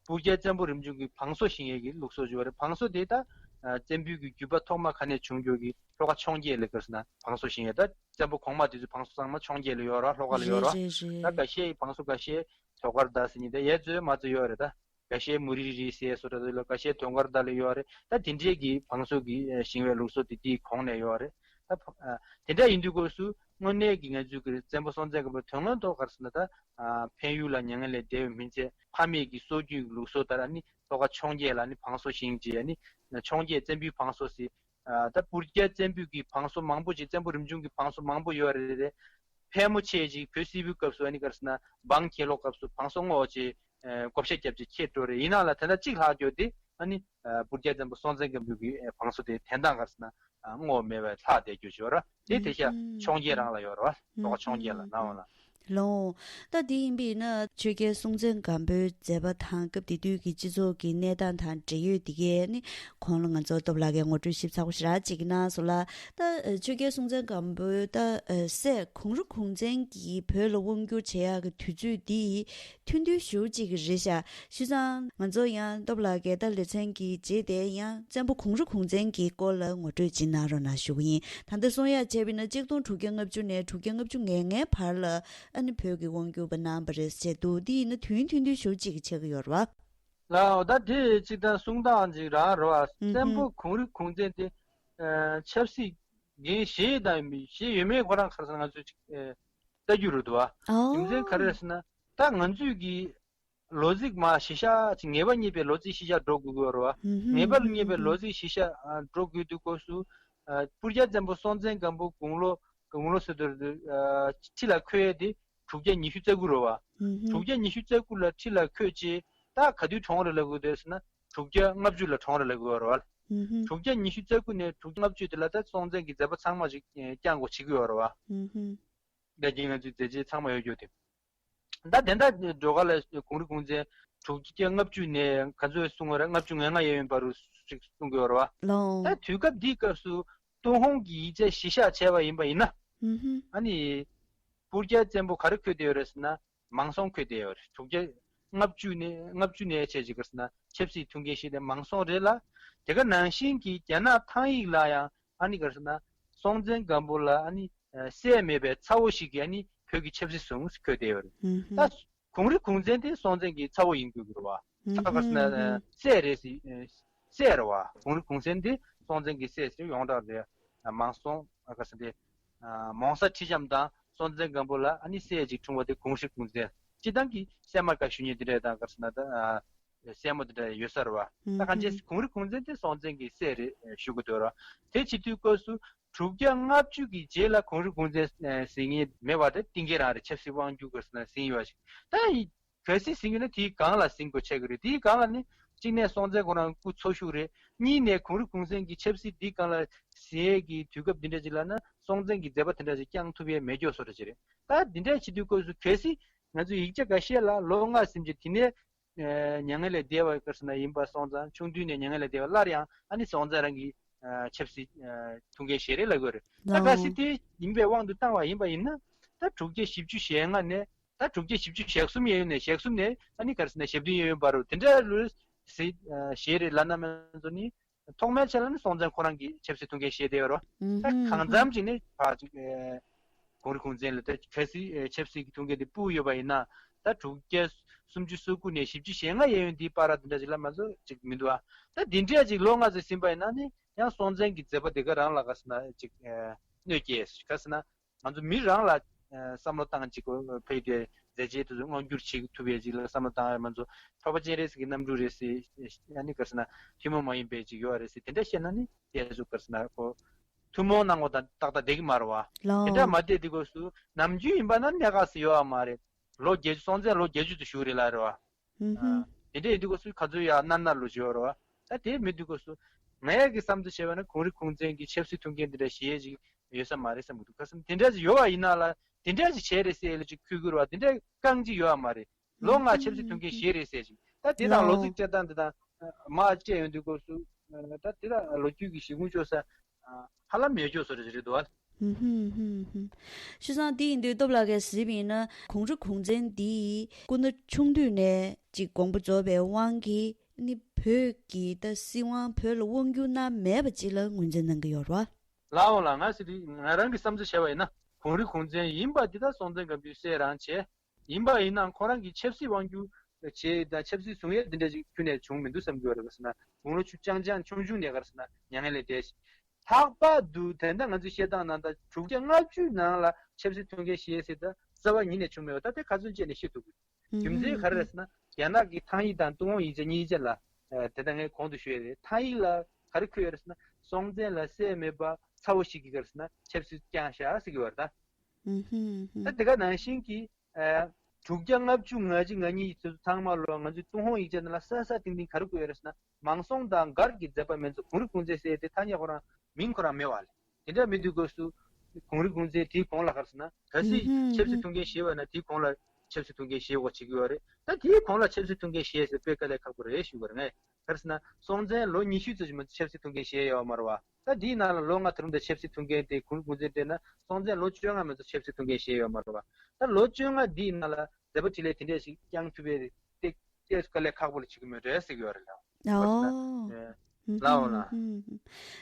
སྤུར་རྒྱལ་བཙན་པོ་རིམ་བྱོན་གྱི་བང་སོ་བཞེངས་ཡས་ཀྱི་ལུགས་སྲོལ་ཅིག་ཡོད་རེད། བང་སོ་དེ་ད་ཨ་བཙན་པོའི་གི་རྒྱུད་པ་ཐོག་མ་ག་ནས་བྱུང་རྒྱུ་གི་ལྷོ་ཁ་འཕྱོངས་རྒྱས་ལ་ག་རེ་ཟེར་ན་བང་སོ་བཞེངས་ཡས། ད་བཙན་པོ་གོང་མ་དེ་ཚོའི་བང་སོ་ཚང་མ་འཕྱོངས་རྒྱས་ལ་ཡོད་རེད། ལྷོ་ཁ་ལ་ཡོད་རེད། རེད་རེད་རེད། ད་འགའ་ཤས་བང་སོ་འགའ་ཤས་དོ་དཀར་མདའ་ཟེར་མཁན་དེ་ཡས་ཚོས་མ་ཚོས་ཡོད་རེད་ད། འགའ་ཤས་མུ་རི་རི་ཟེར་བཟོ་འདྲ་ལ་ཡོད་རེད། ད་དེ་འདྲས་ཀྱི་བང་སོ་ག་ལ་ཡོད་རེད། ད་དེ་འདྲས་ཀྱི་བང་སོ་གི་ཨ་བཞེངས་པའི་ལུགས་སྲོལ་དེ་དེའི་གོང་ནས་ཡོད་རེད། ད་ཨ་དེ་འདྲ་ཡིན་དུས་སྐབས་སུ་དངོས་གནས་ཀྱི་ང་ཚོའི་གི་བཙན་པོ་སྲོང་བཙན་སྒམ་པོ་དོན་ལྔ་ཐོག་ག་རེ་ཟེར་ན་ད་ཨ་འཕན་ཡུལ་ལ་མྱ་ངན་ལས་འདས་པའི་མིང་ཚད་ཕ་མེས་ཀྱི་སྲོལ་རྒྱུན་གྱི་ལུགས་སྲོལ་ལྟར་ཨ་ནི་ལྷོ་ཁ་འཕྱོངས་རྒྱས་ལ་ནི་བང་སོ་བཞེངས་རྗེས་ཨ་ནི་འཕྱོངས་རྒྱས་བཙན་པོའི་བང་སོ་ཟེར། ཨ་ད་སྤུར་རྒྱལ་བཙན་པོའི་གི་བང་སོ་མང་པོ་ཅིག་བཙན་པོ་རིམ་བྱོན་གྱི་བང་སོ་མང་པོ་ཡོད་རེད་རེད། ཕལ་མོ་ཆེ་ཅིག་བོད་སིལ་བུའི་སྐབས་སུ་ཨ་ནི་ག་རེ་ཟེར་ན་འབངས་གྱེན་ལོག་སྐབས་སུ་བང་སོ་བསྔོགས་བྱས་ཨ་བགོ་བཤའ་བརྒྱབ་བྱས་ཁྱེར་འགྲོ་རེད། ཡིན་ནའང་ལ་དེ་འདྲ་གཅིག་ལྷག་རྒྱུ་དེ་ཨ་ནི་ཨ་སྤུར་རྒྱལ་བཙན་པོ་སྲོང་བཙན་སྒམ་པོའི་གི་ཨ་བང་སོ་དེ་དེ་འདྲ་ག་རེ་ཟེར་ན་ཨ་བསྔོགས་མེད་པའི་ལྷག་བསྡད་རྒྱུ་ཅིག་ཡོད་རེད། དེ་དེ་ཤ་འཕྱོངས་རྒྱས་རང་ལ་ཡོད་རེད་བ། ལྷོ་ཁ་འཕྱོངས་རྒྱས་ལ་ནང་བ་ལ། ལོ། ད་དེ་ཡིན་པས་ན་ཆོས་རྒྱལ་སྲོང་བཙན་སྒམ་པོའི་མཛད་པ་དང་སྐབས་དེ་དུས་ཀྱི་སྤྱི་ཚོགས་ཀྱི་གནས་སྟངས་དང་འབྲེལ་ཡོད་དེ་གས་ནི་གོང་ལ་ང་ཚོ་སྟོབས་ལགས་ཀྱིས་ངོ་སྤྲོད་ཞིབ་ཚགས་པོ་ཞེ་དྲག་ཅིག་གནང་སོང་ལ། ད་ཆོས་རྒྱལ་སྲོང་བཙན་སྒམ་པོའི་ད་སྲས་གུང་རུ་གུང་བཙན་གྱིས་བོད་ལ་དབང་བསྒྱུར་བྱེད་ཡག་གི་དུས་ཚོད་འདི་ཐུང་ཐུང་ཞེ་པོ་ཅིག་རེད་ཤག་བྱས་ཙང་ང་ཚོ་ཡང་སྟོབས་ལགས་ཀྱིས་ད་ལེ་ཚན་གྱི་རྗེས་དེ་ཡང་བཙན་པོ་གུང་རུ་གུང་བཙན་གྱི་སྐོར་ལ་ངོ་སྤྲོད་ཅིག་གནང་རོགས་གནང་ཞུ་གི་ཡིན། ད་ལྟ་གསུང་ཡག་བྱས་པ་ཡིན་ན་གཅིག་སྟོང་དྲུག་བརྒྱ་ལྔ་བཅུ་ནས་དྲུག་བརྒྱ་ལྔ་བཅུ་ང་ལྔའི་བར་ལ་ཨ་ནི་བོད་ཀྱི་དབང་བསྒྱུར་བ་གནང་བ་རེད་ཟེར་འདུག་འདི་ཡིན་ན་དུས་ཡུན་ཐུང་ཐུང་ཞེ་པོ་ཅིག་ཆགས་ཀྱི་ཡོད་རེད་བ། ལགས་འོ། ད་དེ་གཅིག་དང་གསུང་སྟངས་ཅིག་རང་རེད་བ། ཨུ་ཧུ། བཙན་པོ་གུང་རུ་གུང་བཙན་དེ་ཨ་ཆབ་སྲིད་འགན་བཞེས་དང་མི་བཞེས་ཡོད་མེད་ཁོ་རང་ག་རེ་ཟེར་ན་ང་ཚོས་ཅིག་ཨ་ལྟ་རྒྱུ་རེད་འདུག་བ། ཨོ། རྒྱུ་མཚན་ག་རེ་རེད་ཟེར་ན་ད་ང་ཚོས་ཀྱི་ལོ་ཚིགས་མ་གཞི་བཞག་ཅིག་ངེས་པ་རྙེད་པའི་ལོ་ཚིགས་གཞི་བཞག་འགྲོ་དགོས་ཀྱི་ཡོད་རེད་བ། ཧུམ་ཧུམ། ངེས་པ་ལ་རྙེད་པའི་ལོ་ཚིགས་གཞི་བཞག་ཨ་འགྲོ་དགོས་དུས་སྐབས་སུ་ཨ་སྤུར་རྒྱལ་བཙན་པོ་སྲོང་བཙན་སྒམ་པོ་དགུང་ལོ་དགུང་ལོ་ཟེར་དུས་ཨ་ཁྲི་ལ་འཁོད་ཡས་དེ་དྲུག་བརྒྱ་ཉི་ཤུ་རྩ་དགུ་རེད་བ། ཧུམ་ཧུམ། དྲུག་བརྒྱ་ཉི་ཤུ་རྩ་དགུ་ལ་ཁྲི་ལ་འཁོད་རྗེས་ད་ག་དུས་གྲོངས་རེད་ལབ་དགོས་འདུག་ཟེར་ན་དྲུག་བརྒྱ་ལྔ་བཅུ་ལ་གྲོངས་རེད་ལབ་དགོས་རེད་བ། ཨུ་ཧུམ། དྲུག་བརྒྱ་ཉི་ཤུ་རྩ་དགུ་ནས་དྲུག་བརྒྱ་ལྔ་བཅུ་དེ་ལ་ད་སྲོང་བཙན་གྱི་མཛད་པ་ཚང་མ་ཞིག་བསྐྱངས་དགོས་བྱེད་ཀྱི་ཡོད་རེད་བ། ཨུ་ཧུམ། ད་གིན་ང་ཚོའི་མཛད་རྗེས་ཚང་མ་ཡོད་རྒྱུ་དེ། ད་དེ་འདྲ་འགྲོ་ག་ལ་གུང་རི་གུང་བཙན་དྲུག་བརྒྱ་ལྔ་བཅུ་ནས་ག་ཚོད་གསུང་བ་རེད། ལྔ་བཅུ་ང་ལྔ་ཡས་ཡོན་བར་དུ་ཞིག་གསུང་གི་ཡོད་རེད་བ། ལོ། ད་དུས་སྐབས་འདིའི་སྐབས་སུ་ཏུན་ཧོང་གི་ཡིག་ཆ་གཞི་བཞག་བྱས་པ་ཡིན་པ་ཡིན་ན། ཨུ་ཧུམ། ཨ་ནི་སྤུར་རྒྱལ་བཙན་པོ་ག་རེ་འཁོད་བསྡད་ཡོད་རེད་ཟེར་ན། མང་སྲོང་འཁོད་བསྡད་ཡོད་རེད། དྲུག་བརྒྱ་ལྔ་བཅུ་ནས་ལྔ་བཅུ་ནས་བྱས་ཅིག་ག་རེ་ཟེར་ན་ཆབ་སྲིད་ཐུགས་འགན་བཞེས་ཏེ་མང་སྲོང་རེད་ལ། དེ་ག་ནང་བཞིན་གྱི་རྒྱ་ནག་ཐང་ཡིག་ལ་ཡང་ཨ་ནི་ག་རེ་ཟེར་ན་སྲོང་བཙན་སྒམ་པོ་ལ་ཨ་ནི་སྲས་མེད་པའི་ཚ་བོ་ཞིག་གིས་ཨ་ནི་བོད་ཀྱི་ཆབ་སྲིད་བཟུང་འཁོད་བསྡད་ཡོད་རེད། ད་གུང་རི་གུང་བཙན་དེ་སྲོང་བཙན་གྱི་ཚ་བོ་ཡིན་དགོས་ཀྱི་རེད་བ། ད་ག་རེ་ཟེར་ན་སྲས་རེད་ཟེར། སྲས་རེད་བ། གུང་རི་གུང་བཙན་དེ་སྲོང་བཙན་གྱི་སྲས་ཟེར་ཡོངས་གྲགས་རེད། མང་སྲོང་ག་རེ་ཟེར་དེ། མོང་སྲས་ཁྲི་བྱམས་དང་སྲོང་བཙན་སྒམ་པོ་ལ་ཨ་ནི་སྲས་གཅིག་འཁྲུངས་པ་དེ་གུང་རི་གུང་བཙན། སྤྱིར་བཏང་གི་སྲས་མོ་བཀའ་ཞུ་མཁན་དེ་འདྲ་དང་ག་རེ་ཟེར་ན་ད། སྲས་མོ་དེ་འདྲ་ཡོད་ས་རེད་བ། ད་གང་ཅི་གུང་རི་གུང་བཙན་དེ་སྲོང་བཙན་གྱི་སྲས་རེད་ཞུ་གི་འདུག་ར། དེ་བྱེད་དུས་སྐབས་སུ་དྲུག་བརྒྱ་ལྔ་བཅུ་གི་རྗེས་ལ་གུང་རི་གུང་བཙན་ཟེར་མཁན་མེད་པ་དེ་གཏན་འཁེལ་རང་རེད། ཆབ་སྲིད་དབང་སྒྱུར་ག་རེ་ཟེར་ན་ཟིན་ཡོད་ཞིག་ད་ཡི། གལ་སྲིད་ཟིན་ཡོད་ན་དེའི་སྒང་ལ་ཟིན་དགོས་ཆགས་ཀྱི་རེད། དེའི་སྒང་ལ་ནི་གཅིག་ནས་སྲོང་བཙན་ཁོ་རང་སྐུ་འཚོ་བཞུགས་རེད། གཉིས་ནས་གུང་རི་གུང་བཙན་གྱི་ཆབ་སྲིད་འདིའི་སྒང་ལ་ཟིན་ཡས་ཀྱི་དུས་སྐབས་འདི་འདྲ་ཅིག་ལ་ན་སྲོང་བཙན་གྱི་མཛད་པ་དེ་འདྲ་ཅིག་བསྐྱང་ཐུབ་ཡས་མེད་སྐྱོ་བཟོ་འདྲ་ཅིག་རེད། ད་འདི་འདྲ་བྱེད་དུས་སྐབས་སུ་གལ་སྲིད་ང་ཚོ་ཡིག་ཆ་འགའ་ཤས་ལ་ལོ་ལྔ་ཟིན་རྗེས་དེ་ནས་མྱ་ངན་ལས་འདས་པ་ག་རེ་ཟེར་ན་ཡིན་པ་སོང་ཙང་ཆུང་དུས་ནས་མྱ་ངན་ལས་འདས་པ་སླར་ཡང་ཨ་ནི་སྲོང་བཙན་རང་གི་ཆབ་སྲིད་ཐུགས་འགན་བཞེས་རེད་ལབ་དགོས་རེད། ད་གལ་སྲིད་དེ་ཡིན་པའི་དབང་དུ་བཏང་བ་ཡིན་པ་ཡིན་ན་ད་དྲུག་བརྒྱ་བཞི་བཅུ་ཞེ་ལྔ་ནས། ད་དྲུག་བརྒྱ་བཞི་བཅུ་ཞེ་གསུམ་ཡས་ཡོད་ནས་ཞེ་གསུམ་ནས་ཨ་ནི་ག་རེ་ཟེར་ན་ཞེ་བདུན་ཡས་ཡོད་པ་རུ་དེ་འདྲ་ལོས་ཟེར་ཞེས་རེད་ལབ་ན་མ་གཏོགས་ནི་ཐོག་མའི་ཆ་ལ་ནི་སྲོང་བཙན་ཁོ་རང་གི་ཆབ་སྲིད་ཐུགས་འགན་བཞེས་བསྡད་ཡོད་རོ། ད་གང་འཚམ་ཅིག་ནི་ཕར་ཅིག་གུང་རི་གུང་བཙན་ལ་ད་གལ་སྲིད་ཆབ་སྲིད་ཀྱི་ཐུགས་འགན་དེ་སྤུ་ཡོད་པ་ཡིན་ན་ད་དྲུག་བརྒྱ་སུམ་ཅུ་སོ་དགུ་ནས་བཞི་བཅུ་ཞེ་ལྔ་ཡས་ཡོད་འདིའི་བར་དེ་འདྲ་ཅིག་ལ་མ་གཏོགས་ཅིག་མི་འདུག་ཨ། ད་འདི་འདྲ་ཅིག་ལོ་ལྔ་ཙམ་ཟིན་པ་ཡིན་ན་ནི་ཡང་སྲོང་བཙན་གྱི་མཛད་པ་དེ་ག་རང་ལ་ག་རེ་ཟེར་ན་ཅིག་གནོད་སྐྱེལ་ག་རེ་ཟེར་ན། ང་ཚོ་མི་རང་ལ་བསམ་བློ་བཏང་ཅིག་གོ་ཕེབས་ཏེ་མཛད་རྗེས་དེ་ཚོ་མངོན་འགྱུར་བྱེད་ཐུབ་ཡས་ཅིག་ལ་བསམ་བློ་བཏང་ཡས་མ་ཚོ་འཕགས་པ་སྤྱན་རས་གཟིགས་ཀྱི་རྣམ་སྤྲུལ་རེད་ཟེར་ཡ་ནི་ག་རེ་ཟེར་ན་ཐུན་མོང་མ་ཡིན་པའི་ཅིག་ཡོད་རེད་ཟེར་དེ་འདྲ་བཤད་ན་ནི་དེ་ཚོ་ག་རེ་ཟེར་ན་ཁོ་ཐུན་མོང་གནང་བ་དང་ཏག་ཏག་བསྡད་ཀྱི་མ་རེད་བ། ལོ། དེ་འདྲ་མ་བསྡད་དེ་སྐབས་སུ་ནམ་རྒྱུན་ཡིན་པ་ན་གནད་འགག་ཟེར་ཡོད་བ་མ་རེད། ལོ་བརྒྱད་ཅུ་སྲོང་བཙན་ལོ་བརྒྱད་ཅུ་དུ་བཞུགས་རེད་ལ་རེད་བ། ཨུ་ཧུམ། དེ་འདྲ་ཡིན་དུས་སྐབས་སུ་ག་ཚོད་ཡ་ནར་ནར་ལོ་བྱེད་བ་རེད་བ། ད་དེ་མི་དུས་སྐབས་སུ་ང་ཡ་གི་བསམ་ཚུལ་བྱས་པ་ན་གུང་རི་གུང་བཙན་གྱི་ཆབ་སྲིད་ཐུགས་འགན་འདི་འདྲ་བཞེས་ཡས་ཅིག་ཡོད་ས་མ་རེད་བསམ་གྱི་འདུག་ཁ་སང་དེ་འདྲ་ཅིག་ཡོད་པ་ཡིན་ན་ལ་དེ་འདྲ་ཅིག་བྱས་རེད་ཟེར་ཡས་ལ་ཅིག་ཁུལ་ཁུལ་བ་དེ་འདྲ་རྐང་གཅིག་ཡོད་པ་མ་རེད། ལོ་ལྔ་ཆབ་སྲིད་ཐུགས་འགན་བཞེས་རེད་ཟེར་ཅིག་ད་དེ་དང་ལོ་ལོ་ཚིགས་བཅད་སྟངས་དེ་དང་མ་བཅད་ཡོང་དུས་སྐབས་སུ་ད་དེ་དང་ལོ་རྒྱུས་ཀྱི་གཞི་ཁུངས་བཅོལ་ས་ཧ་ལམ་མེད་སྐྱོ་བཟོ་འདྲ་ཅིག་རེད་འདུག་ཨ། ཧུམ་ཧུམ་ཧུམ་ཧུམ། བྱས་ཙང་དེ་ཡིན་དུས་སྟོབས་ལགས་ཀྱིས་གཟིགས་པ་ཡིན་ན་གུང་རི་གུང་བཙན་འདིས་སྐུ་ན་ཆུང་དུས་ནས་ཅིག་དགོངས་པ་རྫོགས་པའི་དབང་གིས་ནི་བོད་ཀྱི་ད་སྲིད་དབང་བོད་ལ་དབང་བསྒྱུར་གནང་མེད་པ་ཅིག་ལ་ངོས་འཛིན་གནང་གི་ཡོད་རེད་བ། ལགས་འོང་ལགས། ང་ཟེར་དུས་ང་རང་གི་བསམ་ཚུལ་བྱས་པ་ཡིན་ན་གུང་རི་གུང་བཙན་ཡིན་པ་འདི་ད་སྲོང་བཙན་སྒམ་པོའི་སྲས་རང་བྱས། ཡིན་པ་ཡིན་ནའང་ཁོ་རང་གིས་ཆབ་སྲིད་དབང་སྒྱུར་བྱེད་དང་ཆབ་སྲིད་བཟུང་ཡས་འདི་འདྲ་ཞིག་ཁྱོན་ནས་བྱུང་མི་འདུག་བསམ་གྱི་ཡོད་རེད། ག་རེ་ཟེར་ན་དགུང་ལོ་ཆུང་ཆུང་ཆུང་ཆུང་ནས་ག་རེ་ཟེར་ན་མྱ་ངན་ལས་འདས་ཤིང་། ལྷག་པར་དུ་ད་ལྟ་ང་ཚོས་བཤད་སྟངས་ནང་ད་དྲུག་བརྒྱ་ལྔ་བཅུའི་ནང་ལ་ཆབ་སྲིད་ཐུགས་འགན་བཞེས་ཟེར་ད་རྩ་བ་ཉིད་ནས་བྱུང་མེད་པ་ད་དེ་ག་ཚོད་བྱས་ནས་ཤེས་ཐུབ་ཀྱི་རེད། རྒྱུ་མཚན་ག་རེ་རེད་ཟེར་ན་རྒྱ་ནག་གི་ཐང་ཡིག་དང་ཏུན་ཧོང་ཡིག་ཆ་གཉིས་ཆ་ལ་ད་ལྟ་ངས་གོང་དུ་ཞུས་ཡས་རེད། ཐང་ཡིག་ལ་ག་རེ་འཁོད་ཡོད་རེད་ཟེར་ན་སྲོང་བཙན་ལ་སྲས་མེད་པ་ཚ་བོ་ཞིག་གིས་ག་རེ་ཟེར་ན་ཆབ་སྲིད་བསྐྱངས་ཤག་ཟེར་གྱི་ཡོད་རེད་ད། ད་དེ་ག་ནང་བཞིན་གྱི། ཨ། དྲུག་བརྒྱ་ལྔ་བཅུ་ང་གཅིག་ང་གཉིས་ཚོ་ཚང་མ་ལོ་ང་ཚོའི་ཏུན་ཧོང་ཡིག་ཆ་ནང་ལ་གསལ་གསལ་ཐིང་ཐིང་ག་རེ་བཀོད་ཡོད་རེད་ཟེར་ན་མང་སྲོང་དང་མགར་གྱི་མཛད་པ་མན་ཚོ་གུང་རི་གུང་བཙན་ཟེར་ཏེ་ཐ་སྙད་ཁོ་རང་མིང་ཁོ་རང་མེད་པ་ལས་དེ་འདྲ་མི་འདུག་དགོས་སུ། གུང་རི་གུང་བཙན་དེའི་གོང་ལ་ག་རེ་ཟེར་ན་གལ་སྲིད་ཆབ་སྲིད་ཐུགས་འགན་བཞེས་པ་ན་དེའི་གོང་ལ་ཆབ་སྲིད་ཐུགས་འགན་བཞེས་དགོས་བྱེད་ཀྱི་ཡོད་རེད། ད་དེའི་གོང་ལ་ཆབ་སྲིད་ཐུགས་འགན་བཞེས་ཟེར་དཔེ་དཀའ་ལས་ཁག་པོ་རེད་ཞུ་དགོས་རེད། ངས་ག་རེ་ཟེར་ན་སྲོང་བཙན་ལོ་ཉི་ཤུ་ཙམ་ཞིག་མ་ཆབ་སྲིད་ཐུགས་འགན་བཞེས་ཡོད་མ་རེད་བ། ད་འདིའི་ནང་ལ་ལོ་ལྔ་ད་རུང་ད་ཆབ་སྲིད་ཐུགས་འགན་དེ་གུང་རི་གུང་བཙན་སྤྲད་ན་སྲོང་བཙན་ལོ་བཅོ་ལྔ་མ་གཏོགས་ཆབ་སྲིད་ཐུགས་འགན་བཞེས་ཡོད་མ་རེད་བ། ད་ལོ་བཅོ་ལྔ་འདིའི་ནང་ལ་མཛད་པ་འཕྲིན་ལས་དེ་འདྲས་ཤིག་བསྐྱངས་ཐུབ་པའི་དེ་དེ་དཀའ་ལས་ཁག་པོ་ལ་བྱེད་ཀྱི་མེད་འགྲོ་ཟེར་གྱི་ཡོད་རེད་ལགས། ཨོ། ལའོ་ལ།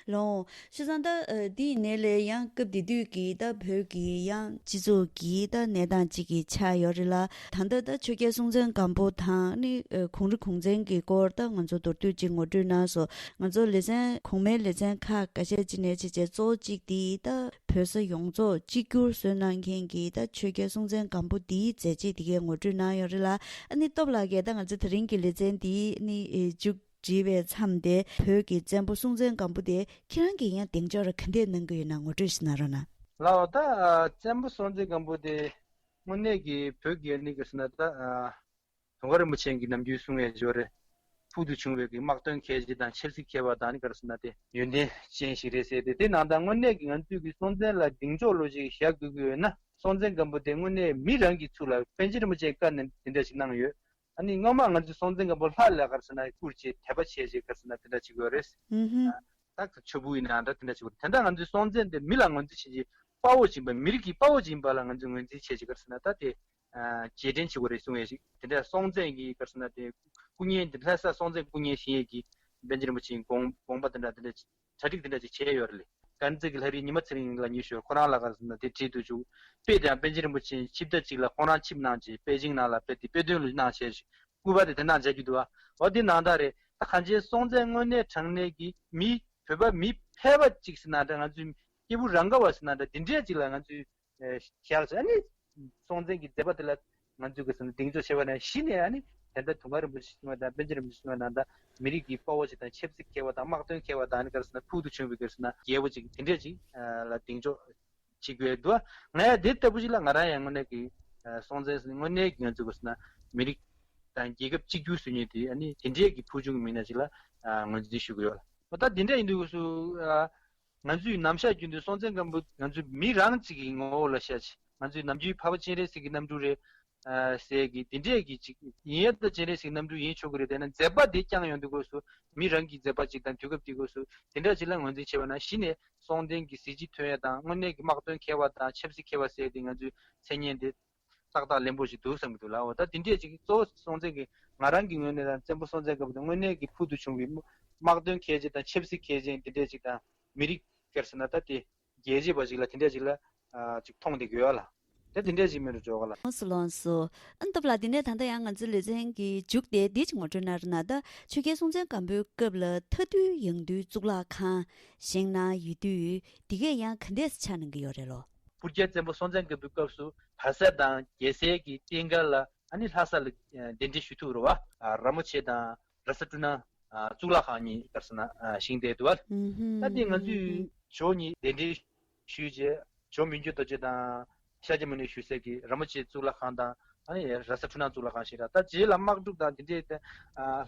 ལའོ། བྱས་ཙང་ད་འདིའི་ནང་ལ་ཡང་སྐབས་དེ་དུས་ཀྱི་ད་བོད་ཀྱི་ཡང་སྤྱི་ཚོགས་ཀྱི་ད་གནས་སྟངས་གཅིག་གི་ཆགས་ཡོད་རེད་ལ། ད་ལྟ་ད་ཆོས་རྒྱལ་སྲོང་བཙན་སྒམ་པོ་དང་ནི་གུང་རི་གུང་བཙན་གྱི་སྐོར་ད་ང་ཚོ་མདོར་བསྡུས་ཅིག་ངོ་སྤྲོད་གནང་སོང་། ང་ཚོ་ལེ་ཚན་གོང་མའི་ལེ་ཚན་ཁག་འགའ་ཤས་ཅིག་ནས་བྱས་བྱས་གཙོ་བོ་གཅིག་དེ་ད་བོད་ས་ཡོངས་རྫོགས་གཅིག་གྱུར་བཟོས་གནང་མཁན་གྱི་ད་ཆོས་རྒྱལ་སྲོང་བཙན་སྒམ་པོ་འདིའི་མཛད་རྗེས་དེ་གའི་ངོ་སྤྲོད་གནང་ཡོད་རེད་ལ། ཨ་ནི་སྟོབས་ལགས་ཀྱིས་ད་ང་ཚོ་དེ་རིང་གི་ལེ་ཚན་འདི་ནི་མཇུག་སྒྲིལ་བའི་མཚམས་དེ་བོད་ཀྱི་བཙན་པོ་སྲོང་བཙན་སྒམ་པོ་དེ་ཁྱེད་རང་གིས་ཡང་གདེང་འཇོག་ར་ག་འདྲས་གནང་གི་ཡོད་ན་ངོ་སྤྲོད་ཞིག་གནང་རོགས་གནང་། ལའོ། ད་བཙན་པོ་སྲོང་བཙན་སྒམ་པོ་དེ་དངོས་གནས་ཀྱི་བོད་ཀྱི་ནི་ག་ཟེར་ན་ད། དུང་དཀར་རིན་པོ་ཆེ་གིས་ནམ་རྒྱུན་གསུང་ཡས་ཅིག་ཡོད་རེད། ཕུལ་དུ་བྱུང་བའི་གི་དམག་དོན་མཁས་ཅན་དང་ཆབ་སྲིད་མཁས་པ་དང་ནི་ག་རེ་ཟེར་ན་དེ་ཡོན་ཏན་ཅན་ཞིག་རེད་ཟེར་ཏེ། དེ་ནང་དང་དངོས་གནས་ཀྱི་ང་ཚོས་ཀྱི་སྲོང་བཙན་ལ་གདེང་འཇོག་ལོ་ཅིག་བཞག་དགོས་ཀྱི་ཡོད་ན། སྲོང་བཙན་སྒམ་པོ་དེ་དངོས་གནས་མི་རང་གི་ཚུལ་ལ་པཎ་ཆེན་རིན་པོ་ཆེ་བཀའ་ནས་དེ་འདྲ་ཞིག་གནང་ཡོད། ཨ་ནི་སྔོན་མ་ང་ཚོས་སྲོང་བཙན་སྒམ་པོ་ལྷ་ལ་ག་རེ་ཟེར་ན་བཀུར་བྱས་དད་པ་བྱས་བྱས་ག་རེ་ཟེར་ན་དེ་འདྲ་བྱེད་ཀྱི་ཡོད་རེད། ཨུ་ཧུམ། ད་མཆོད་འབུལ་ཡིན་ན་འདྲ་དེ་འདྲ་བྱེད་ཀྱི་ཡོད་རེད། དེ་འདྲ་ང་ཚོས་སྲོང་བཙན་དེ་མི་ལ་ངོས་འཛིན་བྱེད་ཀྱི་དཔའ་བོ་ཅིག་ཡིན་པ། མི་རིགས་ཀྱི་དཔའ་བོ་ཅིག་ཡིན་པ་ལ་ང་ཚོས་ངོས་འཛིན་བྱས་བྱས་ག་རེ་ཟེར་ན་ད་དེ་རྗེས་དྲན་བྱེད་དགོས་རེད་གསུང་ཡས་ཞིག་དེ་འདྲ་སྲོང་བཙན་གྱི་ག་རེ་ཟེར་ན་དེ་སྐུ་བརྙན་དེ་ལྷ་ས་སྲོང་བཙན་སྐུ་བརྙན་བཞེངས་ཡས་ཀྱི་པཎ་ཆེན་རིན་པོ་ཆེའི་དགོངས་དགོངས་པ་དེ་འདྲ་དེ་འདྲ་གྲ་སྒྲིག་དེ་འདྲ་ཅིག་བྱས་ཡོད་རེད། དཀར་མཛེས་ཀྱི་ལྷ་རིས་ཉི་མ་ཚེ་རིང་ལགས་ཉེ་ཞོར་ཁོ་རང་ལ་ག་རེ་ཟེར་ན་དེ་བྲིས་འདུག་བྱུང་། དཔེ་དེའང་པཎ་ཆེན་རིན་པོ་ཆེ་ཆིབས་རྟ་གཅིག་ལ་ཁོ་རང་ཆིབས་གནང་བྱས་པེ་ཅིང་ནང་ལ་དཔེ་དེ་དཔེ་སྟོན་ལ་གནང་བྱས་ཤིག་སྐུ་པར་དེ་དེ་ནང་མཇལ་རྒྱུ་འདུག་བ། འོ་དེ་ནང་ལྟར་རེད། ད་གངས་ཅན་སྲོང་བཙན་དངོས་གནས་དྲང་གནས་ཀྱི་མི་བོད་པ་མི་ཕལ་པ་གཅིག་ཟེར་ན་འདྲ། ང་ཚོའི་སྐྱེས་བུ་རང་ག་བ་ཟེར་ན་འདྲ། དེ་འདྲས་ཅིག་ལ་ང་ཚོའི་ཞལ་ཟེར། ཨ་ནི་སྲོང་བཙན་གྱི་མཛད་པ་དེ་ལ་ང་ཚོས་གི་ཟེར་ན་གདེང་འཇོག་བྱས་པ་ནས་གཞི་ནས་ཨ་ནི་དེ་ལྟར་དུང་དཀར་རིན་པོ་ཆེ་གསུང་བ་དང་པཎ་ཆེན་རིན་པོ་ཆེ་གསུང་བ་དང་། ད་མི་རིགས་ཀྱི་དཔའ་བོ་ཅིག་དང་ཆབ་སྲིད་མཁས་པ་དང་དམག་དོན་མཁས་པ་དང་ཨ་ནི་ག་རེ་ཟེར་ན་ཕུལ་དུ་བྱུང་བའི་ག་རེ་ཟེར་ན་རྒྱལ་པོ་ཅིག་དེ་འདྲས་ཅིག་ལ་གདེང་འཇོག་བྱེད་དགོས་འདུག་ང་ཡང་དེ་ལྟ་བུ་ཞིག་ལ་ང་རང་ཡང་དངོས་གནས་ཀྱི་སྲོང་བཙན་དངོས་གནས་ཀྱི་ང་ཚོས་ག་རེ་ཟེར་ན་མི་རིགས་དང་རྒྱལ་ཁབ་གཅིག་གྱུར་བཟོ་མཁན་དེ་ཨ་ནི་དེ་འདྲས་ཀྱི་ཕུལ་བྱུང་གི་མི་སྣ་ཅིག་ལ་ངོས་འཛིན་ཞུ་གི་ཡོད་ལ། ད་དེ་འདྲས་ཡིན་དུས་སུ། ང་ཚོས་ནམ་ཞག་རྒྱུན་དུ་སྲོང་བཙན་སྒམ་པོ་ང་ཚོས་མི་རང་གཅིག་གི་ངོ་བོ་ལ་བཤད་ཅིག་ང་ཚོས་ནམ་རྒྱུན་འཕགས་པ་སྤྱན་རས་གཟིགས་ཀྱི་རྣམ་སྤྲུལ་རེད། ཨ་ཟེར་གི་དེ་འདྲས་ཀྱི་ཅིག་ཡིན་ཡ། ད་སྤྱན་རས་གཟིགས་རྣམ་སྤྲུལ་ཡིན་ཆོག་གི་རེད། དེ་ན་མཛད་པ་དེ་བསྐྱངས་ཡོང་དུས་སྐབས་སུ་མི་རང་གི་མཛད་པ་ཅིག་དང་དུས་སྐབས་དེ་སྐབས་སུ་དེ་འདྲ་ཅིག་ལ་ངོས་འཛིན་བྱས་པ་ན་གཞི་ནས་སྲོང་བཙན་གྱི་གཟི་བརྗིད་ཐོན་ཡ་དང་དངོས་གནས་ཀྱི་དམག་དོན་མཁས་པ་དང་ཆབ་སྲིད་མཁས་པ་ཟེར་དེ་ང་ཚོའི་མཚན་སྙན་དེ་ཏག་ཏག་ལེན་པོ་ཞིག་འདུག་བསམ་གྱི་འདུག་ལ། འོ་ད་དེ་འདྲས་ཅིག་གཙོ་བོ་སྲོང་བཙན་གྱི་ང་རང་གི་ངོས་ནས་དང་བཙན་པོ་སྲོང་བཙན་སྒམ་པོ་དེ་དངོས་གནས་ཀྱི་ཕུལ་དུ་བྱུང་བའི་དམག་དོན་མཁས་ཅན་དང་ཆབ་སྲིད་མཁས་ཅན་དེ་འདྲས་ཅིག་དང་མི་རིགས་ག་རེ་ཟེར་ན་ད་དེ་རྒྱལ་གཅེས་པ་ཞིག་ལ་དེ་འདྲས་ཅིག་ལ་ཨ་ཅིག་མཐོང་བསྡད་ཀྱི་ཡོད་ལ། ད་དེ་འདྲས་ཅིག་མིན་འགྲོ་འགྲོ་ག་ལ། ལོངས་སུ་ལོངས་སུ། ཨ་ནི་སྟབས་ལགས་དེ་ནས་ད་ལྟ་ཡང་ང་ཚོའི་ལེ་ཚན་གྱི་མཇུག་དེ་འདི་ཅིག་ངོ་སྤྲོད་གནང་རོགས་གནང་། ད་ཆོས་རྒྱལ་སྲོང་བཙན་སྒམ་པོའི་སྐབས་ལ་མཐའ་འདུལ་ཡང་འདུལ་གཙུག་ལག་ཁང་བཞེངས་གནང་ཡོད་དུས་འདི་གས་ཡང་ག་འདྲས་ཆགས་གནང་གི་ཡོད་རེད་ལོ། སྤུར་རྒྱལ་བཙན་པོ་སྲོང་བཙན་སྒམ་པོའི་སྐབས་སུ་བལ་བཟའ་དང་རྒྱལ་བཟའི་གི་རྟེན་མཁར་ལ་ཨ་ནི་ལྷ་ས་ལ་གདན་འདྲེན་ཞུ་ཐུབ་རེད་བ། ར་མོ་ཆེ་དང་ར་ས་སྤྲུལ་སྣང་གཙུག་ལག་ཁང་གཉིས་ག་རེ་ཟེར་ན་བཞེངས་བསྡད་འདུག་བ། ད་དེ་ང་ཚོས་ཇོ་གཉིས་གདན་འདྲེན་ཞུས་རྗེས་ཇོ་མི་འགྱུར་རྡོ་རྗེ་དང་ཤཱཀྱ་མུ་ནེ་བཞུགས་སའི་གི་ར་མོ་ཆེ་གཙུག་ལག་ཁང་དང་ཨ་ནི་ར་ས་སྤྲུལ་སྣང་གཙུག་ལག་ཁང་ཞེས་ར། ད་རྗེས་ལ་དམག་འཁྲུག་དང་དེ་འདྲའི་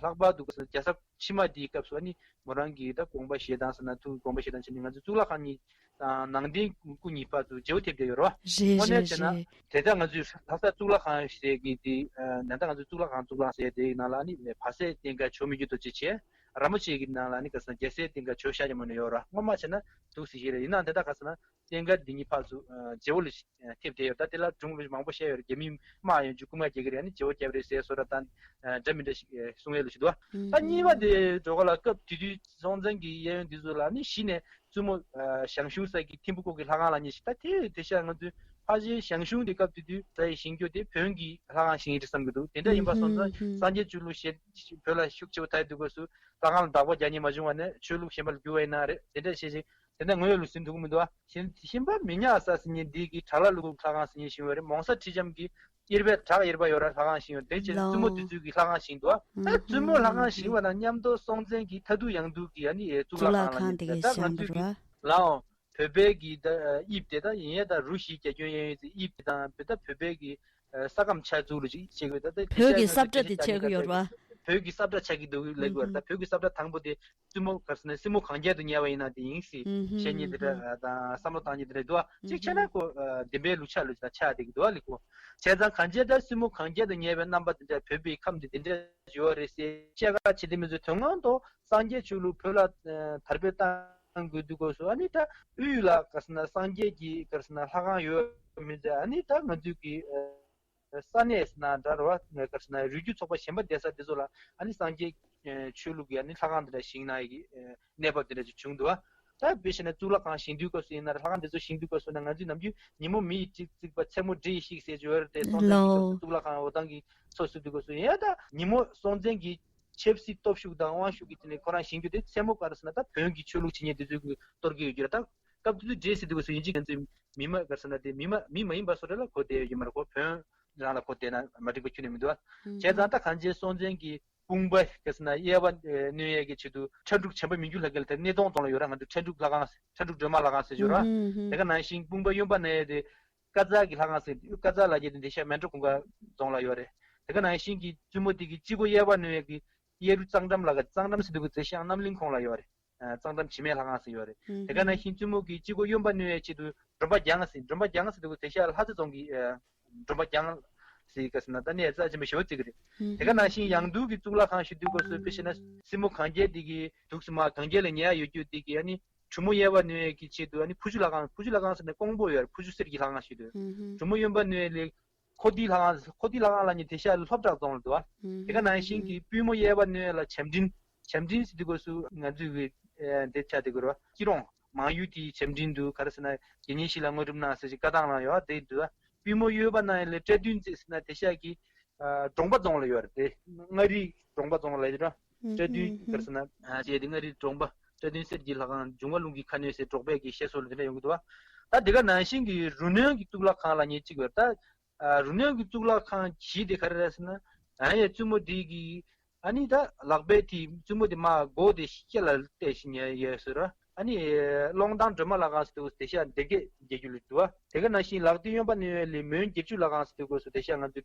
ལྷག་པར་དུ་རྒྱལ་ས་ཕྱི་མ་དེའི་སྐབས་སུ་ཨ་ནི་མོ་རང་གི་ད་དགོངས་པ་བཞེས་སྟངས་ཟེར་ན་ཐུགས་དགོངས་པ་བཞེས་སྟངས་བྱས་ནས་ང་ཚོ་གཙུག་ལག་ཁང་གཉིས་དང་ནང་རྟེན་སྐུ་གཉིས་བར་དུ་བརྗེ་བོ་ཐེབས་བསྡད་ཡོད་རེད་བ། རེད། དངོས་གནས་བྱས་ན་རེད། དེ་ལྟར་ང་ཚོའི་ལྷ་ས་གཙུག་ལག་ཁང་ཟེར་གི་དེ་ད་ལྟ་ང་ཚོའི་གཙུག་ལག་ཁང་གཙུག་ལག་ཟེར་དེའི་ནང་ལ་ཨ་ནི་བལ་བཟའི་རྟེན་མཁར་ཇོ་མི་འགྱུར་རྡོ་རྗེ་བྱས། ར་མོ་ཆེ་གི་ནང་ལ་ཨ་ནི་ག་རེ་ཟེར་ན་རྒྱལ་བཟའི་རྟེན་མཁར་ཇོ་ཤཱཀྱ་མུ་ནེ་ཡོད་རེད་བ། སྔོན་མ་བྱས་ན་འདུག་སེ་ཞིག་རེད། ཡིན་ནའང་དེ་ལྟར་ག་རེ་ཟེར་ན་རྟེན་མཁར་འདི་གཉིས་ཕར་ཚུར་བརྗེ་བོ་ལ་ཐེབས་བསྡད་ཡོད། ད་དེ་ལ་སྒྲུང་མང་པོ་བཤད་ཡོད་རེད། རྒྱ་མི་དམག་ཡོང་རྒྱུ་རྐུན་མ་རྒྱག་གི་རེད། ཨ་ནི་བརྗེ་བོ་བརྒྱབ་རེད་ཟེར་བཟོ་འདྲ་དང་འདྲ་མི་འདྲ་ཞིག་གསུང་ཡས་ལ་ཞིག་འདུག་ད་གཉིས་པ་དེ་འགྲོ་ག་ལ་སྐབས་དེ་དུས་སྲོང་བཙན་གྱི་གཡས་གཡོན་འདི་ཚོ་ལ་ནི་གཞི་ནས་བཙུན་མོ་ཞང་ཞུང་ས་གི་ཐིམ་ཕུ་ཀོ་གི་ལྷ་ཁང་ལ་ཉེ་ཞིག་ད་དེ་དེ་ཤ་ང་ཚོའི་ཕ་ཆེན་ཞང་ཞུང་དེ་སྐབས་དེ་དུས་ས་ཡི་ཞིང་རྒྱུ་དེ་བོན་གྱི་ལྷ་ཁང་ཞིག་ཡིན་རེད་བསམ་གྱི་འདུག་དེ་འདྲ་ཡིན་པ་སོང་ཙང་སངས་རྒྱས་ཆོས་ལུགས་ཞེ་བོད་ལ་ཤུགས་ཆེ་བ་དར་དུས་སྐབས་སུ་ལྷ་ཁང་ལ་བདག་པོ་རྒྱག་མཁན་མ་བྱུང་བ་ནས་ཆོས་ལུགས་གཞན་པ་ལ་བསྒྱུར་བ་ཡིན་ན་རེད། དེ་འདྲ་བཤད་ཅིང་དེ་ནས་ངོས་ལུས་ཟིན་འདུག་མི་འདུག་ཨ། གཞན་གཞན་པ་མི་ཉག་ས་ཟེར་མཁན་འདི་གི་བྲག་ལ་ལུག་ལྷ་ཁང་ཟེར་མཁན་ཞིག་ཡོད་རེད། མོང་ས་ཁྲི་ལྕམ་གྱི་གཡེར་པའི་བྲག་གཡེར་པ་ཡོད་ར་ལྷ་ཁང་ཞིག་ཡོད་རེད། དེ་ཅིག་བཙུན་མོ་དེ་ཚོའི་གི་ལྷ་ཁང་ཞིག་འདུག་ཨ། ད་བཙུན་མོ་ལྷ་ཁང་ཞིག་བ་དང་མཉམ་དུ་སྲོང་བཙན་གྱི་མཐའ་འདུལ་ཡང་འདུལ་གྱི་ཨ་ནི་གཙུག་ལག་ཁང་ལ་ཉེ་ད་ང་ཚོའི་གི་ལའོ་བོད་པའི་གི་ད་དབྱིབས་དེ་ད་ཡིན་ཡ་ད་རུ་བཞི་རྒྱ་ཁྱོན་གཡས་གཡོན་ཟེར་དབྱིབས་དེ་དང་བོད་ད་བོད་པའི་གི་ས་ཁམས་ཆགས་ཚུལ་ལ་ཅིག་བྱེད་དགོས། ད་ལྟ་བོད་ཀྱི་ས་བཀྲ་དེ་ཆགས་ཀྱི་ཡོད་རེད་བ། བོད་ཀྱི་ས་བཀྲ་ཆགས་ཀྱི་འདུག་ལབ་དགོས་རེད། ད་བོད་ཀྱི་ས་བཀྲ་དང་པོ་དེ་བཙུན་མོ་ག་རེ་ཟེར་ན་སྲིན་མོ་གན་རྐྱལ་དུ་ཉལ་བ་ཡིན་ན་དེ་ཡིན་སྲིད་བཤད་མཁན་དེ་འདྲ་དང་བསམ་བློ་བཏང་མཁན་དེ་འདྲ་འདུག་བ། གཅིག་བྱས་ན་ཁོ་བདེན་པའི་ལུགས་ཆ་ལ་ཆགས་བསྡད་ཀྱི་འདུག་བ་ལེ་ཁོ། བྱས་ཙང་གན་རྐྱལ་དང་སྲིན་མོ་གན་རྐྱལ་དུ་ཉལ་བའི་རྣམ་པ་དེ་འདྲ་བོད་པའི་ཁམས་དེ་དེ་འདྲ་ཡོད་རེད་ཟེར་བཤད་ཁ་བྱེད་དེ་མི་ཚོས་དོན་ངོ་མ་སངས་རྒྱས་ཆོས་ལུགས་བོད་ལ་དར་སྤེལ་བཏང་དགོས་དུས་སྐབས་སུ་ཨ་ནི་ད་དབུས་ལ་ག་རེ་ཟེར་ན་སངས་རྒྱས་ཀྱི་ག་རེ་ཟེར་ན་ལྷ་ཁང་ཡོད་མི་ཚོས་ཨ་ནི་ད་ང་ཚོའི་གི་ས་གནས་ན་འདྲ་རོ་ང་ག་རེ་ཟེར་ན་རུས་རྒྱུད་ཚོགས་པ་གཞན་པ་བསྡད་ས་དེ་ཚོ་ལ་ཨ་ནི་སངས་རྒྱས་ཆོས་ལུགས་ཀྱི་ཨ་ནི་ལྷ་ཁང་དེ་འདྲ་བཞེངས་གནང་ཡི་གི་གནས་བབ་དེ་འདྲ་ཅིག་བྱུང་འདུག་ད་དཔེ་བཞག་ན་གཙུག་ལག་ཁང་བཞེངས་དུས་སྐབས་སུ་ཡིན་ན་ར་ལྷ་ཁང་དེ་ཚོ་བཞེངས་དུས་སྐབས་སུ་ན་ང་ཚོའི་ནམ་རྒྱུན་ཉིན་མོ་མི་ཡི་གཅིག་བརྩིགས་པ་མཚན་མོ་འདྲེ་ཡི་ཤིག་ཟེར་གྱི་ཡོད་རེད་དེ། སྲོང་བཙན་གྱི་སྐབས་སུ་གཙུག་ལག་ཁང་འོ་ཐང་གི་ཚོ་བསུབ་དུས་སྐབས་སུ་ཡིན་ཡ་ད་ཉིན་མོ་སྲོང་བཙན་གྱི་ཆབ་སྲིད་སྟོབས་ཤུགས་དང་དབང་ཤུགས་ཀྱི་ཐད་ནས་ཁོ་རང་བཞེངས་རྒྱུ་དེ་མཚན་མོ་ག་རེ་ཟེར་ན་ད་བོན་གྱི་ཆོས་ལུགས་བྱེད་མཁན་དེ་ཚོས་གཏོར་གྱི་ཡོད་རྒྱུ་རེད། ད་སྐབས་དེ་དུས་འདྲེ་ཟེར་དུས་སྐབས་སུ་ཡིན་གཅིག་ང་ཚོའི་མི་མ་ག་རེ་ཟེར་ན་དེ་མི་མ་མི་མ་ཡིན་པ་བཟོ་འདྲ་ལ་གོ་བསྡད་ཡོད་ཀྱི་མ་རེད། ཁོ་བོན་རང་ལ་གོ་བསྡད་ན་མ་འགྲིག་པ་ཁྱོན་ནས་མི་འདུག་ཨ། བྱས་ཙང་ད་གངས་ཅན་སྲོང་བཙན་གྱི་དཔུང་པ་ག་རེ་ཟེར་ན་གཡས་པ་ཨེ་གནོན་ཡས་ཀྱི་ཆེད་དུ་ཁྲ་འབྲུག་བྱམས་པ་མི་འགྱུར་ལྷ་རྒྱལ་དེ་སྣེ་གདོང་རྫོང་ལ་ཡོད་ར། ང་ཚོ་ཁྲ་འབྲུག་ལྷ་ཁང་ཁྲ་འབྲུག་སྒྲོལ་མ་ལྷ་ཁང་ཟེར་ཡོད་ར། དེ་ག་ནང་བཞིན་དཔུང་པ་གཡོན་པ་གནོན་ཡས་དེ་ཀ་ཙ་གི་ལྷ་ཁང་ཟེར་ཀ་ཙ་ལ་རྒྱལ་དེ་འདི་ཤ་མལ་གྲོ་གུང་དཀར་རྫོང་ལ་ཡོད་རེད། དེ་ག་ནང་བཞིན་གྱི་བཙུན་མོ་དེ་གི་སྤྱི་སྒོ་གཡས་པ་གནོན་ཡས་ཀྱི་ གཡས་རུ་གཙང་འགྲམ་ལ་ག་གཙང་འགྲམ་ཟེར་དུས་དེ་ཤང་རྣམ་གླིང་ཁོངས་ལ་ཡོད་རེད། གཙང་འགྲམ་བྱེ་མའི་ལྷ་ཁང་ཟེར་ཡོད་རེད། དེ་ག་ནང་བཞིན་བཙུན་མོ་གི་སྤྱི་སྒོ་གཡོན་པ་གནོན་ཡས་ཆེད་དུ་སྒྲོམ་པ་རྒྱང་ཟེར། སྒྲོམ་པ་རྒྱང་ཟེར་དུས་དེ་ཤང་ལྷ་རྩེ་རྫོང་གི་སྒྲོམ་པ་རྒྱང་ཟེར་ག་ཟེར་ན་ད་ནི་རྩ་ཆེན་པོ་ཞེ་པོ་བརྩི་གི་རེད། དེ་ག་ནང་བཞིན་ཡང་འདུལ་གྱི་གཙུག་ལག་ཁང་ཞུ་དུས་སྐབས་སུ་དཔེ་བཤད་ན་སྲིན་མོ་གན་རྐྱལ་དེ་གི་དུག་སྲིན་མོ་གན་རྐྱལ་ལ་ཉལ་ཡོད་རྒྱུ་དེ་གི་ཨ་ནི། གྲུ་མོ་གཡས་པ་གནོན་ཡས་ཀྱི་ཆེད་དུ་ཨ་ནི་ཕུ་ཆུ་ལྷ་ཁང་། ཕུ་ཆུ་ལྷ་ཁང་ཟེར་ནས་ཀོང་པོ་ཡོད་རེད། ཕུ་ཆུ་གསེར་གྱི་ལྷ་ཁང་ཞིག་འདུག་གྲུ་མོ་གཡོན་པ་གནོན་ཡས་ལས་ཁོ་ཏི་ལྷ་ཁང་། ཁོ་ཏི་ལྷ་ཁང་ལ་ནི་དེ་ཤ་ལྷོ་བྲག་རྫོང་ལ་འདུག་བ། དེ་ག་ནང་བཞིན་གྱི་པུས་མོ་གཡས་པ་གནོན་ཡས་ལ་བྱམས་སྤྲིན། བྱམས་སྤྲིན་ཟེར་དུས་སྐབས་སུ་ང་ཚོས་གི་འདི་ཆ་དེ་གི་རེད་བ། སྐྱིད་གྲོང་མང་ཡུལ་དེའི་བྱམས་སྤྲིན་འདུག་ག་རེ་ཟེར་ན་དགེ་བསྙེན་ཞིག་ལ་དངོས་གྲུབ་གནང་ཟེར་ཞིག་བཀའ་ཐང་ལ་ཡོད་བ་དེ་འདུག་བ། པུས་མོ་གཡོན་པ་གནོན་ཡས་ལ་སྐྲ་བདུན་རྩེ་ཟེར་ན་དེ་ཤ་གི་ཨ་གྲོང་པ་རྫོང་ལ་ཡོད་རེད་དེ། མངའ་རིས་གྲོང་པ་རྫོང་ལ་ཡོད་ར། སྐྲ་བདུན་ག་རེ་ཟེར་ན་ཨ་ཅེ་དེ་མངའ་རིས་གྲོང་པ་སྐྲ་བདུན་གསེར་གྱི་ལྷ་ཁང་འབྱུང་བ་ཀླུང་གི་ཁ་གནོན་ཟེར་འབྲོག་པའི་གི་བཤད་སྲོལ་དེ་འདྲ་ཡོང་གི་འདུག་བ། ད་དེ་ག་ནང་བཞིན་གྱི་རུ་སྣོན་གྱི་གཙུག་ལག་ཁང་ལ་ཉེ་གཅིག་ཡོད་རེད་ད། ཨ་རུ་སྣོན་གྱི་གཙུག་ལག་ཁང་བཞི་དེ་ག་རེ་རེད་ཟེར་ན། ཨ་ཡ་བཙུན་མོ་འདི་གི་ཨ་ནི་ད་ལག་པའི་དེ་བཙུན་མོ་དེ་མ་མགོ་དེ་ཤེལ་ལ་གཏད་ཤིང་ཉལ་ཡོད་ཟེར་ར། ཨ་ནི་ཀློང་ཐང་སྒྲོལ་མ་ལྷ་ཁང་ཟེར་དུས་དེ་ཤ་འདེབས་སྐྱེས་རྒྱག་རྒྱུ་ལ་འདུག་བ། དེ་ག་ནང་བཞིན་ལག་མཐིལ་གཡོན་པ་གནོན་ཡས་ལས་མོན་བརྒྱད་ཅུ་ལྷ་ཁང་ཟེར་དུས་སྐབས་སུ་དེ་ཤ་ང་ཚོ་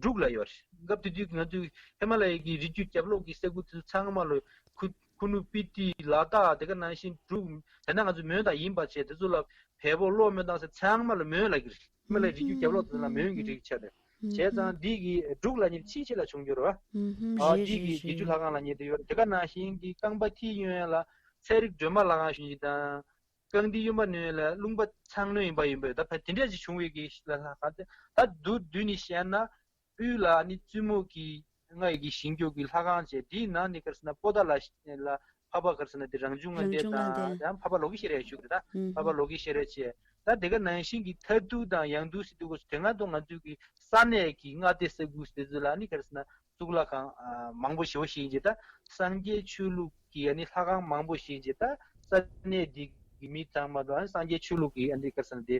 འབྲུག་ལ་ཡོད་རེད། སྐབས་དེ་དུས་ང་ཚོ་ཧི་མ་ལ་ཡའི་གི་རི་རྒྱུད་རྒྱབ་ལོགས་ཀྱི་ས་ཁུལ་དེ་ཚོ་ཚང་མ་ལ་ཁུ་ཁུ་ནུ་སྤི་ཏི་ལ་དྭགས་དེ་ག་ནང་བཞིན་འབྲུག་དེ་ན་ང་ཚོ་མོན་དང་ཡིན་པ་བྱས་དེ་ཚོ་ལ་བལ་པོ་གློ་སྨོན་ཐང་ཟེར་ཚང་མ་ལ་མོན་ལབ་ཀྱི་རེད། མི་ལ་རི་རྒྱུད་རྒྱབ་ལོགས་དེ་ལ་མོན་གྱི་རིགས་ཆགས་ཏེ། བྱས་ཙང་འདི་གི་འབྲུག་ལ་ཉེར་ཆེ་ཆེ་ལ་བྱུང་རྒྱུ་རེད་བ། ཨ་འདི་གི་བརྒྱད་ཅུ་ལྷ་ཁང་ལ་ཉེ་དུ་ཡོད་རེད། དེ་ག་ནང་བཞིན་གྱི་རྐང་པ་མཐིལ་གཡོན་ལ་ཚན་རིག་སྒྲོལ་མ་ལྷ་ཁང་ཞུ་ཞིག་དང་། རྐང་མཐིལ་གཡོན་པ་ནས་ལ་རླུང་པ་ཚང་ནོན་ཡིན་པ་ཡིན་པས་ད་ཕ་དེ་འདྲས་ཅིག་བྱུང་བའི་གི་ལ་ལ་ད་ད་དུ་དུས་ནི་བཤད་ན། དབུས་ལ་ནི་བཙུན་མོ་གི་ལྔ་ཡི་གི་ཞིང་སྐྱོགས་ཀྱི་ལྷ་ཁང་བྱས། དེའི་ནང་ནི་ག་རེ་ཟེར་ན་པོ་ཏཱ་ལ་ལ་འཕགས་པ་ག་རེ་ཟེར་ན་དེ་རང་བྱུང་ལྔ་ལྡན་དང་ཡང་འཕགས་པ་ལོ་ཀེ་ཤྭ་ར་ཡ་བཞུགས་རེད། ད་འཕགས་པ་ལོ་ཀེ་ཤྭ་ར་ཡ་བྱས། ད་དེ་ག་ནང་བཞིན་གྱི་མཐའ་འདུལ་དང་ཡང་འདུལ་ཟེར་དུས་སྐབས་སུ་དེ་སྔ་དུ་ང་ཚོའི་གི་ས་གནས་ཀྱི་མངའ་སྡེ་ས་ཁུལ་དེ་ཚོ་ལ་ནི་ག་རེ་ཟེར་ན་གཙུག་ལག་ཁང་མང་པོ་ཞེ་པོ་ཞིག་ཡིན་གྱི་ད་སངས་རྒྱས་ཆོས་ལུགས་ཀྱི་ནི་ལྷ་ཁང་མང་པོ་ཞིག་ཡིན་གྱི་ད་ས་གནས་འདི་གི་མི་ཚང་མ་དང་སངས་རྒྱས་ཆོས་ལུགས་ཀྱི་ཨ་འདི་ག་རེ་ཟེར་ན་དེ་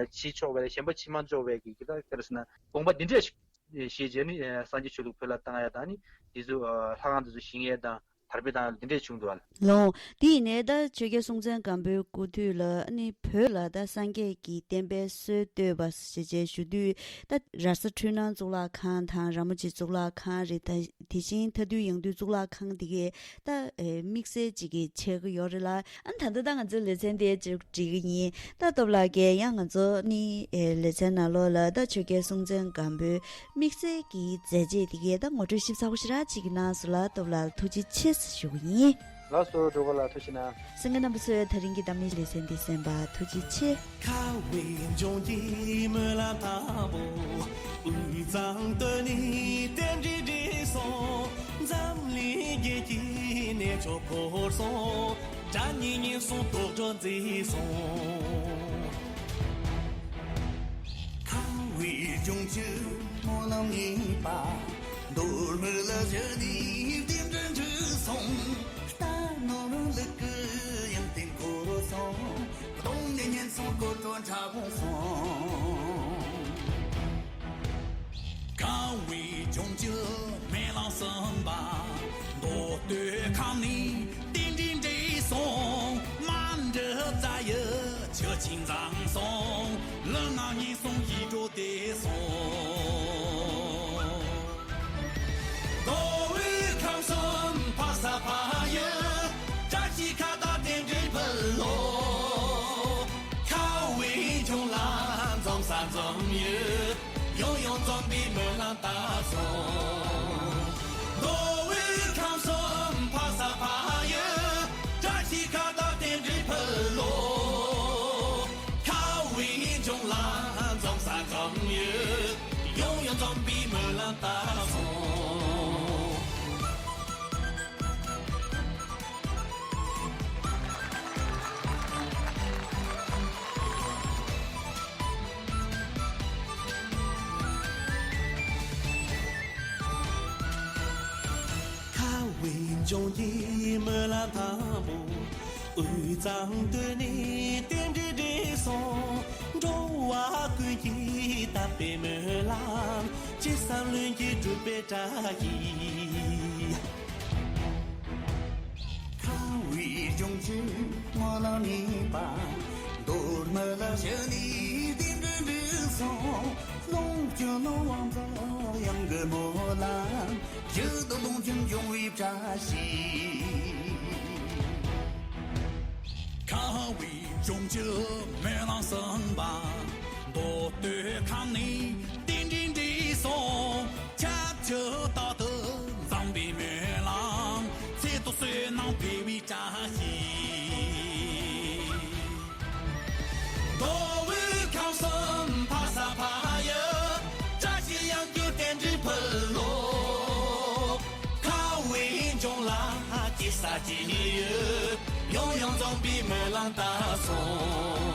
ཕྱི་ཕྱོགས་པའི་གཞན་པ་ཕྱི་མ་འཇོག་པའི་གི་གི་ད་ག་རེ་ཟེར་ན་དགོངས་པ་འདི་འདྲས་ཤིག་ཞེས་བྱས་ནས་སངས་རྒྱས་ཆོས་ལུགས་བོད་ལ་བཏང་ཡ་དང་ནི་འདི་ཚོ་ལྷ་ཁང་འདི་ཚོ་བཞེངས་ཡས་དང་དར་སྤེལ་བཏང་ཡ་འདི་འདྲས་བྱུང་འདུག་ཨ། ལོ། དེ་ཡིན་ནའི་ད་ཆོས་རྒྱལ་སྲོང་བཙན་སྒམ་པོའི་སྐུ་དུས་ལ་ནི་བོད་ལ་ད་སངས་རྒྱས་ཀྱི་བསྟན་པའི་སྲོལ་བཏོད་པ་ཞེས་བྱས་ཞུ་དུས་ད་ར་ས་འཕྲུལ་སྣང་གཙུག་ལག་ཁང་དང་ར་མོ་ཆེ་གཙུག་ལག་ཁང་རེད། ད་དེ་བཞིན་མཐའ་འདུལ་ཡང་འདུལ་གཙུག་ལག་ཁང་དེ་གས་ད་དམིགས་བསལ་ཅིག་གི་ཆགས་ཀྱི་ཡོད་རེད་ལ། ཨ་ནི་ད་ལྟ་ད་ང་ཚོའི་ལེ་ཚན་དེ་ཅིག་འགྲིག་གི་ཡིན། ད་སྟོབས་ལགས་ཀྱིས་ཡང་ང་ཚོ་ནི་ཨེ་ལེ་ཚན་ནང་ལོགས་ལ་ད་ཆོས་རྒྱལ་སྲོང་བཙན་སྒམ་པོའི་དམིགས་བསལ་གྱི་མཛད་རྗེས་དེ་གའི་ད་ངོ་སྤྲོད་ཞིབ་ཚགས་པོ་ཞེ་དྲག་ཅིག་གནང་སོང་ལ་སྟོབས་ལགས་ཐུགས་རྗེ་ཆེ་ཞུ་གི་ཡིན། ལགས་སོ་འགྲོ་གོ་ལ་ཐུགས་རྗེ་གནང་། གསན་མཁན་རྣམ་པ་ཚོས་ད་རིང་གི་གཏམ་གླེང་ལེ་ཚན་འདི་གསན་པར་ཐུགས་རྗེ་ཆེ། ཁ་བའི་ལྗོངས་ཀྱི་སྨོན་ལམ་དང་པོ། དབུས་གཙང་སྟོད་ནས་རྟེན་འབྲེལ་འགྲིག་སོང་། འཛམ་གླིང་རྒྱལ་གྱི་གནས་མཆོག་བོར་སོང་། དགྲ་གཉེན་ཉེན་སོང་དོག་སྒྲོན་མཛེས་སོང་། ཁ་བའི་ལྗོངས་ཀྱི་སྨོན་ལམ་ཡིན་པ། མདོ་སྨད་ལ་བཞུགས་ནས་རྟེན་འབྲེལ་འགྲིག་སོང་། རྟ་ནོར་ལུག་གི་ཡང་རྟེན་འཁོར་སོང་། གདོང་ནས་ཉེན་སོང་སྐོར་བྲོ་འཁྲབ་སོང་། ཁ་བའི་ལྗོངས་ཀྱི་སྨོན་ལམ་གསུམ་པ། མདོ་སྟོད་ཁམས་ནས་རྟེན་འབྲེལ་འགྲིག་སོང་། རྨ་འབྲི་རྫ་ཡུལ་ཆུ་ཆེན་འཛོམས་སོང་། ལུས་ངག་ཉེན་སོང་ཡིད་འགྲོ་བདེ་སོང་། མདོ་དབུས་ཁམས་གསུམ་འཕགས་ས་འཕགས་ཡུལ། བཀྲ་ཤིས་ཁ་བཏགས་རྟེན་འབྲེལ་ཕུལ་ལོ། ཁ་བའི་ལྗོངས་ལ་འཛོམས་ས་འཛོམས་ཡུལ། ཡང་ཡང་འཛོམས་པའི་སྨོན་ལམ་བཏབ་སོང་། མདོ་དབུས་ཁམས་གསུམ་འཕགས་ས་འཕགས་ཡུལ། བཀྲ་ཤིས་ཁ་བཏགས་རྟེན་འབྲེལ་ཕུལ་ལོ། ཁ་བའི་ལྗོངས་ལ་འཛོམས་ས་འཛོམས་ཡུལ། ཡང་ཡང་འཛོམས་པའི་སྨོན་ལམ་བཏབ་སོང་། ཁ་བའི་ལྗོངས་ཀྱི་སྨོན་ལམ་དང་པོ། དབུས་གཙང་སྟོད་ནས་རྟེན་འབྲེལ་འགྲིག་སོང་། འགྲོ་བ་ཀུན་གྱི་དམ་པའི་སྨོན་ལམ། ཅི་བསམ་ལྷུན་གྱིས་འགྲུབ་པའི་བཀྲ་ཤིས། ཁ་བའི་ལྗོངས་ཀྱི་སྨོན་ལམ་ཡིན་པ། མདོ་སྨད་ལ་བཞུགས་ནས་རྟེན་འབྲེལ་འགྲིག་སོང་། ཀློང་ཆེན་ ཀུན་སློང་དབང་འཛིན་དབྱངས་ཀྱི་སྨོན་ལམ། རྒྱུད་དུ་ལུང་བཞིན་འབྱུང་བའི་བཀྲ་ཤིས། ཁ་བའི་འབྱུང་བཅུད་སྨོན་ལམ་གསུམ་པ། མདོ་སྟོད་ཁམས་ནས་རྟེན་འབྲེལ་འགྲིག་སོང་། ཁྱབ་བྱེད་རྟག་ཏུ་འཛོམས་པའི་སྨོན་ལམ། ཚེ་ཐོག་བསོད་ནམས་འཕེལ་བའི་བཀྲ་ཤིས། མདོ་དབུས་ཁམས་གསུམ་ཕ་ས་ཕ་ཡུལ། བཀྲ་ཤིས་དབྱངས་ཀྱི་རྟེན་འབྲེལ་ཕུལ་ལོ། ཁ་བའི་འབྱུང་ལ་སྐྱེ་ས་སྐྱེ་ཡུལ། ཡང་ཡང་འཛོམས་པའི་སྨོན་ལམ་བཏབ་སོང་